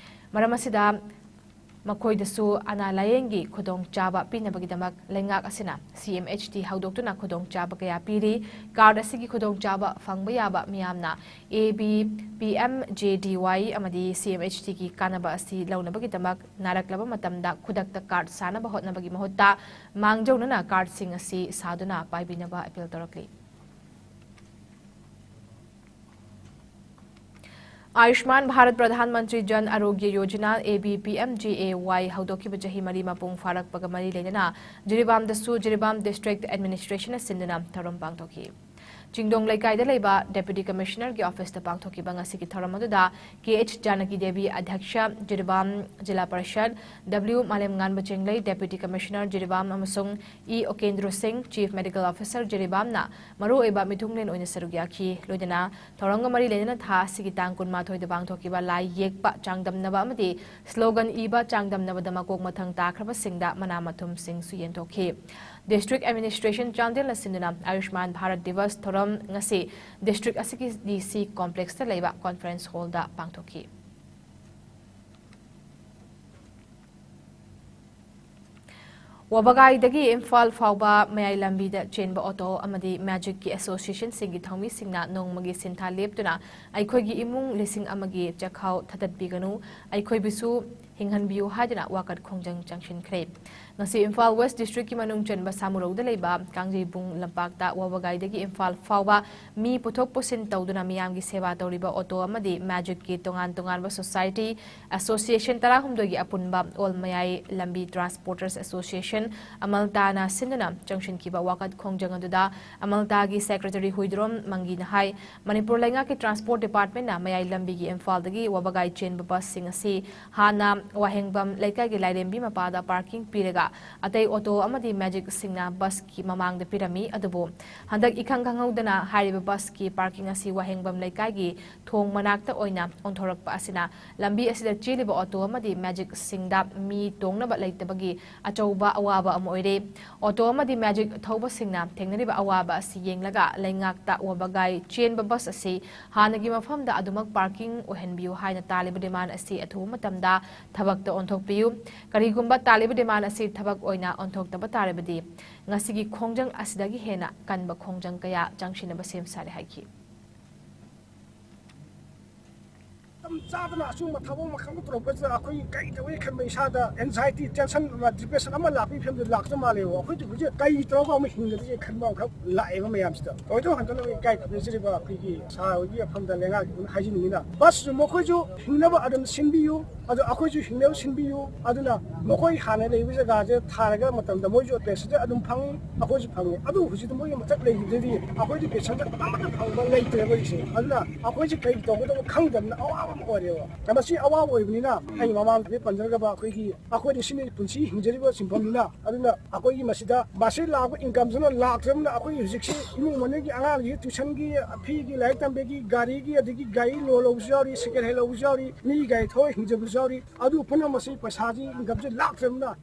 ꯃꯔꯝ ꯑꯁꯤꯗ, ꯃꯈꯣꯏꯗꯁꯨ ꯑꯅꯥ ꯂꯥꯌꯦꯡꯒꯤ ꯈꯨꯗꯣꯡꯆꯥꯕ ꯄꯤꯅꯕꯒꯤꯗꯃꯛ ꯂꯩꯉꯥꯛ ꯑꯁꯤꯅ ꯁꯤ ꯑꯦꯝ ꯑꯩꯆ ꯇꯤ ꯍꯧꯗꯣꯛꯇꯨꯅ ꯈꯨꯗꯣꯡꯆꯥꯕ ꯀꯌꯥ ꯄꯤꯔꯤ꯫ ꯀꯥꯔꯗ ꯑꯁꯤꯒꯤ ꯈꯨꯗꯣꯡꯆꯥꯕ ꯐꯪꯕ ꯌꯥꯕ ꯃꯤꯌꯥꯝꯅ A B P M J D Y ꯑꯃꯗꯤ ꯁꯤ ꯑꯦꯝ ꯑꯩꯆ ꯇꯤꯒꯤ ꯀꯥꯟꯅꯕ ꯑꯁꯤ ꯂꯧꯅꯕꯒꯤꯗꯃꯛ ꯅꯥꯔꯛꯂꯕ ꯃꯇꯝꯗ ꯈꯨꯗꯛꯇ ꯀꯥꯔꯗ ꯁꯥꯅꯕ ꯍꯣꯠꯅꯕꯒꯤ ꯃꯍꯨꯠꯇ ꯃꯥꯡꯖꯧꯅꯅ ꯀꯥꯔꯗꯁꯤꯡ ꯑꯁꯤ ꯁꯥꯗꯨꯅ ꯄꯥꯏꯕꯤꯅꯕ appeal ꯇꯧꯔꯛꯂꯤ꯫ Ayushman Bharat Pradhan Mantri Jan Arogya Yojana, A B P M J A Y, ꯍꯧꯗꯣꯛꯈꯤꯕ ꯆꯍꯤ ꯃꯔꯤ ꯃꯄꯨꯡ ꯐꯥꯔꯛꯄꯒ ꯃꯔꯤ ꯂꯩꯅꯅ ꯖꯤꯔꯤꯕꯥꯝꯗꯁꯨ ꯖꯤꯔꯤꯕꯥꯝ ꯗꯤꯁꯇ꯭ꯔꯤꯛ ꯑꯦꯗꯃꯤꯅꯤꯁꯇ꯭ꯔꯦꯁꯟꯅ ꯁꯤꯟꯗꯨꯅ ꯊꯧꯔꯝ ꯄꯥꯡꯊꯣꯛꯈꯤ꯫ ꯆꯤꯡꯗꯣꯡ ꯂꯩꯀꯥꯏꯗ ꯂꯩꯕ Deputy Commissionerꯒꯤ officeꯇ ꯄꯥꯡꯊꯣꯛꯈꯤꯕ ꯉꯁꯤꯒꯤ ꯊꯧꯔꯝ ꯑꯗꯨꯗ Kh Janaki Devi ꯑꯙ꯭ꯌꯛꯁ, ꯖꯤꯔꯤꯕꯥꯝ ꯖꯤꯂꯥ ꯄꯔꯤꯁꯗ, W ꯃꯥꯂꯦꯝꯉꯥꯟꯕ ꯆꯦꯡꯂꯩ, Deputy Commissioner ꯖꯤꯔꯤꯕꯥꯝ ꯑꯃꯁꯨꯡ E ꯑꯣꯀꯦꯟꯗ꯭ꯔꯣ ꯁꯤꯡ, Chief Medical Officer ꯖꯤꯔꯤꯕꯥꯝꯅ ꯃꯔꯨꯑꯣꯏꯕ ꯃꯤꯊꯨꯡꯂꯦꯟ ꯑꯣꯏꯅ ꯁꯔꯨꯛ ꯌꯥꯈꯤ꯫ ꯂꯣꯏꯅꯅ ꯊꯧꯔꯝꯒ ꯃꯔꯤ ꯂꯩꯅꯅ ꯊꯥ ꯑꯁꯤꯒꯤ ꯇꯥꯡ ꯀꯨꯟꯃꯥꯊꯣꯏꯗ ꯄꯥꯡꯊꯣꯛꯈꯤꯕ ꯂꯥꯏ ꯌꯦꯛꯄ ꯆꯥꯡꯗꯝꯅꯕ ꯑꯃꯗꯤ slogan ꯏꯕ ꯆꯥꯡꯗꯝꯅꯕꯗ ꯃꯀꯣꯛ ꯃꯊꯪ ꯇꯥꯈ꯭ꯔꯕꯁꯤꯡꯗ ꯃꯅꯥ ꯃꯊꯨꯝꯁꯤꯡꯁꯨ ꯌꯦꯟꯊꯣꯛꯈꯤ꯫ District Administration ꯆꯥꯟꯗꯦꯜꯅ ꯁꯤꯟꯗꯨꯅ ꯑꯌꯨꯁꯃꯥꯟ ꯚꯥꯔꯠ ꯗꯤꯕꯁ ꯊꯧꯔꯝ ꯉꯁꯤ district ꯑꯁꯤꯒꯤ D C complexꯇ ꯂꯩꯕ conference hallꯗ ꯄꯥꯡꯊꯣꯛꯈꯤ꯫ ꯋꯥꯕꯒꯥꯏꯗꯒꯤ ꯏꯝꯐꯥꯜ ꯐꯥꯎꯕ ꯃꯌꯥꯏ ꯂꯝꯕꯤꯗ ꯆꯦꯟꯕ ꯑꯣꯇꯣ ꯑꯃꯗꯤ ꯃꯦꯖꯤꯛꯀꯤ associationꯁꯤꯡꯒꯤ ꯊꯧꯃꯤꯁꯤꯡꯅ ꯅꯣꯡꯃꯒꯤ ꯁꯤꯟꯊꯥ ꯂꯦꯞꯇꯨꯅ ꯑꯩꯈꯣꯏꯒꯤ ꯏꯃꯨꯡ ꯂꯤꯁꯤꯡ ꯑꯃꯒꯤ ꯆꯥꯛꯈꯥꯎ ꯊꯥꯗꯠꯄꯤꯒꯅꯨ, ꯑꯩꯈꯣꯏꯕꯨꯁꯨ ꯍꯤꯡꯍꯟꯕꯤꯌꯨ ꯍꯥꯏꯗꯨꯅ ꯋꯥꯀꯠ ꯈꯣꯡꯖꯪ ꯆꯪꯁꯤꯟꯈ꯭ꯔꯦ꯫ ꯉꯁꯤ ꯏꯝꯐꯥꯜ West Districtꯀꯤ ꯃꯅꯨꯡ ꯆꯟꯕ ꯁꯥꯃꯨꯔꯧꯗ ꯂꯩꯕ ꯀꯥꯡꯖꯩꯕꯨꯡ ꯂꯝꯄꯥꯛꯇ ꯋꯥꯕꯒꯥꯏꯗꯒꯤ ꯏꯝꯐꯥꯜ ꯐꯥꯎꯕ ꯃꯤ ꯄꯨꯊꯣꯛ ꯄꯨꯁꯤꯟ ꯇꯧꯗꯨꯅ ꯃꯤꯌꯥꯝꯒꯤ ꯁꯦꯕꯥ ꯇꯧꯔꯤꯕ ꯑꯣꯇꯣ ꯑꯃꯗꯤ ꯃꯦꯖꯤꯛꯀꯤ ꯇꯣꯉꯥꯟ ꯇꯣꯉꯥꯟꯕ society, association ꯇꯔꯥꯍꯨꯝꯗꯣꯏꯒꯤ ꯑꯄꯨꯟꯕ All ꯃꯌꯥꯏ ꯂꯝꯕꯤ Transporters Association, ꯑꯃꯜꯇꯥꯅ ꯁꯤꯟꯗꯨꯅ ꯆꯪꯁꯤꯟꯈꯤꯕ ꯋꯥꯀꯠ ꯈꯣꯡꯖꯪ ꯑꯗꯨꯗ ꯑꯃꯜꯇꯥꯒꯤ secretary ꯍꯨꯏꯗ꯭ꯔꯣꯝ ꯃꯪꯒꯤꯅ ꯍꯥꯏ, ꯃꯅꯤꯄꯨꯔ ꯂꯩꯉꯥꯛꯀꯤ Transport Departmentꯅ ꯃꯌꯥꯏ ꯂꯝꯕꯤꯒꯤ ꯏꯝꯐꯥꯜꯗꯒꯤ ꯋꯥꯕꯒꯥꯏ ꯆꯦꯟꯕ busꯁꯤꯡ ꯑꯁꯤ ꯍꯥꯟꯅ ꯋꯥꯍꯦꯡꯕꯝ ꯂꯩꯀꯥꯏꯒꯤ ꯂꯥꯏꯔꯦꯝꯕꯤ ꯃꯄꯥꯗ parking ꯄꯤꯔꯒ ꯑꯇꯩ ꯑꯣꯇꯣ ꯑꯃꯗꯤ ꯃꯦꯖꯤꯛꯁꯤꯡꯅ busꯀꯤ ꯃꯃꯥꯡꯗ ꯄꯤꯔꯝꯃꯤ꯫ ꯑꯗꯨꯕꯨ ꯍꯟꯗꯛ ꯏꯈꯪ ꯈꯪꯍꯧꯗꯅ ꯍꯥꯏꯔꯤꯕ busꯀꯤ parking ꯑꯁꯤ ꯋꯥꯍꯦꯡꯕꯝ ꯂꯩꯀꯥꯏꯒꯤ ꯊꯣꯡ ꯃꯅꯥꯛꯇ ꯑꯣꯏꯅ ꯑꯣꯟꯊꯣꯔꯛꯄ ꯑꯁꯤꯅ ꯂꯝꯕꯤ ꯑꯁꯤꯗ ꯆꯦꯜꯂꯤꯕ ꯑꯣꯇꯣ ꯑꯃꯗꯤ ꯃꯦꯖꯤꯛꯁꯤꯡꯗ ꯃꯤ ꯇꯣꯡꯅꯕ ꯂꯩꯇꯕꯒꯤ ꯑꯆꯧꯕ ꯑꯋꯥꯕ ꯑꯃ ꯑꯣꯏꯔꯦ꯫ ꯑꯣꯇꯣ ꯑꯃꯗꯤ ꯃꯦꯖꯤꯛ ꯊꯧꯕꯁꯤꯡꯅ ꯊꯦꯡꯅꯔꯤꯕ ꯑꯋꯥꯕ ꯑꯁꯤ ꯌꯦꯡꯂꯒ ꯂꯩꯉꯥꯛꯇ ꯋꯥꯕꯒꯥꯏ ꯆꯦꯟꯕ bus ꯑꯁꯤ ꯍꯥꯟꯅꯒꯤ ꯃꯐꯝꯗ ꯑꯗꯨꯃꯛ parking ꯑꯣꯏꯍꯟꯕꯤꯌꯨ ꯍꯥꯏꯅ ꯇꯥꯜꯂꯤꯕ demand ꯑꯁꯤ ꯑꯊꯨꯕ ꯃꯇꯝꯗ ꯊꯕꯛꯇ ꯑꯣꯟꯊꯣꯛꯄꯤꯌꯨ꯫ ꯀꯔꯤꯒꯨꯝꯕ ꯇꯥꯜꯂꯤꯕ demand ꯑꯁꯤ ꯊꯕꯛ ꯑꯣꯏꯅ ꯑꯣꯟꯊꯣꯛꯇꯕ ꯇꯥꯔꯕꯗꯤ ꯉꯁꯤꯒꯤ ꯈꯣꯡꯖꯪ ꯑꯁꯤꯗꯒꯤ ꯍꯦꯟꯅ ꯀꯟꯕ ꯈꯣꯡꯖꯪ ꯀꯌꯥ ꯆꯪꯁꯤꯟꯅꯕ ꯁꯦꯝ ꯁꯥꯔꯦ ꯍꯥꯏꯈꯤ꯫ ꯃꯇꯝ ꯆꯥꯗꯅ ꯑꯆꯨꯝꯕ ꯊꯕꯛ ꯑꯃꯈꯛ ꯇꯧꯔꯛꯄꯁꯤꯗ ꯑꯩꯈꯣꯏ ꯀꯔꯤ ꯇꯧꯏ ꯈꯟꯕ, ꯏꯁꯥꯗ anxiety, tension ꯑꯃ, depression ꯑꯃ ꯂꯥꯛꯄꯒꯤ ꯐꯤꯕꯝꯗ ꯂꯥꯛꯇꯧ ꯃꯥꯜꯂꯦꯕ꯫ ꯑꯩꯈꯣꯏꯗꯤ ꯍꯧꯖꯤꯛ ꯀꯔꯤ ꯇꯧꯔꯒ ꯑꯃꯨꯛ ꯍꯤꯡꯒꯗꯒꯦ ꯈꯟꯕ ꯑꯃꯈꯛ ꯂꯥꯛꯑꯦꯕ ꯃꯌꯥꯝꯁꯤꯗ꯫ ꯊꯣꯏꯗꯣꯛ ꯍꯟꯗꯣꯛꯅ ꯏꯀꯥꯏ ꯈꯨꯝꯅꯖꯔꯤꯕ ꯑꯩꯈꯣꯏꯒꯤ ꯁꯥꯔ ꯍꯣꯏꯒꯤ ꯃꯐꯝꯗ ꯂꯩꯉꯥꯛꯀꯤ ꯍꯥꯏꯖꯅꯤꯡꯉꯤꯅ, ꯕꯁꯁꯨ ꯃꯈꯣꯏꯁꯨ ꯍꯤꯡꯅꯕ ꯑꯗꯨꯝ ꯁꯤꯟꯕꯤꯌꯨ, ꯑꯗꯣ ꯑꯩꯈꯣꯏꯁꯨ ꯍꯤꯡꯅꯕ ꯁꯤꯟꯕꯤꯌꯨ꯫ ꯑꯗꯨꯅ ꯃꯈꯣꯏ ꯍꯥꯟꯅ ꯂꯩꯕ ꯖꯒꯥꯁꯦ ꯊꯥꯔꯒ ꯃꯇꯝꯗ ꯃꯣꯏꯁꯨ passenger ꯑꯗꯨꯝ ꯐꯪꯉꯤ, ꯑꯩꯈꯣꯏꯁꯨ ꯐꯪꯉꯤ꯫ ꯑꯗꯨ ꯍꯧꯖꯤꯛꯇꯤ ꯃꯣꯏꯒꯤ ꯃꯊꯛ ꯂꯩꯈꯤꯕꯗꯒꯤ ꯑꯩꯈꯣꯏꯗꯤ passenger ꯑꯃꯠꯇ ꯐꯪꯕ ꯂꯩꯇ꯭ꯔꯦꯕ ꯍꯧꯖꯤꯛꯁꯦ꯫ ꯑꯗꯨꯅ ꯑꯩꯈꯣꯏꯁꯦ ꯀꯔꯤ ꯇꯧꯒꯗꯕ ꯈꯪꯗꯕꯅ ꯑꯋꯥꯕ ꯑꯃ ꯑꯣꯏꯔꯦꯕ꯫ ꯃꯁꯤ ꯑꯋꯥꯕ ꯑꯣꯏꯕꯅꯤꯅ ꯑꯩ ꯃꯃꯥꯡꯗ ꯄꯟꯖꯔꯒꯕ ꯑꯩꯈꯣꯏꯒꯤ, ꯑꯩꯈꯣꯏꯗꯤ ꯁꯤꯅꯤ ꯄꯨꯟꯁꯤ ꯍꯤꯡꯖꯔꯤꯕ ꯁꯤꯟꯐꯝꯗꯨꯅ꯫ ꯑꯗꯨꯅ ꯑꯩꯈꯣꯏꯒꯤ ꯃꯁꯤꯗ ꯃꯁꯤ ꯂꯥꯛꯄ incomeꯗꯨꯅ ꯂꯥꯛꯇ꯭ꯔꯕꯅꯤꯅ ꯑꯩꯈꯣꯏ ꯍꯧꯖꯤꯛꯁꯤ ꯏꯃꯨꯡ ꯃꯅꯨꯡꯒꯤ ꯑꯉꯥꯡꯁꯤꯡ tuitionꯒꯤ, feeꯒꯤ, ꯂꯥꯏꯔꯤꯛ ꯇꯝꯕꯒꯤ, ꯒꯥꯔꯤꯒꯤ, ꯑꯗꯒꯤ ꯒꯥꯔꯤ loan ꯂꯧꯕꯁꯨ ꯌꯥꯎꯔꯤ, second hand ꯂꯧꯕꯁꯨ ꯌꯥꯎꯔꯤ, ꯃꯤ ꯒꯥꯔꯤ ꯊꯧꯔ ꯍꯤꯡꯖꯕꯁꯨ ꯌꯥꯎꯔꯤ꯫ ꯑꯗꯨ ꯄꯨꯝꯅꯃꯛꯁꯤ ꯄꯩꯁꯥꯁꯤ incomeꯁꯤ ꯂꯥꯛꯇ꯭ꯔꯕꯅꯤꯅ꯫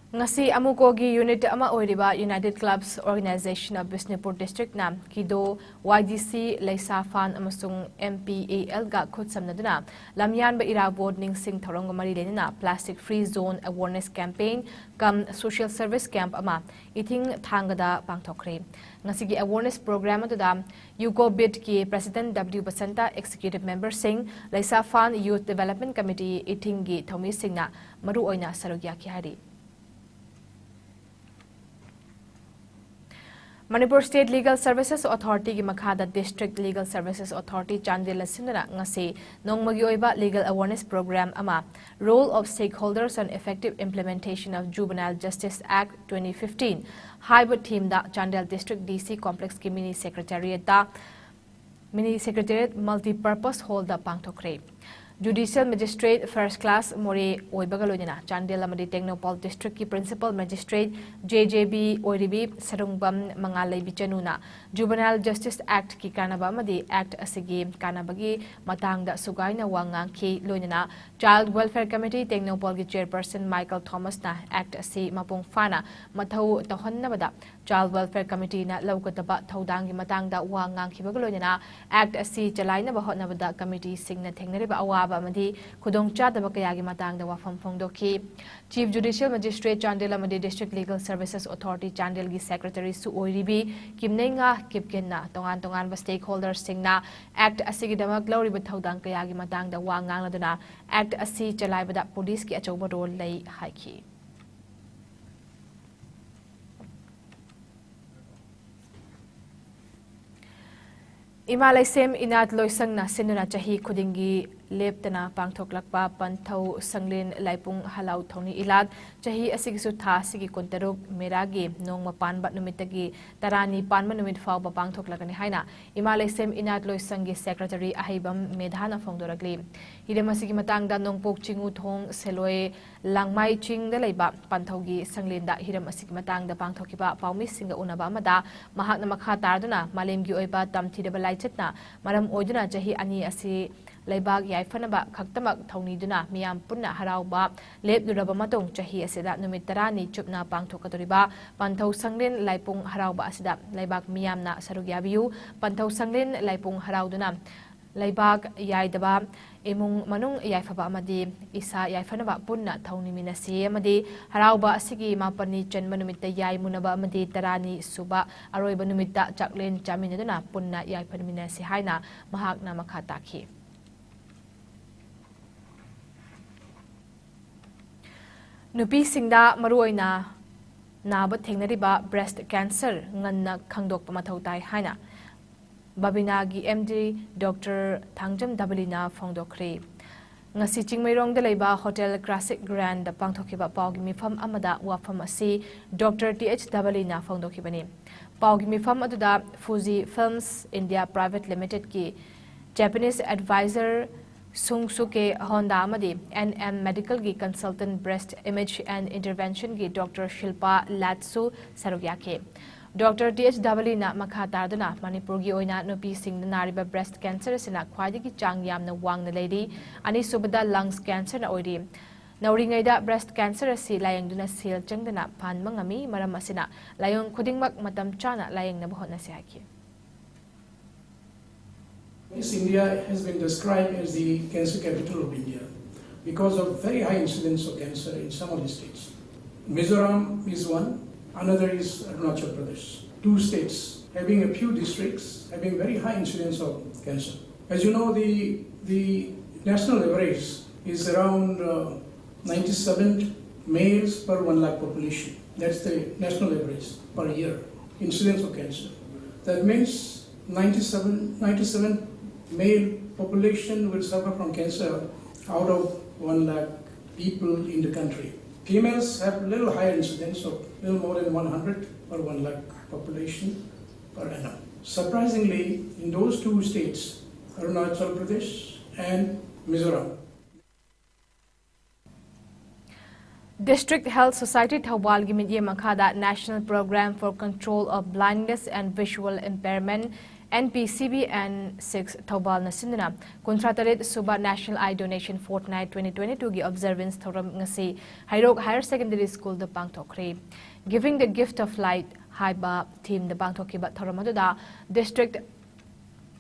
ꯉꯁꯤ ꯑꯃꯨꯀꯣꯒꯤ unit ꯑꯃ ꯑꯣꯏꯔꯤꯕ United Clubs Organisation of Bishnupur Districtꯅ ꯀꯤꯗꯣ Y D C ꯂꯩꯁꯥ fund ꯑꯃꯁꯨꯡ M P A Lꯒ ꯈꯨꯠꯁꯝꯅꯗꯨꯅ ꯂꯝꯌꯥꯟꯕ ꯏꯔꯥꯕꯣꯠ ꯅꯤꯡꯁꯤꯡ ꯊꯧꯔꯝꯒ ꯃꯔꯤ ꯂꯩꯅꯅ plastic free zone awareness campaign cum social service camp ꯑꯃ ꯏꯊꯤꯡ ꯊꯥꯡꯒꯗ ꯄꯥꯡꯊꯣꯛꯈ꯭ꯔꯦ꯫ ꯉꯁꯤꯒꯤ awareness program ꯑꯗꯨꯗ UCOBIDꯀꯤ President W ꯕꯁꯟꯇ, Executive Memberꯁꯤꯡ, ꯂꯩꯁꯥ fund, Youth Development Committee ꯏꯊꯤꯡꯒꯤ ꯊꯧꯃꯤꯁꯤꯡꯅ ꯃꯔꯨꯑꯣꯏꯅ ꯁꯔꯨꯛ ꯌꯥꯈꯤ ꯍꯥꯏꯔꯤ꯫ Manipur State Legal Services Authorityꯒꯤ ꯃꯈꯥꯗ District Legal Services Authority ꯆꯥꯟꯗꯦꯜꯅ ꯁꯤꯟꯗꯨꯅ ꯉꯁꯤ ꯅꯣꯡꯃꯒꯤ ꯑꯣꯏꯕ legal awareness program ꯑꯃ, Role of Stakeholders on Effective Implementation of Juvenile Justice Act twenty fifteen ꯍꯥꯏꯕ themeꯗ Chandel District D C Complexꯀꯤ Mini Secretariatꯇ, Mini Secretariat Multipurpose Hallꯗ ꯄꯥꯡꯊꯣꯛꯈ꯭ꯔꯦ꯫ Judicial Magistrate First Class ꯃꯣꯔꯦ ꯑꯣꯏꯕꯒ ꯂꯣꯏꯅꯅ ꯆꯥꯟꯗꯦꯜ ꯑꯃꯗꯤ Tengnoupal Districtꯀꯤ Principal Magistrate J J B ꯑꯣꯏꯔꯤꯕꯤ Sarungbam ꯃꯉꯥꯜꯂꯩꯕꯤ ꯆꯅꯨꯅ Juvenile Justice Actꯀꯤ ꯀꯥꯟꯅꯕ ꯑꯃꯗꯤ Act ꯑꯁꯤꯒꯤ ꯀꯥꯟꯅꯕꯒꯤ ꯃꯇꯥꯡꯗ ꯁꯨꯒꯥꯏꯅ ꯋꯥ ꯉꯥꯡꯈꯤ꯫ ꯂꯣꯏꯅꯅ Child Welfare Committee ꯇꯦꯡꯅꯧꯄꯥꯜꯒꯤ Chairperson Michael Thomasꯅ Act ꯑꯁꯤ ꯃꯄꯨꯡ ꯐꯥꯅ ꯃꯊꯧ ꯇꯧꯍꯟꯅꯕꯗ Child Welfare Committeeꯅ ꯂꯧꯒꯗꯕ ꯊꯧꯗꯥꯡꯒꯤ ꯃꯇꯥꯡꯗ ꯋꯥ ꯉꯥꯡꯈꯤꯕꯒ ꯂꯣꯏꯅꯅ Act ꯑꯁꯤ ꯆꯂꯥꯏꯅꯕ ꯍꯣꯠꯅꯕꯗ committeeꯁꯤꯡꯅ ꯊꯦꯡꯅꯔꯤꯕ ꯑꯋꯥꯕ ꯑꯃꯗꯤ ꯈꯨꯗꯣꯡꯆꯥꯗꯕ ꯀꯌꯥꯒꯤ ꯃꯇꯥꯡꯗ ꯋꯥꯐꯝ ꯐꯣꯡꯗꯣꯛꯈꯤ꯫ Chief Judicial Magistrate ꯆꯥꯟꯗꯦꯜ ꯑꯃꯗꯤ District Legal Services Authority ꯆꯥꯟꯗꯦꯜꯒꯤ Secretary ꯁꯨ ꯑꯣꯏꯔꯤꯕꯤ ꯀꯤꯝꯅꯩꯉꯥ ꯀꯤꯞꯒꯦꯟꯅ ꯇꯣꯉꯥꯟ ꯇꯣꯉꯥꯟꯕ stakeholderꯁꯤꯡꯅ Act ꯑꯁꯤꯒꯤꯗꯃꯛ ꯂꯧꯔꯤꯕ ꯊꯧꯗꯥꯡ ꯀꯌꯥꯒꯤ ꯃꯇꯥꯡꯗ ꯋꯥ ꯉꯥꯡꯂꯗꯨꯅ Act ꯑꯁꯤ ꯆꯂꯥꯏꯕꯗ policeꯀꯤ ꯑꯆꯧꯕ role ꯂꯩ ꯍꯥꯏꯈꯤ꯫ ꯏꯃꯥ ꯂꯩꯁꯦꯝ ꯏꯅꯥꯠ ꯂꯣꯏꯁꯪꯅ ꯁꯤꯟꯗꯨꯅ ꯆꯍꯤ ꯈꯨꯗꯤꯡꯒꯤ ꯂꯦꯞꯇꯅ ꯄꯥꯡꯊꯣꯛꯂꯛꯄ ꯄꯟꯊꯧ ꯁꯪꯂꯦꯟ ꯂꯥꯏꯄꯨꯡ ꯍꯂꯥꯎ ꯊꯧꯅꯤ ꯏꯂꯥꯠ ꯆꯍꯤ ꯑꯁꯤꯒꯤꯁꯨ ꯊꯥ ꯑꯁꯤꯒꯤ ꯀꯨꯟꯇꯔꯨꯛ ꯃꯦꯔꯥꯒꯤ ꯅꯣꯡꯃ ꯄꯥꯟꯕ ꯅꯨꯃꯤꯠꯇꯒꯤ ꯇꯔꯥꯅꯤ ꯄꯥꯟꯕ ꯅꯨꯃꯤꯠ ꯐꯥꯎꯕ ꯄꯥꯡꯊꯣꯛꯂꯒꯅꯤ ꯍꯥꯏꯅ ꯏꯃꯥ ꯂꯩꯁꯦꯝ ꯏꯅꯥꯠ ꯂꯣꯏꯁꯪꯒꯤ Secretary ꯑꯍꯩꯕꯝ ꯃꯦꯙꯥꯅ ꯐꯣꯡꯗꯣꯔꯛꯂꯤ꯫ ꯍꯤꯔꯝ ꯑꯁꯤꯒꯤ ꯃꯇꯥꯡꯗ ꯅꯣꯡꯄꯣꯛ ꯆꯤꯡꯉꯨ ꯊꯣꯡ ꯁꯦꯂꯣꯏ ꯂꯥꯡꯃꯥꯏ ꯆꯤꯡꯗ ꯂꯩꯕ ꯄꯟꯊꯧꯒꯤ ꯁꯪꯂꯦꯟꯗ ꯍꯤꯔꯝ ꯑꯁꯤꯒꯤ ꯃꯇꯥꯡꯗ ꯄꯥꯡꯊꯣꯛꯈꯤꯕ ꯄꯥꯎꯃꯤꯁꯤꯡꯒ ꯎꯅꯕ ꯑꯃꯗ ꯃꯍꯥꯛꯅ ꯃꯈꯥ ꯇꯥꯔꯗꯨꯅ ꯃꯥꯂꯦꯝꯒꯤ ꯑꯣꯏꯕ ꯇꯝꯊꯤꯔꯕ ꯂꯥꯏꯆꯠꯅ ꯃꯔꯝ ꯑꯣꯏꯗꯨꯅ ꯆꯍꯤ ꯑꯅꯤ ꯑꯁꯤ ꯂꯩꯕꯥꯛ ꯌꯥꯏꯐꯅꯕ ꯈꯛꯇꯃꯛ ꯊꯧꯅꯤꯗꯨꯅ ꯃꯤꯌꯥꯝ ꯄꯨꯟꯅ ꯍꯔꯥꯎꯕ ꯂꯦꯞꯂꯨꯔꯕ ꯃꯇꯨꯡ ꯆꯍꯤ ꯑꯁꯤꯗ ꯅꯨꯃꯤꯠ ꯇꯔꯥꯅꯤ ꯆꯨꯞꯅ ꯄꯥꯡꯊꯣꯛꯀꯗꯧꯔꯤꯕ ꯄꯟꯊꯧ ꯁꯪꯂꯦꯟ ꯂꯥꯏꯄꯨꯡ ꯍꯔꯥꯎꯕ ꯑꯁꯤꯗ ꯂꯩꯕꯥꯛ ꯃꯤꯌꯥꯝꯅ ꯁꯔꯨꯛ ꯌꯥꯕꯤꯌꯨ꯫ ꯄꯟꯊꯧ ꯁꯪꯂꯦꯟ ꯂꯥꯏꯄꯨꯡ ꯍꯔꯥꯎꯗꯨꯅ ꯂꯩꯕꯥꯛ ꯌꯥꯏꯗꯕ, ꯏꯃꯨꯡ ꯃꯅꯨꯡ ꯌꯥꯏꯐꯕ ꯑꯃꯗꯤ ꯏꯁꯥ ꯌꯥꯏꯐꯅꯕ ꯄꯨꯟꯅ ꯊꯧꯅꯤꯃꯤꯟꯅꯁꯤ ꯑꯃꯗꯤ ꯍꯔꯥꯎꯕ ꯑꯁꯤꯒꯤ ꯃꯥꯄꯟꯅꯤ ꯆꯟꯕ ꯅꯨꯃꯤꯠꯇ ꯌꯥꯏ ꯃꯨꯟꯅꯕ ꯑꯃꯗꯤ ꯇꯔꯥꯅꯤ ꯁꯨꯕ ꯑꯔꯣꯏꯕ ꯅꯨꯃꯤꯠꯇ ꯆꯥꯛꯂꯦꯟ ꯆꯥꯃꯤꯟꯅꯗꯨꯅ ꯄꯨꯟꯅ ꯌꯥꯏꯐꯃꯤꯟꯅꯁꯤ ꯍꯥꯏꯅ ꯃꯍꯥꯛꯅ ꯃꯈꯥ ꯇꯥꯈꯤ꯫ ꯅꯨꯄꯤꯁꯤꯡꯗ ꯃꯔꯨꯑꯣꯏꯅ ꯅꯥꯕ ꯊꯦꯡꯅꯔꯤꯕ breast cancer ꯉꯟꯅ ꯈꯪꯗꯣꯛꯄ ꯃꯊꯧ ꯇꯥꯏ ꯍꯥꯏꯅ ꯕꯕꯤꯅꯥꯒꯤ M D Doctor ꯊꯥꯡꯖꯝ ꯗꯕꯂꯤꯅ ꯐꯣꯡꯗꯣꯛꯈ꯭ꯔꯦ꯫ ꯉꯁꯤ ꯆꯤꯡꯃꯩꯔꯣꯡꯗ ꯂꯩꯕ Hotel Classic Grandꯗ ꯄꯥꯡꯊꯣꯛꯈꯤꯕ ꯄꯥꯎꯒꯤ ꯃꯤꯐꯝ ꯑꯃꯗ ꯋꯥꯐꯝ ꯑꯁꯤ Doctor T H ꯗꯕꯂꯤꯅ ꯐꯣꯡꯗꯣꯛꯈꯤꯕꯅꯤ꯫ ꯄꯥꯎꯒꯤ ꯃꯤꯐꯝ ꯑꯗꯨꯗ Fuji Films India Private Limitedꯀꯤ Japanese advisor ꯁꯨꯡꯁꯨꯀꯦ ꯍꯣꯟꯗꯥ ꯑꯃꯗꯤ N M Medicalꯒꯤ consultant breast image and interventionꯒꯤ Doctor ꯁꯤꯜꯄꯥ ꯂꯥꯠꯁꯨ ꯁꯔꯨꯛ ꯌꯥꯈꯤ꯫ Doctor T H ꯗꯕꯂꯤꯅ ꯃꯈꯥ ꯇꯥꯗꯨꯅ ꯃꯅꯤꯄꯨꯔꯒꯤ ꯑꯣꯏꯅ ꯅꯨꯄꯤꯁꯤꯡꯗ ꯅꯥꯔꯤꯕ breast cancer ꯑꯁꯤꯅ ꯈ꯭ꯋꯥꯏꯗꯒꯤ ꯆꯥꯡ ꯌꯥꯝꯅ ꯋꯥꯡꯅ ꯂꯩꯔꯤ꯫ ꯑꯅꯤꯁꯨꯕꯗ lungs cancerꯅ ꯑꯣꯏꯔꯤ꯫ ꯅꯧꯔꯤꯉꯩꯗ breast cancer ꯑꯁꯤ ꯂꯥꯌꯦꯡꯗꯨꯅ ꯁꯦꯜ ꯆꯪꯗꯅ ꯐꯍꯟꯕ ꯉꯝꯃꯤ꯫ ꯃꯔꯝ ꯑꯁꯤꯅ ꯂꯥꯏꯑꯣꯡ ꯈꯨꯗꯤꯡꯃꯛ ꯃꯇꯝ ꯆꯥꯅ ꯂꯥꯌꯦꯡꯅꯕ ꯍꯣꯠꯅꯁꯤ ꯍꯥꯏꯈꯤ꯫ Yes, India has been described as the cancer capital of India because of very high incidence of cancer in some of the states. Mizoram is one, another is Arunachal Pradesh. Two states having a few districts having very high incidence of cancer. As you know, the, the national average is around uh, ninety-seven males per one lakh population. That's the national average per year, incidence of cancer. That means ninety-seven, ninety-seven male population will suffer from cancer out of one lakh people in the country. Females have little higher incidence of little more than one hundred per one lakh population per annum. Surprisingly, in those two states, Arunachal Pradesh and Mizoram, District Health Society ꯊꯧꯕꯥꯜꯒꯤ ꯃꯤꯠꯌꯦꯡ ꯃꯈꯥꯗ National Program for Control of Blindness and Visual Impairment, N P C B N six ꯊꯧꯕꯥꯜꯅ ꯁꯤꯟꯗꯨꯅ ꯀꯨꯟꯊ꯭ꯔꯥ ꯇꯔꯦꯠ ꯁꯨꯕ National Eye Donation Fortnight twenty twenty-two ꯒꯤ observance ꯊꯧꯔꯝ ꯉꯁꯤ ꯍꯩꯔꯣꯛ Higher Secondary School the ꯄꯥꯡꯊꯣꯛꯈ꯭ꯔꯦ꯫ Giving the Gift of Light ꯍꯥꯏꯕ theme ꯗ ꯄꯥꯡꯊꯣꯛꯈꯤꯕ ꯊꯧꯔꯝ ꯑꯗꯨꯗ District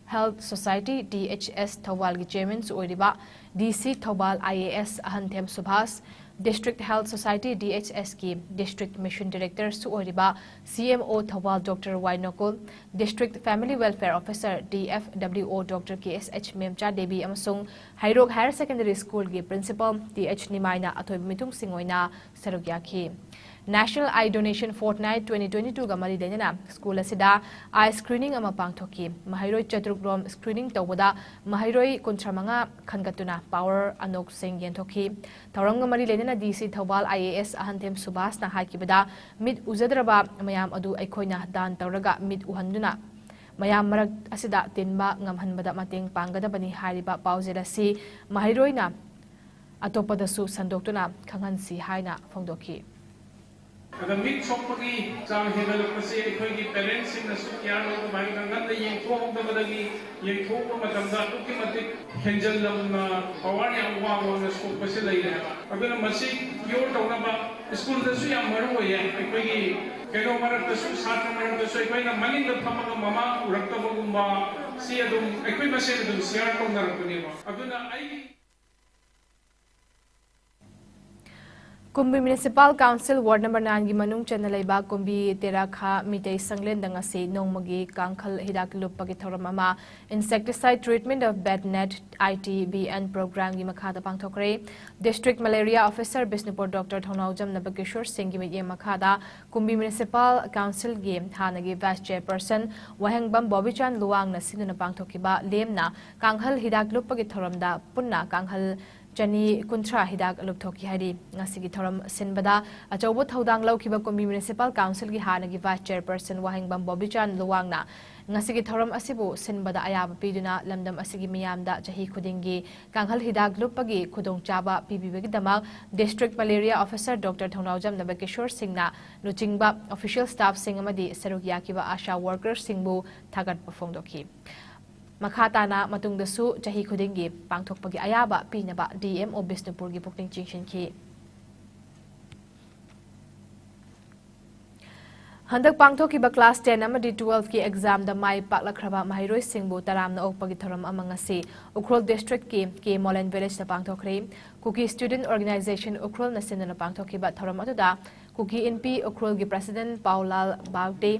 Health Society D H S ꯊꯧꯕꯥꯜꯒꯤ chairman ꯁꯨ ꯑꯣꯏꯔꯤꯕ D C Thoubal I A S ꯑꯍꯟꯊꯦꯝ Subhash, District Health Society D H S ꯀꯤ District Mission Director ꯁꯨ ꯑꯣꯏꯔꯤꯕ C M O Thoubal Doctor Y ꯅꯣꯀꯨꯜ, District Family Welfare Officer D F W O Doctor K S H ꯃꯦꯝꯆꯥ Devi ꯑꯃꯁꯨꯡ ꯍꯩꯔꯣꯛ Higher Secondary School ꯒꯤ Principal T H ꯅꯤꯃꯥꯏꯅ ꯑꯊꯣꯏꯕ ꯃꯤꯊꯨꯡꯁꯤꯡ ꯑꯣꯏꯅ ꯁꯔꯨꯛ ꯌꯥꯈꯤ꯫ National Eye Donation Fortnight twenty twenty-two ꯒ ꯃꯔꯤ ꯂꯩꯅꯅ school ꯑꯁꯤꯗ eye screening ꯑꯃ ꯄꯥꯡꯊꯣꯛꯈꯤ꯫ ꯃꯍꯩꯔꯣꯏ ꯆꯥꯇ꯭ꯔꯨꯛ ꯔꯣꯝ screening ꯇꯧꯕꯗ ꯃꯍꯩꯔꯣꯏ ꯀꯨꯟꯊ꯭ꯔꯥ ꯃꯉꯥ ꯈꯟꯒꯠꯇꯨꯅ power ꯑꯅꯣꯛꯁꯤꯡ ꯌꯦꯟꯊꯣꯛꯈꯤ꯫ ꯊꯧꯔꯝꯒ ꯃꯔꯤ ꯂꯩꯅꯅ D C Thoubal I A S ꯑꯍꯟꯊꯦꯝ ꯁꯨꯚꯥꯁꯅ ꯍꯥꯏꯈꯤꯕꯗ, ꯃꯤꯠ ꯎꯖꯗ꯭ꯔꯕ ꯃꯌꯥꯝ ꯑꯗꯨ ꯑꯩꯈꯣꯏꯅ ꯗꯥꯟ ꯇꯧꯔꯒ ꯃꯤꯠ ꯎꯍꯟꯗꯨꯅ ꯃꯌꯥꯝ ꯃꯔꯛ ꯑꯁꯤꯗ ꯇꯤꯟꯕ ꯉꯝꯍꯟꯕꯗ ꯃꯇꯦꯡ ꯄꯥꯡꯒꯗꯕꯅꯤ ꯍꯥꯏꯔꯤꯕ ꯄꯥꯎꯖꯦꯜ ꯑꯁꯤ ꯃꯍꯩꯔꯣꯏꯅ ꯑꯇꯣꯞꯄꯗꯁꯨ ꯁꯟꯗꯣꯛꯇꯨꯅ ꯈꯪꯍꯟꯁꯤ ꯍꯥꯏꯅ ꯐꯣꯡꯗꯣꯛꯈꯤ꯫ ꯑꯗ ꯃꯤꯠ ꯁꯣꯛꯄꯒꯤ ꯆꯥꯡ ꯍꯦꯟꯒꯠꯂꯛꯄꯁꯦ ꯑꯩꯈꯣꯏꯒꯤ parents ꯁꯤꯡꯅꯁꯨ care ꯂꯧꯗꯕ ꯍꯥꯏꯒꯗ꯭ꯔꯥ, ꯉꯟꯅ ꯌꯦꯡꯊꯣꯛꯍꯧꯗꯕꯗꯒꯤ ꯌꯦꯡꯊꯣꯛꯄ ꯃꯇꯝꯗ ꯑꯗꯨꯛꯀꯤ ꯃꯇꯤꯛ ꯍꯦꯟꯖꯜꯂꯝꯅ power ꯌꯥꯝ ꯋꯥꯡ ꯋꯥꯡꯅ ꯁꯣꯛꯄꯁꯦ ꯂꯩꯔꯦ ꯍꯥꯏꯕ꯫ ꯑꯗꯨꯅ ꯃꯁꯤ cure ꯇꯧꯅꯕ school ꯗꯁꯨ ꯌꯥꯝ ꯃꯔꯨ ꯑꯣꯏꯌꯦ꯫ ꯑꯩꯈꯣꯏꯒꯤ ꯀꯩꯅꯣ ꯃꯔꯛꯇꯁꯨ, ꯁꯥꯇ꯭ꯔ ꯃꯔꯛꯇꯁꯨ ꯑꯩꯈꯣꯏꯅ ꯃꯅꯤꯡꯗ ꯐꯝꯃꯒ ꯃꯃꯥ ꯎꯔꯛꯇꯕꯒꯨꯝꯕ, ꯁꯤ ꯑꯗꯨꯝ ꯑꯩꯈꯣꯏ ꯃꯁꯦꯟ ꯑꯗꯨꯝ ꯁꯤꯌꯥꯔ ꯇꯧꯅꯔꯛꯄꯅꯦꯕ꯫ ꯑꯗꯨꯅ ꯑꯩꯒꯤ ꯀꯨꯝꯕꯤ Municipal Council Ward Number Nine ꯒꯤ ꯃꯅꯨꯡ ꯆꯟꯅ ꯂꯩꯕ ꯀꯨꯝꯕꯤ ꯇꯦꯔꯥꯈꯥ ꯃꯤꯇꯩ ꯁꯪꯂꯦꯟꯗ ꯉꯁꯤ ꯅꯣꯡꯃꯒꯤ ꯀꯥꯡꯈꯜ ꯍꯤꯗꯥꯛ ꯂꯨꯞꯄꯒꯤ ꯊꯧꯔꯝ ꯑꯃ Insecticide Treatment of Bat Net, I T B N program ꯒꯤ ꯃꯈꯥꯗ ꯄꯥꯡꯊꯣꯛꯈ꯭ꯔꯦ꯫ District Malaria Officer Bishnupur Doctor ꯊꯧꯅꯥꯎꯖꯝ ꯅꯕꯀꯤꯁꯣꯔ ꯁꯤꯡꯒꯤ ꯃꯤꯠꯌꯦꯡ ꯃꯈꯥꯗ ꯀꯨꯝꯕꯤ Municipal Council ꯒꯤ ꯍꯥꯟꯅꯒꯤ Vice Chairperson ꯋꯥꯍꯦꯡꯕꯝ ꯕꯣꯕꯤꯆꯥꯟ ꯂꯨꯋꯥꯡꯅ ꯁꯤꯟꯗꯨꯅ ꯄꯥꯡꯊꯣꯛꯈꯤꯕ ꯂꯦꯝꯅ ꯀꯥꯡꯈꯜ ꯍꯤꯗꯥꯛ ꯂꯨꯞꯄꯒꯤ ꯊꯧꯔꯝꯗ ꯄꯨꯟꯅ ꯀꯥꯡꯈꯜ ꯆꯅꯤ ꯀꯨꯟꯊ꯭ꯔꯥ ꯍꯤꯗꯥꯛ ꯂꯨꯞꯊꯣꯛꯈꯤ ꯍꯥꯏꯔꯤ꯫ ꯉꯁꯤꯒꯤ ꯊꯧꯔꯝ ꯁꯤꯟꯕꯗ ꯑꯆꯧꯕ ꯊꯧꯗꯥꯡ ꯂꯧꯈꯤꯕ ꯀꯨꯝꯕꯤ Municipal Council ꯒꯤ ꯍꯥꯟꯅꯒꯤ Vice Chairperson ꯋꯥꯍꯦꯡꯕꯝ ꯕꯣꯕꯤꯆꯥꯟ ꯂꯨꯋꯥꯡꯅ ꯉꯁꯤꯒꯤ ꯊꯧꯔꯝ ꯑꯁꯤꯕꯨ ꯁꯤꯟꯕꯗ ꯑꯌꯥꯕ ꯄꯤꯗꯨꯅ ꯂꯝꯗꯝ ꯑꯁꯤꯒꯤ ꯃꯤꯌꯥꯝꯗ ꯆꯍꯤ ꯈꯨꯗꯤꯡꯒꯤ ꯀꯥꯡꯈꯜ ꯍꯤꯗꯥꯛ ꯂꯨꯞꯄꯒꯤ ꯈꯨꯗꯣꯡꯆꯥꯕ ꯄꯤꯕꯤꯕꯒꯤꯗꯃꯛ District Malaria Officer Doctor ꯊꯧꯅꯥꯎꯖꯝ ꯅꯕꯀꯤꯁꯣꯔ ꯁꯤꯡꯅ ꯂꯨꯆꯤꯡꯕ official staff ꯁꯤꯡ ꯑꯃꯗꯤ ꯁꯔꯨꯛ ꯌꯥꯈꯤꯕ ASHA worker ꯁꯤꯡꯕꯨ ꯊꯥꯒꯠꯄ ꯐꯣꯡꯗꯣꯛꯈꯤ꯫ ꯃꯈꯥ ꯇꯥꯅ ꯃꯇꯨꯡꯗꯁꯨ ꯆꯍꯤ ꯈꯨꯗꯤꯡꯒꯤ ꯄꯥꯡꯊꯣꯛꯄꯒꯤ ꯑꯌꯥꯕ ꯄꯤꯅꯕ D M O ꯕꯤꯁꯅꯨꯄꯨꯔꯒꯤ ꯄꯨꯛꯅꯤꯡ ꯆꯤꯡꯁꯤꯟꯈꯤ꯫ ꯍꯟꯗꯛ ꯄꯥꯡꯊꯣꯛꯈꯤꯕ class ten ꯑꯃꯗꯤ twelve ꯀꯤ exam ꯗ ꯃꯥꯏ ꯄꯥꯛꯂꯛꯈ꯭ꯔꯕ ꯃꯍꯩꯔꯣꯏꯁꯤꯡꯕꯨ ꯇꯔꯥꯝꯅ ꯑꯣꯛꯄꯒꯤ ꯊꯧꯔꯝ ꯑꯃ ꯉꯁꯤ ꯎꯈ꯭ꯔꯨꯜ district ꯀꯤ ꯀꯦ ꯃꯣꯂꯦꯟ village ꯇ ꯄꯥꯡꯊꯣꯛꯈ꯭ꯔꯦ꯫ ꯀꯨꯀꯤ Student Organisation ꯎꯈ꯭ꯔꯨꯜꯅ ꯁꯤꯟꯗꯨꯅ ꯄꯥꯡꯊꯣꯛꯈꯤꯕ ꯊꯧꯔꯝ ꯑꯗꯨꯗ ꯀꯨꯀꯤ ꯏꯟꯄꯤ ꯎꯈ꯭ꯔꯨꯜꯒꯤ president ꯄꯥꯎꯂꯥꯜ ꯕꯥꯒꯗꯦ,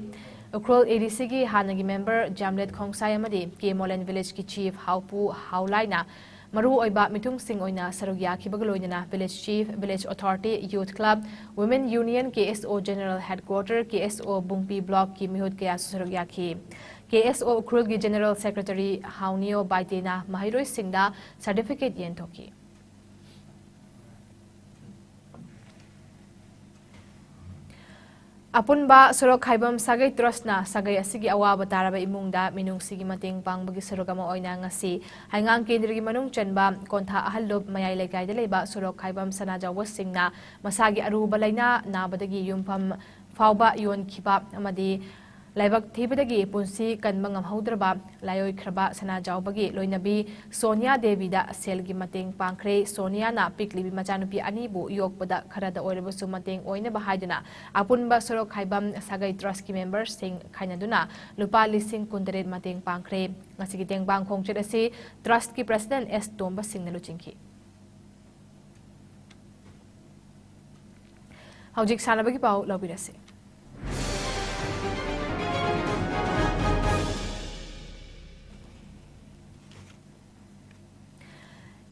Ukhrul A D C ꯒꯤ ꯍꯥꯟꯅꯒꯤ member ꯖꯥꯝꯂꯦꯠ ꯈꯣꯡꯁꯥꯏ ꯑꯃꯗꯤ ꯀꯦ ꯃꯣꯂꯦꯟ village ꯀꯤ chief ꯍꯥꯎꯄꯨ ꯍꯥꯎꯂꯥꯏꯅ ꯃꯔꯨꯑꯣꯏꯕ ꯃꯤꯊꯨꯡꯁꯤꯡ ꯑꯣꯏꯅ ꯁꯔꯨꯛ ꯌꯥꯈꯤꯕꯒ ꯂꯣꯏꯅꯅ village chief, village authority, youth club, women union, K S O general headquarter, K S O ꯕꯨꯡꯄꯤ block ꯀꯤ ꯃꯤꯍꯨꯠ ꯀꯌꯥꯁꯨ ꯁꯔꯨꯛ ꯌꯥꯈꯤ꯫ K S O ꯎꯈ꯭ꯔꯨꯜꯒꯤ general secretary ꯍꯥꯎꯅꯤꯌꯣ ꯕꯥꯏꯇꯦꯅ ꯃꯍꯩꯔꯣꯏꯁꯤꯡꯗ certificate ꯌꯦꯟꯊꯣꯛꯈꯤ꯫ ꯑꯄꯨꯟꯕ ꯁꯣꯔꯣꯛ ꯈꯥꯏꯕꯝ ꯁꯥꯒꯩ ꯇ꯭ꯔꯁꯅ ꯁꯥꯒꯩ ꯑꯁꯤꯒꯤ ꯑꯋꯥꯕ ꯇꯥꯔꯕ ꯏꯃꯨꯡꯗ ꯃꯤꯅꯨꯡꯁꯤꯒꯤ ꯃꯇꯦꯡ ꯄꯥꯡꯕꯒꯤ ꯁꯔꯨꯛ ꯑꯃ ꯑꯣꯏꯅ ꯉꯁꯤ ꯍꯩꯉꯥꯡ ꯀꯦꯟꯗ꯭ꯔꯒꯤ ꯃꯅꯨꯡ ꯆꯟꯕ ꯀꯣꯟꯊꯥ ꯑꯍꯜꯂꯨꯞ ꯃꯌꯥꯏ ꯂꯩꯀꯥꯏꯗ ꯂꯩꯕ ꯁꯣꯔꯣꯛ ꯈꯥꯏꯕꯝ ꯁꯅꯥꯖꯥꯎꯕꯁꯤꯡꯅ ꯃꯁꯥꯒꯤ ꯑꯔꯨꯕ ꯂꯥꯏꯅꯥ ꯅꯥꯕꯗꯒꯤ ꯌꯨꯝꯐꯝ ꯐꯥꯎꯕ ꯌꯣꯟꯈꯤꯕ ꯑꯃꯗꯤ ꯂꯥꯏꯕꯛ ꯊꯤꯕꯗꯒꯤ ꯄꯨꯟꯁꯤ ꯀꯟꯕ ꯉꯝꯍꯧꯗ꯭ꯔꯕ ꯂꯥꯏꯑꯣꯏꯈ꯭ꯔꯕ ꯁꯅꯥꯖꯥꯎꯕꯒꯤ ꯂꯣꯏꯅꯕꯤ ꯁꯣꯅꯤꯌꯥ ꯗꯦꯕꯤꯗ ꯁꯦꯜꯒꯤ ꯃꯇꯦꯡ ꯄꯥꯡꯈ꯭ꯔꯦ꯫ ꯁꯣꯅꯤꯌꯥꯅ ꯄꯤꯛꯂꯤꯕꯤ ꯃꯆꯥꯅꯨꯄꯤ ꯑꯅꯤꯕꯨ ꯌꯣꯛꯄꯗ ꯈꯔꯗ ꯑꯣꯏꯔꯕꯁꯨ ꯃꯇꯦꯡ ꯑꯣꯏꯅꯕ ꯍꯥꯏꯗꯨꯅ ꯑꯄꯨꯟꯕ ꯁꯣꯔꯣꯛ ꯈꯥꯏꯕꯝ ꯁꯥꯒꯩ ꯇ꯭ꯔꯁꯀꯤ ꯃꯦꯝꯕꯔꯁꯤꯡ ꯈꯥꯏꯅꯗꯨꯅ ꯂꯨꯄꯥ ꯂꯤꯁꯤꯡ ꯀꯨꯟꯇꯔꯦꯠ ꯃꯇꯦꯡ ꯄꯥꯡꯈ꯭ꯔꯦ꯫ ꯉꯁꯤꯒꯤ ꯇꯦꯡꯕꯥꯡ ꯈꯣꯡꯆꯠ ꯑꯁꯤ ꯇ꯭ꯔꯁꯀꯤ ꯄ꯭ꯔꯁꯤꯗꯦꯟ ꯑꯦꯁ ꯇꯣꯝꯕ ꯁꯤꯡꯅ ꯂꯨꯆꯤꯡꯈꯤ꯫ ꯍꯧꯖꯤꯛ ꯁꯥꯟꯅꯕꯒꯤ ꯄꯥꯎ ꯂꯧꯕꯤꯔꯁꯤ꯫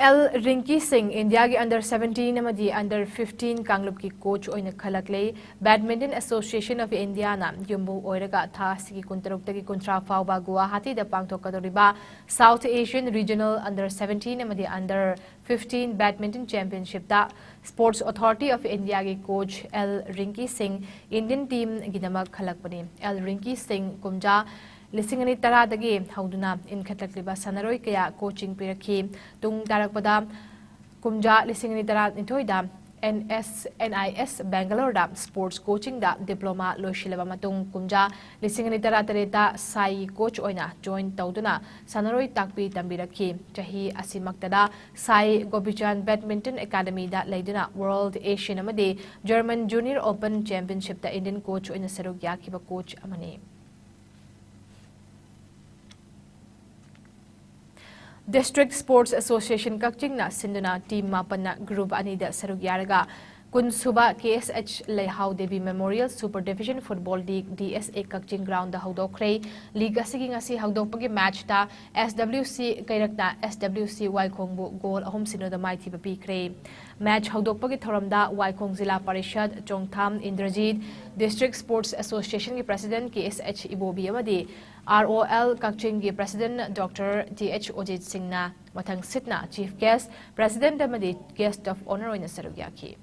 ꯑꯦꯜ ꯔꯤꯡꯀꯤ ꯁꯤꯡ ꯏꯟꯗꯤꯌꯥꯒꯤ under seventeen ꯑꯃꯗꯤ under fifteen ꯀꯥꯡꯂꯨꯞꯀꯤ ꯀꯣꯆ ꯑꯣꯏꯅ ꯈꯜꯂꯛꯂꯦ꯫ Badminton Association of Indiaꯅ ꯌꯨꯝꯕꯨ ꯑꯣꯏꯔꯒ ꯊꯥ ꯑꯁꯤꯒꯤ ꯀꯨꯟꯇꯔꯨꯛꯇꯒꯤ ꯀꯨꯟꯊ꯭ꯔꯥ ꯐꯥꯎꯕ ꯒꯨꯋꯥꯍꯥꯇꯤꯗ ꯄꯥꯡꯊꯣꯛꯀꯗꯧꯔꯤꯕ South Asian Regional under seventeen ꯑꯃꯗꯤ under fifteen Badminton Championshipꯇ Sports Authority of Indiaꯒꯤ coach L Rinki Singh Indian teamꯒꯤꯗꯃꯛ ꯈꯜꯂꯛꯄꯅꯤ꯫ L Rinki ꯁꯤꯡ ꯀꯨꯝꯖꯥ ꯂꯤꯁꯤꯡ ꯑꯅꯤ ꯇꯔꯥꯗꯒꯤ ꯍꯧꯗꯨꯅ ꯏꯟꯈꯠꯂꯛꯂꯤꯕ ꯁꯥꯟꯅꯔꯣꯏ ꯀꯌꯥ ꯀꯣꯆꯤꯡ ꯄꯤꯔꯛꯈꯤ꯫ ꯇꯨꯡ ꯇꯥꯔꯛꯄꯗ ꯀꯨꯝꯖꯥ ꯂꯤꯁꯤꯡ ꯑꯅꯤ ꯇꯔꯥꯅꯤꯊꯣꯏꯗ N S N I S ꯕꯦꯡꯒꯂꯣꯔꯗ sports coachingꯗ diploma ꯂꯣꯏꯁꯤꯜꯂꯕ ꯃꯇꯨꯡ ꯀꯨꯝꯖꯥ ꯂꯤꯁꯤꯡ ꯑꯅꯤ ꯇꯔꯥꯇꯔꯦꯠꯇ ꯁꯥꯏ ꯀꯣꯆ ꯑꯣꯏꯅ join ꯇꯧꯗꯨꯅ ꯁꯥꯟꯅꯔꯣꯏ ꯇꯥꯛꯄꯤ ꯇꯝꯕꯤꯔꯛꯈꯤ꯫ ꯆꯍꯤ ꯑꯁꯤꯃꯛꯇꯗ ꯁꯥꯏ ꯒꯣꯄꯤꯆꯥꯟ Badminton Academyꯗ ꯂꯩꯗꯨꯅ World, Asian ꯑꯃꯗꯤ German Junior Open Championshipꯇ Indian coach ꯑꯣꯏꯅ ꯁꯔꯨꯛ ꯌꯥꯈꯤꯕ ꯀꯣꯆ ꯑꯃꯅꯤ꯫ District Sports Association ꯀꯛꯆꯤꯡꯅ ꯁꯤꯟꯗꯨꯅ team ꯃꯥꯄꯟꯅ group ꯑꯅꯤꯗ ꯁꯔꯨꯛ ꯌꯥꯔꯒ ꯀꯨꯟ ꯁꯨꯕ ꯀꯦ ꯑꯦꯁ ꯑꯩꯆ ꯂꯩꯍꯥꯎ Devi Memorial Super Division Football League D S ꯑꯦ ꯀꯛꯆꯤꯡ groundꯗ ꯍꯧꯗꯣꯛꯈ꯭ꯔꯦ꯫ League ꯑꯁꯤꯒꯤ ꯉꯁꯤ ꯍꯧꯗꯣꯛꯄꯒꯤ matchꯇ ꯑꯦꯁ ꯗꯕ꯭ꯂꯤꯎ ꯁꯤ ꯀꯩꯔꯛꯅ ꯑꯦꯁ ꯗꯕ꯭ꯂꯤꯎ ꯁꯤ ꯋꯥꯏꯈꯣꯡꯕꯨ goal ꯑꯍꯨꯝ ꯁꯤꯅꯣꯗ ꯃꯥꯏꯊꯤꯕ ꯄꯤꯈ꯭ꯔꯦ꯫ Match ꯍꯧꯗꯣꯛꯄꯒꯤ ꯊꯧꯔꯝꯗ ꯋꯥꯏꯈꯣꯡ ꯖꯤꯂꯥ ꯄꯔꯤꯁꯗ ꯆꯣꯡꯊꯥꯝ ꯏꯟꯗ꯭ꯔꯖꯤꯠ, District Sports Associationꯒꯤ President ꯀꯦ ꯑꯦꯁ ꯑꯩꯆ ꯏꯕꯣꯕꯤ ꯑꯃꯗꯤ ꯑꯥꯔ ꯑꯣ ꯑꯦꯜ ꯀꯛꯆꯤꯡꯒꯤ President Doctor ꯇꯤ ꯑꯩꯆ ꯑꯣꯖꯤꯠ ꯁꯤꯡꯅ ꯃꯊꯪ ꯁꯤꯠꯅ Chief Guest, President ꯑꯃꯗꯤ Guest of Honour ꯑꯣꯏꯅ ꯁꯔꯨꯛ ꯌꯥꯈꯤ꯫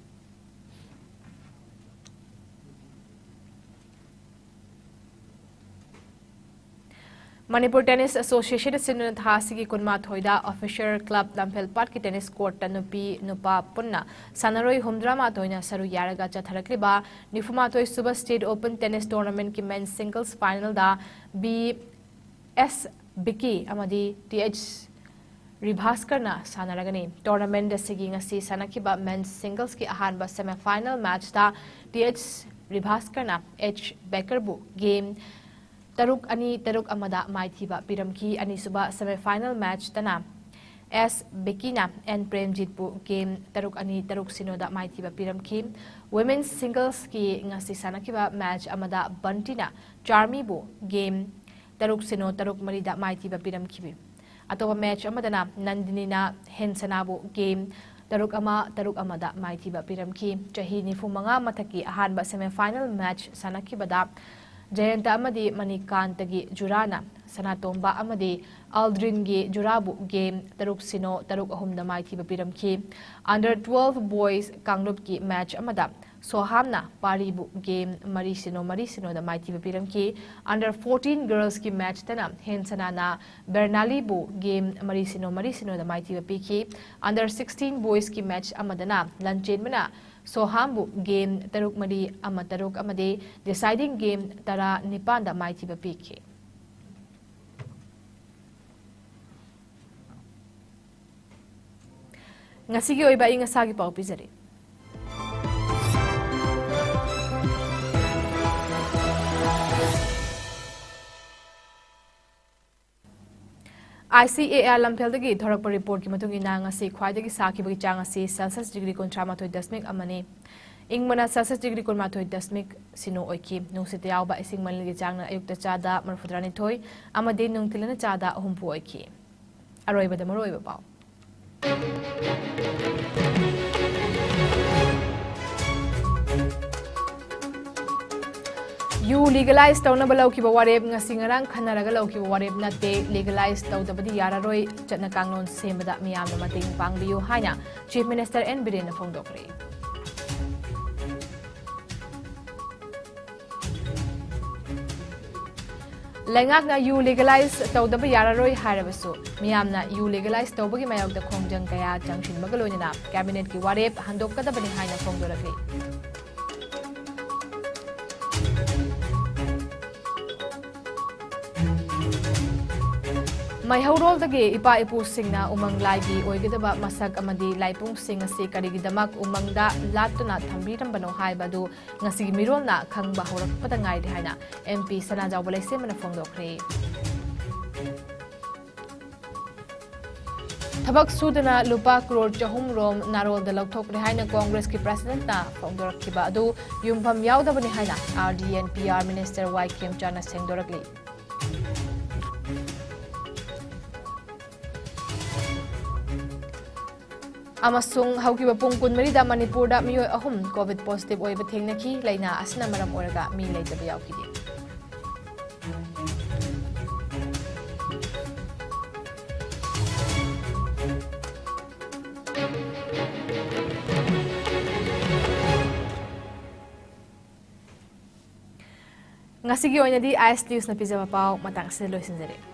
ꯃꯅꯤꯄꯨꯔ ꯇꯦꯅꯤꯁ ꯑꯦꯁꯣꯁꯤꯌꯦꯁꯟ ꯑꯁꯤꯅ ꯊꯥ ꯑꯁꯤꯒꯤ ꯀꯨꯟꯃꯥꯊꯣꯏꯗ ꯑꯣꯐꯤꯁꯤꯌꯦꯜ ꯀ꯭ꯂꯕ ꯂꯝꯐꯦꯜꯄꯥꯠꯀꯤ ꯇꯦꯅꯤꯁ ꯀꯣꯔꯠꯇ ꯅꯨꯄꯤ ꯅꯨꯄꯥ ꯄꯨꯟꯅ ꯁꯥꯟꯅꯔꯣꯏ ꯍꯨꯝꯗ꯭ꯔꯥ ꯃꯥꯊꯣꯏꯅ ꯁꯔꯨꯛ ꯌꯥꯔꯒ ꯆꯠꯊꯔꯛꯂꯤꯕ ꯅꯤꯐꯨ ꯃꯥꯊꯣꯏ ꯁꯨꯕ ꯁ꯭ꯇꯦꯠ ꯑꯣꯄꯟ ꯇꯦꯅꯤꯁ ꯇꯣꯔꯅꯥꯃꯦꯟꯠꯀꯤ ꯃꯦꯟꯁ ꯁꯤꯡꯒꯜꯁ ꯐꯥꯏꯅꯦꯜꯗ ꯕꯤ ꯑꯦꯁ ꯕꯤꯀꯤ ꯑꯃꯗꯤ ꯇꯤ ꯑꯩꯆ ꯔꯤꯚꯥꯁꯀꯔꯅ ꯁꯥꯟꯅꯔꯒꯅꯤ꯫ ꯇꯣꯔꯅꯥꯃꯦꯟꯠ ꯑꯁꯤꯒꯤ ꯉꯁꯤ ꯁꯥꯟꯅꯈꯤꯕ ꯃꯦꯟꯁ ꯁꯤꯡꯒꯜꯁꯀꯤ ꯑꯍꯥꯟꯕ ꯁꯦꯃꯤꯐꯥꯏꯅꯦꯜ ꯃꯦꯆꯇ ꯇꯤ ꯑꯩꯆ ꯔꯤꯚꯥꯁꯀꯔꯅ ꯑꯦꯆ ꯕꯦꯀꯔꯕꯨ ꯒꯦꯝ ꯇꯔꯨꯛ ꯑꯅꯤ, ꯇꯔꯨꯛ ꯑꯃꯗ ꯃꯥꯏꯊꯤꯕ ꯄꯤꯔꯝꯈꯤ꯫ ꯑꯅꯤꯁꯨꯕ ꯁꯦꯃꯤꯐꯥꯏꯅꯦꯜ ꯃꯦꯆꯇꯅ ꯑꯦꯁ ꯕꯤꯀꯤꯅ ꯑꯦꯟ ꯄ꯭ꯔꯦꯝꯖꯤꯠꯄꯨ ꯒꯦꯝ ꯇꯔꯨꯛ ꯑꯅꯤ, ꯇꯔꯨꯛ ꯁꯤꯅꯣꯗ ꯃꯥꯏꯊꯤꯕ ꯄꯤꯔꯝꯈꯤ꯫ ꯋꯨꯃꯦꯟꯁ ꯁꯤꯡꯒꯜꯁꯀꯤ ꯉꯁꯤ ꯁꯥꯟꯅꯈꯤꯕ ꯃꯦꯆ ꯑꯃꯗ ꯕꯟꯇꯤꯅ ꯆꯥꯔꯃꯤꯕꯨ ꯒꯦꯝ ꯇꯔꯨꯛ ꯁꯤꯅꯣ, ꯇꯔꯨꯛ ꯃꯔꯤꯗ ꯃꯥꯏꯊꯤꯕ ꯄꯤꯔꯝꯈꯤ꯫ ꯑꯇꯣꯞꯄ ꯃꯦꯆ ꯑꯃꯗꯅ ꯅꯟꯗꯤꯅꯤꯅ ꯍꯦꯟꯁꯅꯥꯕꯨ ꯒꯦꯝ ꯇꯔꯨꯛ ꯑꯃ, ꯇꯔꯨꯛ ꯑꯃꯗ ꯃꯥꯏꯊꯤꯕ ꯄꯤꯔꯝꯈꯤ꯫ ꯆꯍꯤ ꯅꯤꯐꯨ ꯃꯉꯥ ꯃꯊꯛꯀꯤ ꯑꯍꯥꯟꯕ ꯁꯦꯃꯤꯐꯥꯏꯅꯦꯜ ꯃꯦꯆ ꯁꯥꯟꯅꯈꯤꯕꯗ ꯖꯌꯟꯇ ꯑꯃꯗꯤ ꯃꯅꯤꯀꯥꯟꯇꯒꯤ ꯖꯨꯔꯥꯅ ꯁꯅꯥꯇꯣꯝꯕ ꯑꯃꯗꯤ ꯑꯜꯗ꯭ꯔꯤꯟꯒꯤ ꯖꯨꯔꯥꯕꯨ ꯒꯦꯝ ꯇꯔꯨꯛ ꯁꯤꯅꯣ, ꯇꯔꯨꯛ ꯑꯍꯨꯝꯗ ꯃꯥꯏꯊꯤꯕ ꯄꯤꯔꯝꯈꯤ꯫ ꯑꯟꯗꯔ ꯇ꯭ꯋꯦꯜꯐ ꯕꯣꯏꯁ ꯀꯥꯡꯂꯨꯞꯀꯤ ꯃꯦꯆ ꯑꯃꯗ ꯁꯣꯍꯥꯝꯅ ꯄꯥꯔꯤꯕꯨ ꯒꯦꯝ ꯃꯔꯤ ꯁꯤꯅꯣ, ꯃꯔꯤ ꯁꯤꯅꯣꯗ ꯃꯥꯏꯊꯤꯕ ꯄꯤꯔꯝꯈꯤ꯫ ꯑꯟꯗꯔ ꯐꯣꯔꯇꯤꯟ ꯒꯔꯜꯁꯀꯤ ꯃꯦꯆꯇꯅ ꯍꯦꯟꯁꯅꯥꯅ ꯕꯦꯔꯅꯥꯂꯤꯕꯨ ꯒꯦꯝ ꯃꯔꯤ ꯁꯤꯅꯣ, ꯃꯔꯤ ꯁꯤꯅꯣꯗ ꯃꯥꯏꯊꯤꯕ ꯄꯤꯈꯤ꯫ ꯑꯟꯗꯔ ꯁꯤꯛꯁꯇꯤꯟ ꯕꯣꯏꯁꯀꯤ ꯃꯦꯆ ꯑꯃꯗꯅ ꯂꯟꯆꯦꯟꯕꯅ ꯁꯣꯍꯥꯝꯕꯨ ꯒꯦꯝ ꯇꯔꯨꯛ ꯃꯔꯤ, ꯑꯃ ꯇꯔꯨꯛ ꯑꯃꯗꯤ ꯗꯤꯁꯥꯏꯗꯤꯡ ꯒꯦꯝ ꯇꯔꯥ ꯅꯤꯄꯥꯟꯗ ꯃꯥꯏꯊꯤꯕ ꯄꯤꯈꯤ꯫ ꯉꯁꯤꯒꯤ ꯑꯣꯏꯕ ꯑꯏꯪ ꯑꯁꯥꯒꯤ ꯄꯥꯎ ꯄꯤꯖꯔꯤ꯫ ꯑꯥꯏ ꯁꯤ ꯑꯦ ꯑꯥꯔ ꯂꯝꯐꯦꯜꯗꯒꯤ ꯊꯣꯔꯛꯄ ꯔꯤꯄꯣꯔꯠꯀꯤ ꯃꯇꯨꯡ ꯏꯟꯅ ꯉꯁꯤ ꯈ꯭ꯋꯥꯏꯗꯒꯤ ꯁꯥꯈꯤꯕꯒꯤ ꯆꯥꯡ ꯑꯁꯤ ꯁꯦꯜꯁꯤꯌꯁ ꯗꯤꯒ꯭ꯔꯤ ꯀꯨꯟꯊ꯭ꯔꯥ ꯃꯥꯊꯣꯏ ꯗꯁꯃꯤꯛ ꯑꯃꯅꯤ꯫ ꯏꯪꯕꯅ ꯁꯦꯜꯁꯤꯌꯁ ꯗꯤꯒ꯭ꯔꯤ ꯀꯨꯟꯃꯥꯊꯣꯏ ꯗꯁꯃꯤꯛ ꯁꯤꯅꯣ ꯑꯣꯏꯈꯤ꯫ ꯅꯨꯡꯁꯤꯠꯇ ꯌꯥꯎꯕ ꯏꯁꯤꯡ ꯃꯅꯤꯜꯒꯤ ꯆꯥꯡꯅ ꯑꯌꯨꯛꯇ ꯆꯥꯗ ꯃꯔꯤꯐꯨꯇꯔꯥꯅꯤꯊꯣꯏ ꯑꯃꯗꯤ ꯅꯨꯡꯊꯤꯜꯅ ꯆꯥꯗ ꯍꯨꯝꯐꯨ ꯑꯣꯏꯈꯤ꯫ ꯑꯔꯣꯏꯕꯗ ꯃꯔꯨꯑꯣꯏꯕ ꯄꯥꯎ꯫ ꯌꯨ ꯂꯤꯒꯂꯥꯏꯖ ꯇꯧꯅꯕ ꯂꯧꯈꯤꯕ ꯋꯥꯔꯦꯞ ꯉꯁꯤ ꯉꯔꯥꯡ ꯈꯟꯅꯔꯒ ꯂꯧꯈꯤꯕ ꯋꯥꯔꯦꯞ ꯅꯠꯇꯦ꯫ ꯂꯤꯒꯂꯥꯏꯖ ꯇꯧꯗꯕꯗꯤ ꯌꯥꯔꯔꯣꯏ꯫ ꯆꯠꯅ ꯀꯥꯡꯂꯣꯟ ꯁꯦꯝꯕꯗ ꯃꯤꯌꯥꯝꯅ ꯃꯇꯦꯡ ꯄꯥꯡꯕꯤꯌꯨ ꯍꯥꯏꯅ ꯆꯤꯐ ꯃꯤꯅꯤꯁꯇꯔ ꯑꯦꯟ ꯕꯤꯔꯦꯟꯅ ꯐꯣꯡꯗꯣꯛꯈ꯭ꯔꯦ꯫ ꯂꯩꯉꯥꯛꯅ ꯌꯨ ꯂꯤꯒꯦꯂꯥꯏꯖ ꯇꯧꯗꯕ ꯌꯥꯔꯔꯣꯏ ꯍꯥꯏꯔꯕꯁꯨ, ꯃꯤꯌꯥꯝꯅ ꯌꯨ ꯂꯤꯒꯦꯂꯥꯏꯖ ꯇꯧꯕꯒꯤ ꯃꯥꯌꯣꯛꯇ ꯈꯣꯡꯖꯪ ꯀꯌꯥ ꯆꯪꯁꯤꯟꯕꯒ ꯂꯣꯏꯅꯅ ꯀꯦꯕꯤꯅꯦꯠꯀꯤ ꯋꯥꯔꯦꯞ ꯍꯟꯗꯣꯛꯀꯗꯕꯅꯤ ꯍꯥꯏꯅ ꯐꯣꯡꯗꯣꯔꯛꯂꯤ꯫ ꯃꯩꯍꯧꯔꯣꯜꯗꯒꯤ ꯏꯄꯥ ꯏꯄꯨꯁꯤꯡꯅ ꯎꯃꯪ ꯂꯥꯏꯒꯤ ꯑꯣꯏꯒꯗꯕ ꯃꯁꯛ ꯑꯃꯗꯤ ꯂꯥꯏꯕꯨꯡꯁꯤꯡ ꯑꯁꯤ ꯀꯔꯤꯒꯤꯗꯃꯛ ꯎꯃꯪꯗ ꯂꯥꯠꯇꯨꯅ ꯊꯝꯕꯤꯔꯝꯕꯅꯣ ꯍꯥꯏꯕ ꯑꯗꯨ ꯉꯁꯤꯒꯤ ꯃꯤꯔꯣꯜꯅ ꯈꯪꯕ ꯍꯧꯔꯛꯄꯗ ꯉꯥꯏꯔꯤ ꯍꯥꯏꯅ MP ꯁꯅꯥꯖꯥꯎꯕ ꯂꯩꯁꯦꯝꯕꯅ ꯐꯣꯡꯗꯣꯛꯈ꯭ꯔꯦ꯫ ꯊꯕꯛ ꯁꯨꯗꯅ ꯂꯨꯄꯥ ꯀ꯭ꯔꯣꯔ ꯆꯍꯨꯝ ꯔꯣꯝ ꯅꯥꯔꯣꯜꯗ ꯂꯧꯊꯣꯛꯂꯦ ꯍꯥꯏꯅ ꯀꯣꯡꯒ꯭ꯔꯦꯁꯀꯤ ꯄ꯭ꯔꯁꯤꯗꯦꯟꯠꯅ ꯐꯣꯡꯗꯣꯔꯛꯈꯤꯕ ꯑꯗꯨ ꯌꯨꯝꯐꯝ ꯌꯥꯎꯗꯕꯅꯤ ꯍꯥꯏꯅ RD and PR minister ꯋꯥꯏ ꯈꯦꯝꯆꯥꯟꯅ ꯁꯦꯡꯗꯣꯔꯛꯂꯤ꯫ ꯑꯃꯁꯨꯡ ꯍꯧꯈꯤꯕ ꯄꯨꯡ ꯀꯨꯟꯃꯔꯤꯗ ꯃꯅꯤꯄꯨꯔꯗ ꯃꯤꯑꯣꯏ ꯑꯍꯨꯝ COVID positive ꯑꯣꯏꯕ ꯊꯦꯡꯅꯈꯤ꯫ ꯂꯥꯏꯅꯥ ꯑꯁꯤꯅ ꯃꯔꯝ ꯑꯣꯏꯔꯒ ꯃꯤ ꯂꯩꯇꯕ ꯌꯥꯎꯈꯤꯗꯦ꯫ ꯉꯁꯤꯒꯤ ꯑꯣꯏꯅꯗꯤ IS Newsꯅ ꯄꯤꯖꯕ ꯄꯥꯎ ꯃꯇꯥꯡ ꯑꯁꯤꯗ ꯂꯣꯏꯁꯤꯟꯖꯔꯦ꯫